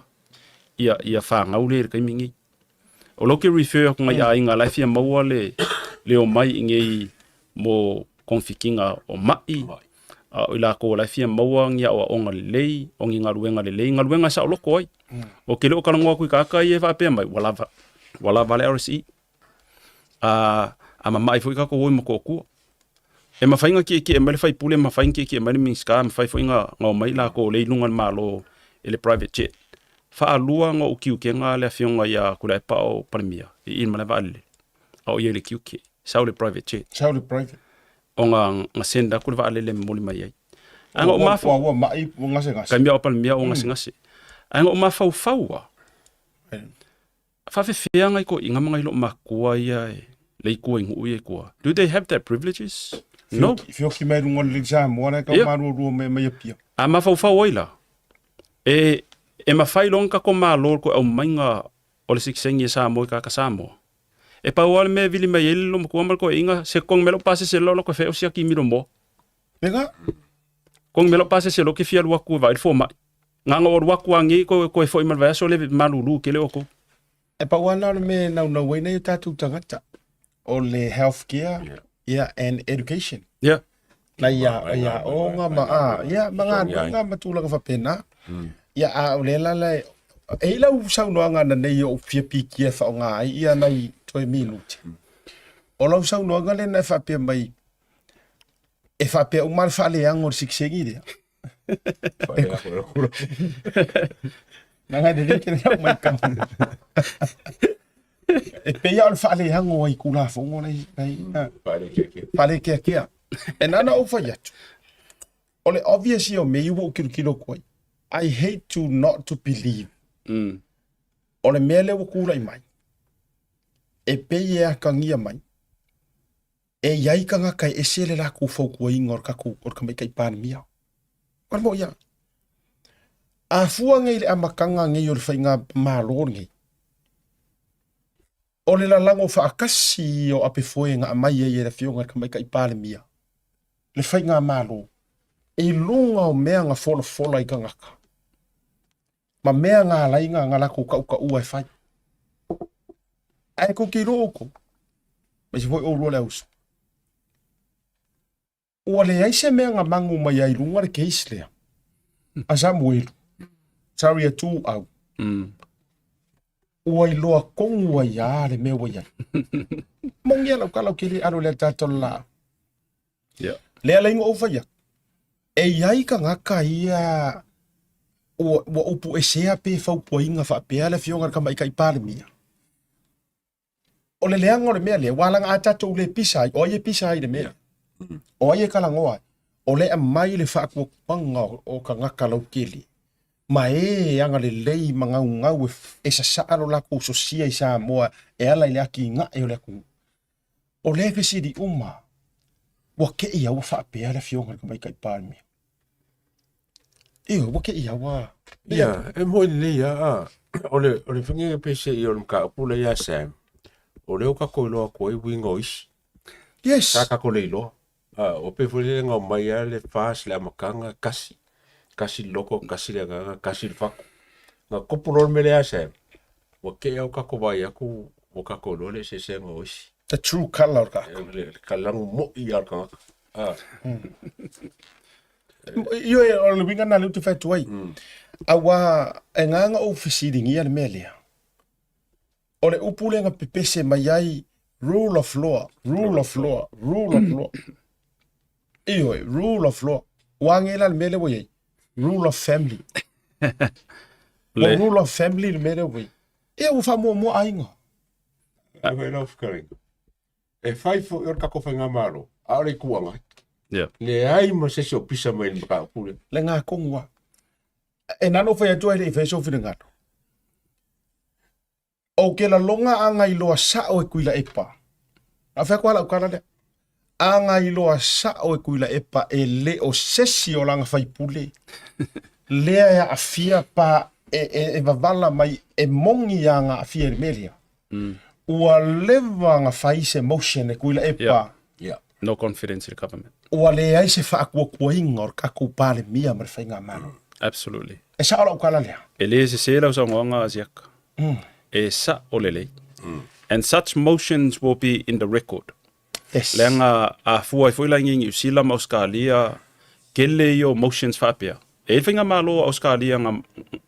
[SPEAKER 5] ia ia fanau lea i le taimi nei. O lea ou te refer atu nai aiga la e fia maua le le omai i inei mo togafitiga o mai, a o i latou la e fia maua ni aoaoga lelei, o ni galuega lelei, galuega e saoloto ai. Ou te le o talanoa atu i tagata ia e faapea mai ua lava, ua lava le RSE. A, a mama'i foi tatou o i Motootua. E mafai ona tietie mai le faipule, e mafai ona tietie mai le Minisita, e mafai foi ona omai latou o lea i luga o le Malo i le private jet. Faalua ona ou tiutega le afioga ia Tuilaepa o Palemia i i le malae vaalele, a o ia i le tiute, sau le private jet.
[SPEAKER 1] Sau le private.
[SPEAKER 5] Ona na send atu le vaalele e momoli mai ai.
[SPEAKER 1] Ae na ou mafau... Ua ma'i, ua gasegase.
[SPEAKER 5] Taimi a o Palemia ua gasegase. Ae na ou mafaufau lava, Faafefea ngai toeaiina ma ngai loomatua ia e le i tua i nuu ia i tua? Do they have that privileges?
[SPEAKER 1] No. Feoki mai luga o le Samoa la e tau malualua mai mai Apia.
[SPEAKER 5] A mafaufau ai la, e, e mafai loa ona tatou malo le toe aumaiga o le sikisengi e Samoa i tagata Samoa. E pau lava le mea e vili mai ai le loomatua ma le toeaiina, se togi mai lau pasese loa ke fea o siaki i Milomoa.
[SPEAKER 1] Mega?
[SPEAKER 5] Togi mai lau pasese loa ke fia alu atu e vaai le fomai. Na ona ou alu atu lava nei koe koe foi ma le vaiaso lea malulu tele outou.
[SPEAKER 1] E pau lava lena o le mea e naunau ai nai o tatou tagata, o le health care yeah, and education.
[SPEAKER 5] Yeah.
[SPEAKER 1] Nai ia aoga ma, a, ia, ma galuega ma tulaga faapena. Ia, a o lea la la e, e i lau saunoaga ananei o ou fia pikia e faaaoga ai ia nai toe minute. O lau saunoaga lena e faapea mai, e faapea uma le faaleago o le sikisengi lea. Nanga lelei ke lau mai kau. E pei lava o le faaleago ai Tulafono lai lai faalekeakea. E na ona ou fai atu, o le obvious ia o mea ia ua ou tilotilo atu ai, I hate to not to believe o le mea lea ua tulai mai, e pei e atagia mai. E i ai tagata e ese le lakou fautuaina o le tatou o le Tamaitai Palemia. O le moʻi a. A fua nei i le amataga nei o le faiga malo lenei, o le lalago faatasi o apefoe na aumai ai e le Afioga i le Tamaitai Palemia le faigamalo i luga o mea na folafola i tagata ma mea na ala ai na latou tautaua e fai. Ae tou te iloa outou, aemaise foi oulua le auso, ua leai se mea na magu mai ai i luga le case lea a Samuelu, sorry a Tuuau. Ua iloa tonu ai lava le mea ua i ai. Moni a lau tala ou te le alo i le ataata o le laau.
[SPEAKER 5] Yeah.
[SPEAKER 1] Lea la ina ou fai atu, e i ai tagata ia ua, ua upu esea pe fautuaina faapea le Afioga i le Tamaitai Palemia. O le leaga o le mea lea, ua ala a tatou le pisa ai, o ai e pisa ai i le mea lea? O ai e talanoa ai? O lea e aumai le faatuatuaga o tagata lautele ma e agalelei ma gaugau e sasaa lo latou sosia i Samoa e ala i le atinae o le atunuu. O lea e fesili uma, ua te i a ua faapea le Afioga i le Tamaitai Palemia? Ioe, ua te i a ua...
[SPEAKER 6] Ia, e moni lelei lava, a. O le, o le faiga peiseai o le mataupu lea ia Sam, o lea ua tatou iloa atu ai uiga o isi.
[SPEAKER 1] Yes.
[SPEAKER 6] Sa tatou le iloa. A, o pei foi lele na omai lava le FAST le amataga, tasi. Tasi le loto, tasi le agaga, tasi le fatu. Na tupu loa le mea lea ia Sam, ua te i lava ua tatou vaai atu ua tatou iloa le eseesega o isi.
[SPEAKER 1] The true colour o le tagata.
[SPEAKER 6] Le, le lanu moi lava o le tagata. A.
[SPEAKER 1] Ioe, o le uiga lena lea ou te fai atu ai. Aua e ngā na ou fesiligia le mea lea. O le upu lea na pepese mai ai rule of law, rule of law, rule of law. Ioe, rule of law. Ua age la le mea lea ua i ai. Rule of family. Ua rule of family le mea lea ua i ai. Ia ua faamuamua aiga.
[SPEAKER 6] Ai foi lau fetalaiga. E fai foi o le tatou faigamalo, a o le Itu Agai.
[SPEAKER 5] Yeah.
[SPEAKER 6] Leai ma se isi o pisa mai i le mataupu lea.
[SPEAKER 1] Le gatonu lava. E na ona ou fai atu ai le i fai sou finagalo. Ou te lalona a gailoa sao e Tuilaepa. Na ou fai atu lava lau tala lea. A gailoa sao e Tuilaepa e le o sesi o lana faipule lea e aafia pa e, e, e wavala mai e moni a na aafia i le mea lea. Ua leva na fai se motion e Tuilaepa.
[SPEAKER 5] Yeah.
[SPEAKER 6] Yeah.
[SPEAKER 5] No confidence in the government.
[SPEAKER 1] Ua leai se faakuakuaina o le tatou Palemia ma le Faigamalo.
[SPEAKER 5] Absolutely.
[SPEAKER 1] E sao lau tala lea?
[SPEAKER 5] E le sese lau saunoaga a Siaka. E sao lelei. And such motions will be in the record.
[SPEAKER 1] Yes.
[SPEAKER 5] Leaga a fua ai foi la i Niu Sila ma Ausetalia, tele ia o motions faapea. E i ai le faigamalo a Ausetalia na,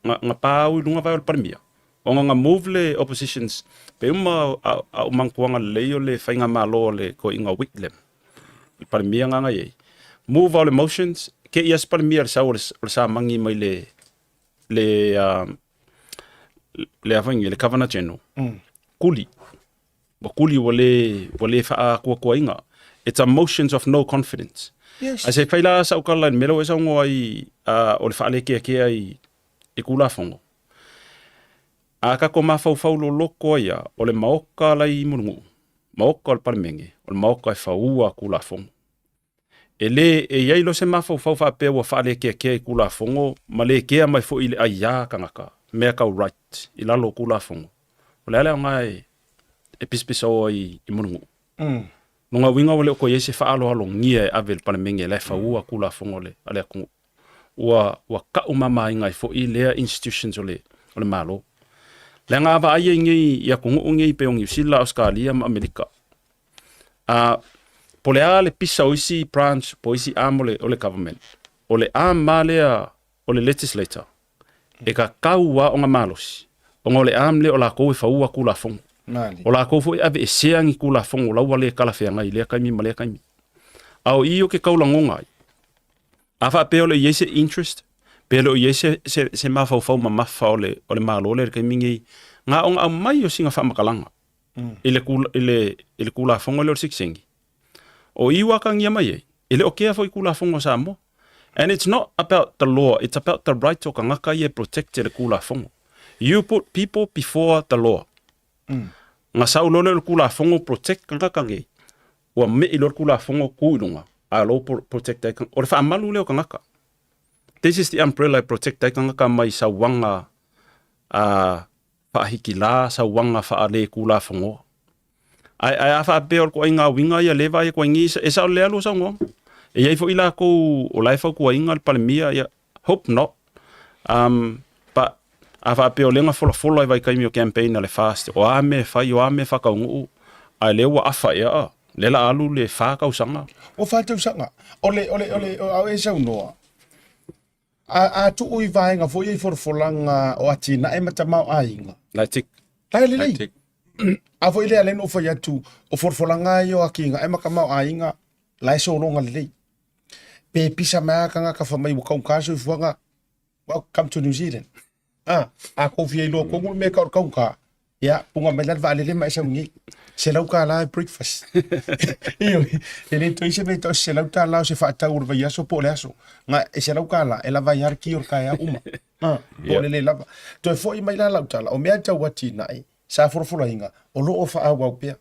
[SPEAKER 5] na, na pa au i luga vae o le Palemia. Ona na move le oppositions, pe uma a, a ou manatua lelei o le faigamalo a le toeaina Whitlam, le Palemia na na i ai. Move ao le motions, ke ia se Palemia le sau o le, o le samagi mai le, le, uh, le a foi le Governor General. Kuli. Ua kuli ua le, ua le faakuakuaina. It's a motions of no confidence.
[SPEAKER 1] Yes.
[SPEAKER 5] Ae se i fai la sau tala i le mea lea ua e saunoa ai uh, o le faalekeakea i, i Kulafono. A tatou mafaufau loloko ai ia, o le maoka la i Mulinuu, maoka o le Palemene, o le maoka e faua Kulafono. E le e i ai loa se mafaufau faapea ua faalekeakea i Kulafono ma le kea mai foi i le aiā tagata, mea tau right i lalo o Kulafono. O le a le aoga e, e pisapisao ai i Mulinuu? Lona uiga ua le o toe i ai se faaaloalogia e ave i le Palemene la e faua Kulafono a le, a le atunuu. Ua, ua ka'u mamaina ai foi lea institutions o le, o le Malo. Leaga a vaai ai nei i atunuu nei pei o Niu Sila, Ausetalia ma Amerika, a, po o le a le pisa o isi branch po o isi arm o le, o le government, o le arm lava lea o le legislator, e tatau lava ona malosi, ona o le arm lea o latou e faua Tulafono. O latou foi e aveesea ni Tulafono la ua le talafeagai i lea taimi ma lea taimi. A o i o ke kaulagona ai, a faapea o le i ai se interest, pe le o i ai se, se, se mafaufau mamafa o le, o le Malo lea i le taimi nei, na ona aumai o sina faamatalaga i le, i le, i le Tulafono lea o le sikisengi. O i ua akagia mai ai, e le o kea foi Tulafono a Samoa. And it's not about the law, it's about the right o tagata ia e protect e le Tulafono. You put people before the law. Na sau loa lea o le Tulafono protect tagata nei. Ua me'i loa le Tulafono tu i luga, a o lo o protect ai tagata. O le faamalu lea o tagata. This is the umbrella e protect ai tagata mai sauaga a faahikilā, sauaga faaletulafonoa. Ae, ae a faapea o le toaiga uiga ia lea e vaai atu ai nei, e sao lelei lava lua saunoaga. E i ai foi latou o la e fautuaina le Palemia, ia, hope not. Um, but a faapea o lea na folafola i vaitaimi o campaign a le FAST, o a mea e fai, o a mea e faataunuu, a lea ua afa ea, a, lea la alu le fa tausaga.
[SPEAKER 1] Ua fa tausaga. O le, o le, o le, o au e saunoa, a, a tuu i vaega foi ia i folafolaga o atinae ma tamaoaiga.
[SPEAKER 5] La e tick.
[SPEAKER 1] La e lelei. A foi lea lea na ou fai atu, o folafolaga ia o atinae ma tamaoaiga, la e sologa lelei. Pe pisa mai lava tagata fai mai ua taugata le soifuaga, welcome to New Zealand. Ah, a kou fia iloa tonu le mea e tau o le taugata, ia, punga mai la le vaalele ma e sau nei. $100 e breakfast. Ioe, e le toe i se mea e tau o se $100 o se faatau o le vaiaso po o le aso. Na, e $100 e lava ai lava le ki o le taeao uma. Ah, po o le le lava. Toe foi mai la lau tala, o mea tau atinae, sa folafolaina, o lo o faaauau pea.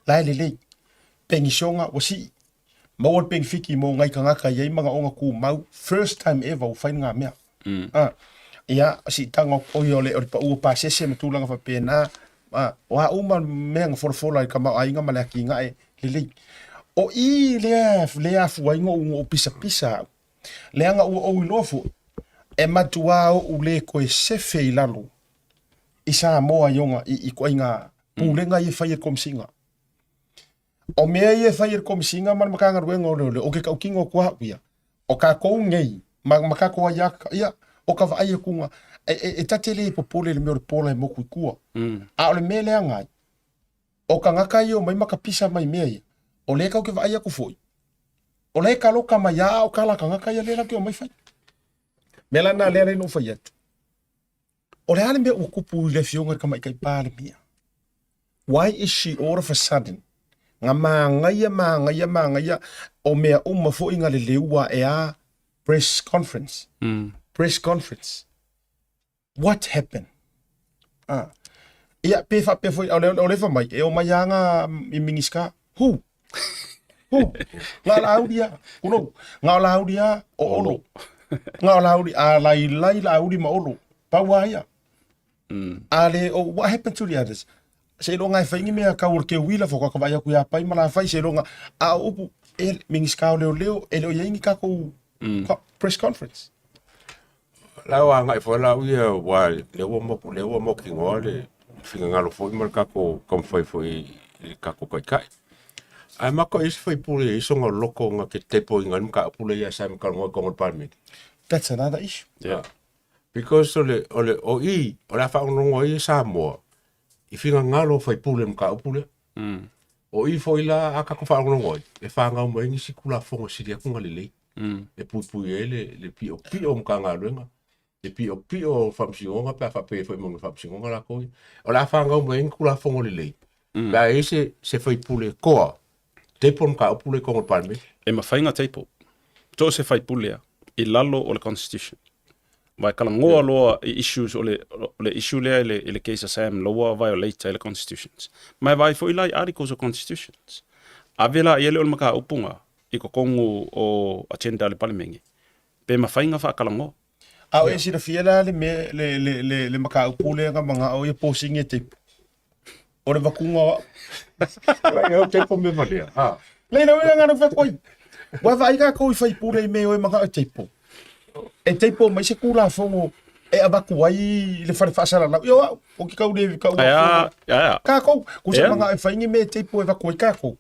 [SPEAKER 1] La e lelei. Penisiona ua sii. Maua le penefiti mo nai tagata e i ai manaoga tumau, first time ever ua fai lena mea. Ah, ia, siitaga o oi o le, o le pau o pasese ma tulaga faapena, ah, o a uma mea na folafola i le tamaoaiga ma le atinae lelei. O i lea, lea afua ai ona ou pisapisa au, leaga ua ou iloa foi, e matuā ou le toe sefe i lalo i Samoa i ona, i ituaiga pulega ia e fai e le Komesina. O mea ia e fai e le Komesina ma le Matagaluega o Leoleo, o ke tautino atu au ia, o tatou nei, ma, ma tatou ai aka, ia, o ka vaai atuga, e, e, e ta te le popole i le mea o le pola e moku i tua. A o le mea leaga ai, o tagata ia e omai ma kapisa mai mea ia, o lea tatou te vaai atu foi, o la e kaloka mai lava a o tala a tagata ia lea latou te omai fai. Mea la lena lea na ou fai atu. O le a le mea ua tupu i le afioga i le Tamaitai Palemia? Why is she all of a sudden nga māgaia, māgaia, māgaia o mea uma foi nga leleua e a press conference. Press conference. What happened? Ah. Ia, pe faapea foi, o le, o le fa mai, e o mai lava nga i Minista. Who? Who? Nga Laauli a, kulou. Nga o Laauli a, o Olo. Nga o Laauli, a lai lai Laauli ma Olo. Pau a ia. A le, oh, what happened to the others? Seiloga e fai ni mea kau o le keuila fo ka vaai atu ia Pai ma Lafai seiloga a o upu e Minista o Leoleo e le o i ai ni takou press conference.
[SPEAKER 6] La ua agai foi la au ia aua lea ua mo lea ua mautinoa le finagalo foi ma le tatou taumafai foi i le tatou taitai. Ae mako i isi faipule i sona loko na te tepoina ai le mataupu lea ia Sam talanoa i totonu o le Palemene.
[SPEAKER 1] That's another issue.
[SPEAKER 6] Yeah. Because o le, o le, o i, o le a faagonogo ai e Samoa i finagalo o faipule i le mataupu lea. O i foi la a tatou faagonogo ai, e fanau mai ai nisi Tulafono e sili atu ona lelei. E puipui ai le, le piopio o Matagaluega, le piopio o Faamasinoga pe a faapea foi ma Faamasinoga latou ia. O le a fanau mai ai ni Tulafono lelei, pe a i ai se, se faipule toa, table le mataupu lea i totonu o le Palemene.
[SPEAKER 5] E mafai ona table so o se faipule lava i lalo o le Constitution. Aua e talanoa loa i issues o le, o le issue lea i le, i le case a Sam Loa violate ai le Constitutions. Ma e vaai foi la i articles o Constitutions. Ave la i ai le o le mataupu na i totonu o agenda a le Palemene, pe mafai ona faatalanoa.
[SPEAKER 1] A o e silafia la le mea, le, le, le, le mataupu lea na manao ia posing e teipu. O le vakuga o au.
[SPEAKER 6] Vai au teipu me valea. Ha.
[SPEAKER 1] Lei lau ia ngana whakoi. Wa vaai kākou i whaipure i me oe manao e teipu. E teipu mai se kūlafono e avatu ai le whare whaasalalau. Ia o au, o ki kau le kau.
[SPEAKER 5] Ai a, ai a.
[SPEAKER 1] Kākou, ku se manao e whaingi me teipu e vaku ai kākou.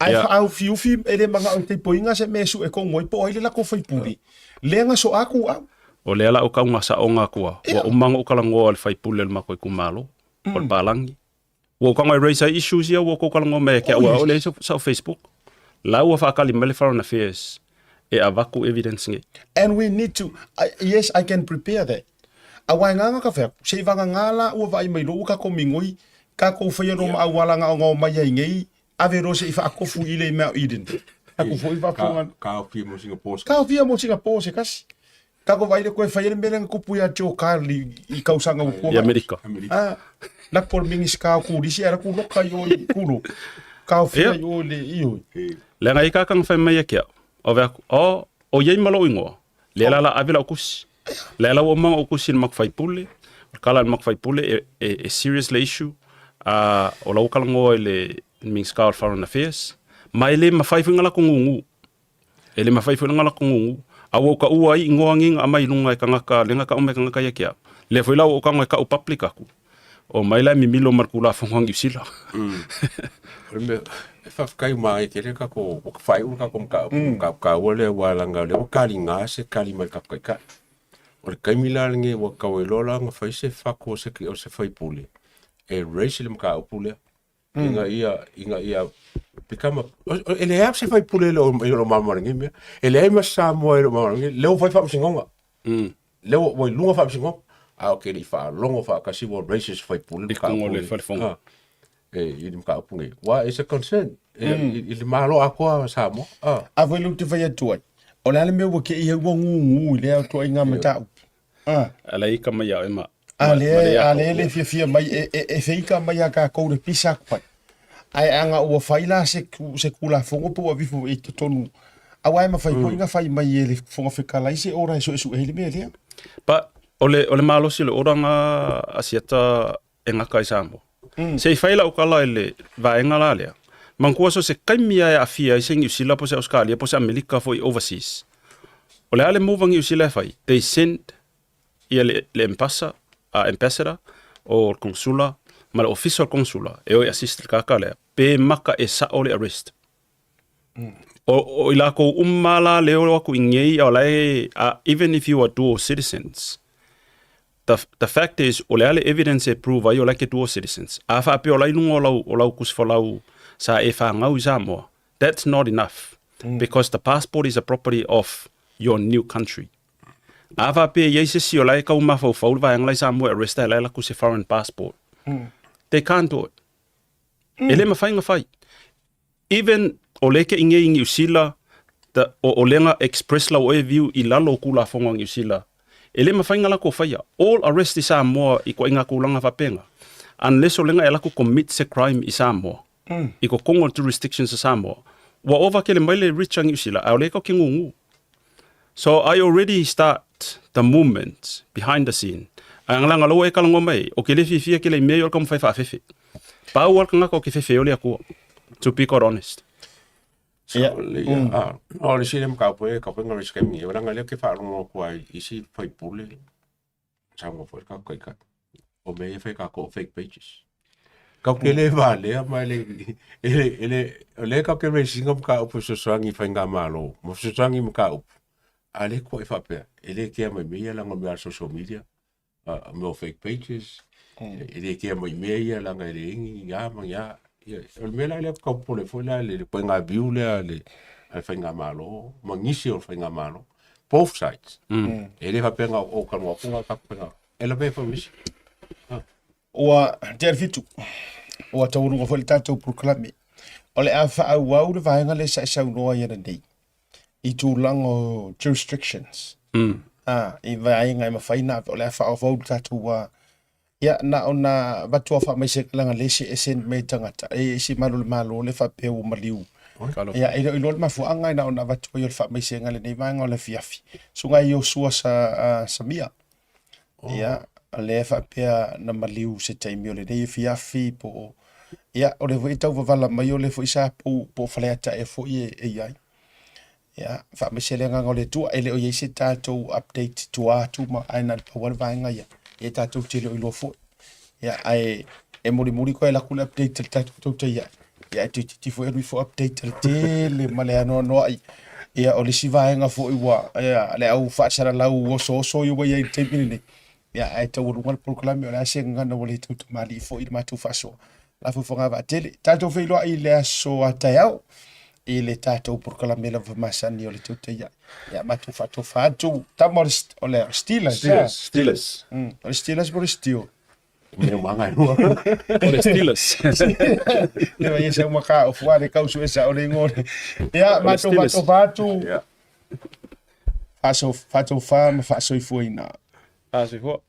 [SPEAKER 1] Ae whaaufiufi e le manao e teipu inga se me su e kongo ai po ai le lako whaipure. Lea nga so aku au.
[SPEAKER 5] O lea la o kauga saoga atu a, ua uma ona ou talanoa i le faipule o le matou itumalo, o le palagi. Ua ou tago e raise ai issues ia ua outou talanoa mai ia te au aʻaole ai sau Facebook. La ua faatali mai le Foreign Affairs e avatu evidence nei.
[SPEAKER 1] And we need to, I, yes, I can prepare that. Aua e nganga ka whai aku, se i vagangā la ua vaai mai loa ua kakou migoi, kakou whaia no ma auala nga o ngao mai ai nei, ave loa se i whaakofu i le mea o Eden. Aku foi whafonga.
[SPEAKER 6] Ka ofia mo Singapore.
[SPEAKER 1] Ka ofia mo Singapore se kasi. Ka ko vaile koe whai ele mele nga kupu ia Joe Kyle i, i kausanga ua
[SPEAKER 5] I Amerika.
[SPEAKER 1] Ah, na por mingis ka o kurisi, era ku loka i o i kuro. kaofia i o le i oi.
[SPEAKER 5] Leaga e kakanga fai mai ia ke au. O ve aku, o, o iai ma lou igoa. Lea la la ave lau kusi. Lea la ua manga o kusi le maku faipule. O le kala le maku faipule e, e, e serious le issue. Uh, o lau kalangoa i le Minista o Foreign Affairs. Ma e le mawhai foi ngala ko ngungu. E le mawhai foi ngala ko ngungu. A ua ka ua i ngoa nginga ama i lunga e kangaka, lenga ka ume kangaka ia kia. Le foi lau o kanga e ka u public aku. O mai la mimilo mar kula fonga ngi usila.
[SPEAKER 6] O le mea, e faafetai uma ai tele kako, ua faaiu le kako mataupu ka kaua lea aua leaga o lea ua kaliga se kali mai le tatou taitai. O le taimi la lenei ua tau ai loa la ona fai se fatu o se o se faipule e raise le mataupu lea ina ia ina ia become a, e leai lava se faipule e le o e le o malamalama i lenei mea. E leai ma se Samoa e le o malamalama i lenei, lea ua fai faamasinoga. Lea ua ua i luga faamasinoga, a ou te le i faalogo faatasi ua raise e se faipule le
[SPEAKER 5] I luga o le
[SPEAKER 6] mataupu
[SPEAKER 5] fale fono.
[SPEAKER 6] Ah, e, i le mataupu nei. Ua it's a concern i, i, i le Malo atoa o Samoa. Ah.
[SPEAKER 1] A foi lea ou te fai atu ai, o le a le mea ua kei ai ua gugu i lea ituaiga mataupu? Ah.
[SPEAKER 5] Ala ika mai ia oe ma
[SPEAKER 1] A
[SPEAKER 5] ma, ma le
[SPEAKER 1] lea, a
[SPEAKER 5] ia
[SPEAKER 1] lea le fiafia mai e, e, e feika mai a kākou le pisa aku ai. Ae aga ua fai la se, se kulafono po ua vifo i totonu. Aua e mafai foi na fai mai e le Fofoga Fetalai se ora e suesue ai le mea lea.
[SPEAKER 5] But o le, o le malosi o le oranga asiata e gata i Samoa. Se i fai lau tala i le vaega la lea, manatua so se taimi lava e aafia ai se Niu Sila po o se Ausekalia po o se Amerika foi overseas. O le a le move a Niu Sila e fai? They send ia le, le ambassa, ambassador o le consula ma le ofisa o le consula e o e assist le tagata lea pe maka e sao le arrest. O, o i lakou uma la le o aku i ngei o la e, even if you are dual citizens, the, the fact is, o le a le evidence e prove ai o la ke dual citizens. A faapea o la i lunga o lau, o lau kusifolau sa e whangau i Samoa, that's not enough. Because the passport is a property of your new country. A faapea i ai se isi o la e kau mafaufau le vaega la i Samoa e arrest ai la e laku se foreign passport. They can't do it. E le mawhai nga whai. Even o le ke inge i Niu Sila, the, o, o lenga express lau oe view i lalo o kulafono a Niu Sila, e le mawhai nga lako whaia. All arrest i Samoa i koa i ngā kulanga whapenga. Unless o lenga e lako commit se crime i Samoa. I ko kongo jurisdictions a Samoa. Ua ova kele mai le rich a Niu Sila, a o le kau ke ngungu. So I already start the movement behind the scene. A ngalanga loa e kalango mai, o ke le fiafia ke le mea i o le kaumawhai whaafefe. Pau al kangaka o ke fefe o le akua. To be quite honest.
[SPEAKER 6] Yeah. Mm. Ah, o le sile mkaupu e ka penga risk mi, o langa le ke whaalongo kua isi whaipule. Samoa foi ka kai ka. O mea ia fai ka ko fake pages. Kau ke le valea ma le ele ele o le kau ke raising up ka upu sosoangi fai ngā malo. Mo sosoangi mo ka upu. A le ko e whapea. E le kea mai mea langa mea social media. A mea fake pages. E le kea mai mea ia langa e le ingi ngā ma ngā. Ia, o le mea la lea kau pole foi la le le koe ngā view lea le a le fai ngā malo. Ma ngisi o le fai ngā malo. Both sides. E le whapea ngā o kanua punga ka penga. E la pea whamisi.
[SPEAKER 1] Ua tea le fitu. Ua taualuga foi le tatou polokalame. O le a faaauau le vaega lea sa e saunoa ai ananei i tulaga o jurisdictions. Ah, i vaega e mafai ona ave, o le a faaauau le tatou a ia na ona avatu lava faamaisega leaga le ese ese mea i tagata e ese malu o le Malo le faapea ua maliu. Ia e le o iloa le mafuaaga na ona avatu ai o le faamaisega i lenei vaega o le afiafi. Susuga Iosua sa, Samia. Ia, o lea e faapea na maliu se taimi o lenei afiafi po o ia, o lea foi e tau wavala mai o lea foi sa pou po o Faleata ea foi e, e i ai. Ia, faamaise le agaga o le Atua, e le o i ai se tatou update i tua atu ma ae na o le pau lava le vaega ia. Ia tatou te le o iloa foi. Ia, ae e mulimuli koe alu atu le update a le tatou tautai ae. Ia, ae toeitiiti foi alu ifo update a le tele ma le anoanoai. Ia, o le isi vaega foi ua, ia, le au faasalalau osooso ia ua i ai i le taimi lenei. Ia, ae taualuga le polokalame, o le a se gagana ua le tautamalii foi i le matou faasoa. La foi fogavaatele. Tatou feiloai i le aso a taeao i le tatou polokalame lava masani o le tautai ae. Ia, matou faatofa atu. Tama o le, o le Steelers.
[SPEAKER 5] Steelers. Steelers.
[SPEAKER 1] O le Steelers po o le Steel?
[SPEAKER 6] Mea manga e lua.
[SPEAKER 5] O le Steelers.
[SPEAKER 1] Le vai ese uma ka o fuare kau su esa o le ngore. Ia, matou faatofa atu.
[SPEAKER 6] Yeah.
[SPEAKER 1] Faaso, faatofa ma faasoifuaina.
[SPEAKER 5] Faasoifua.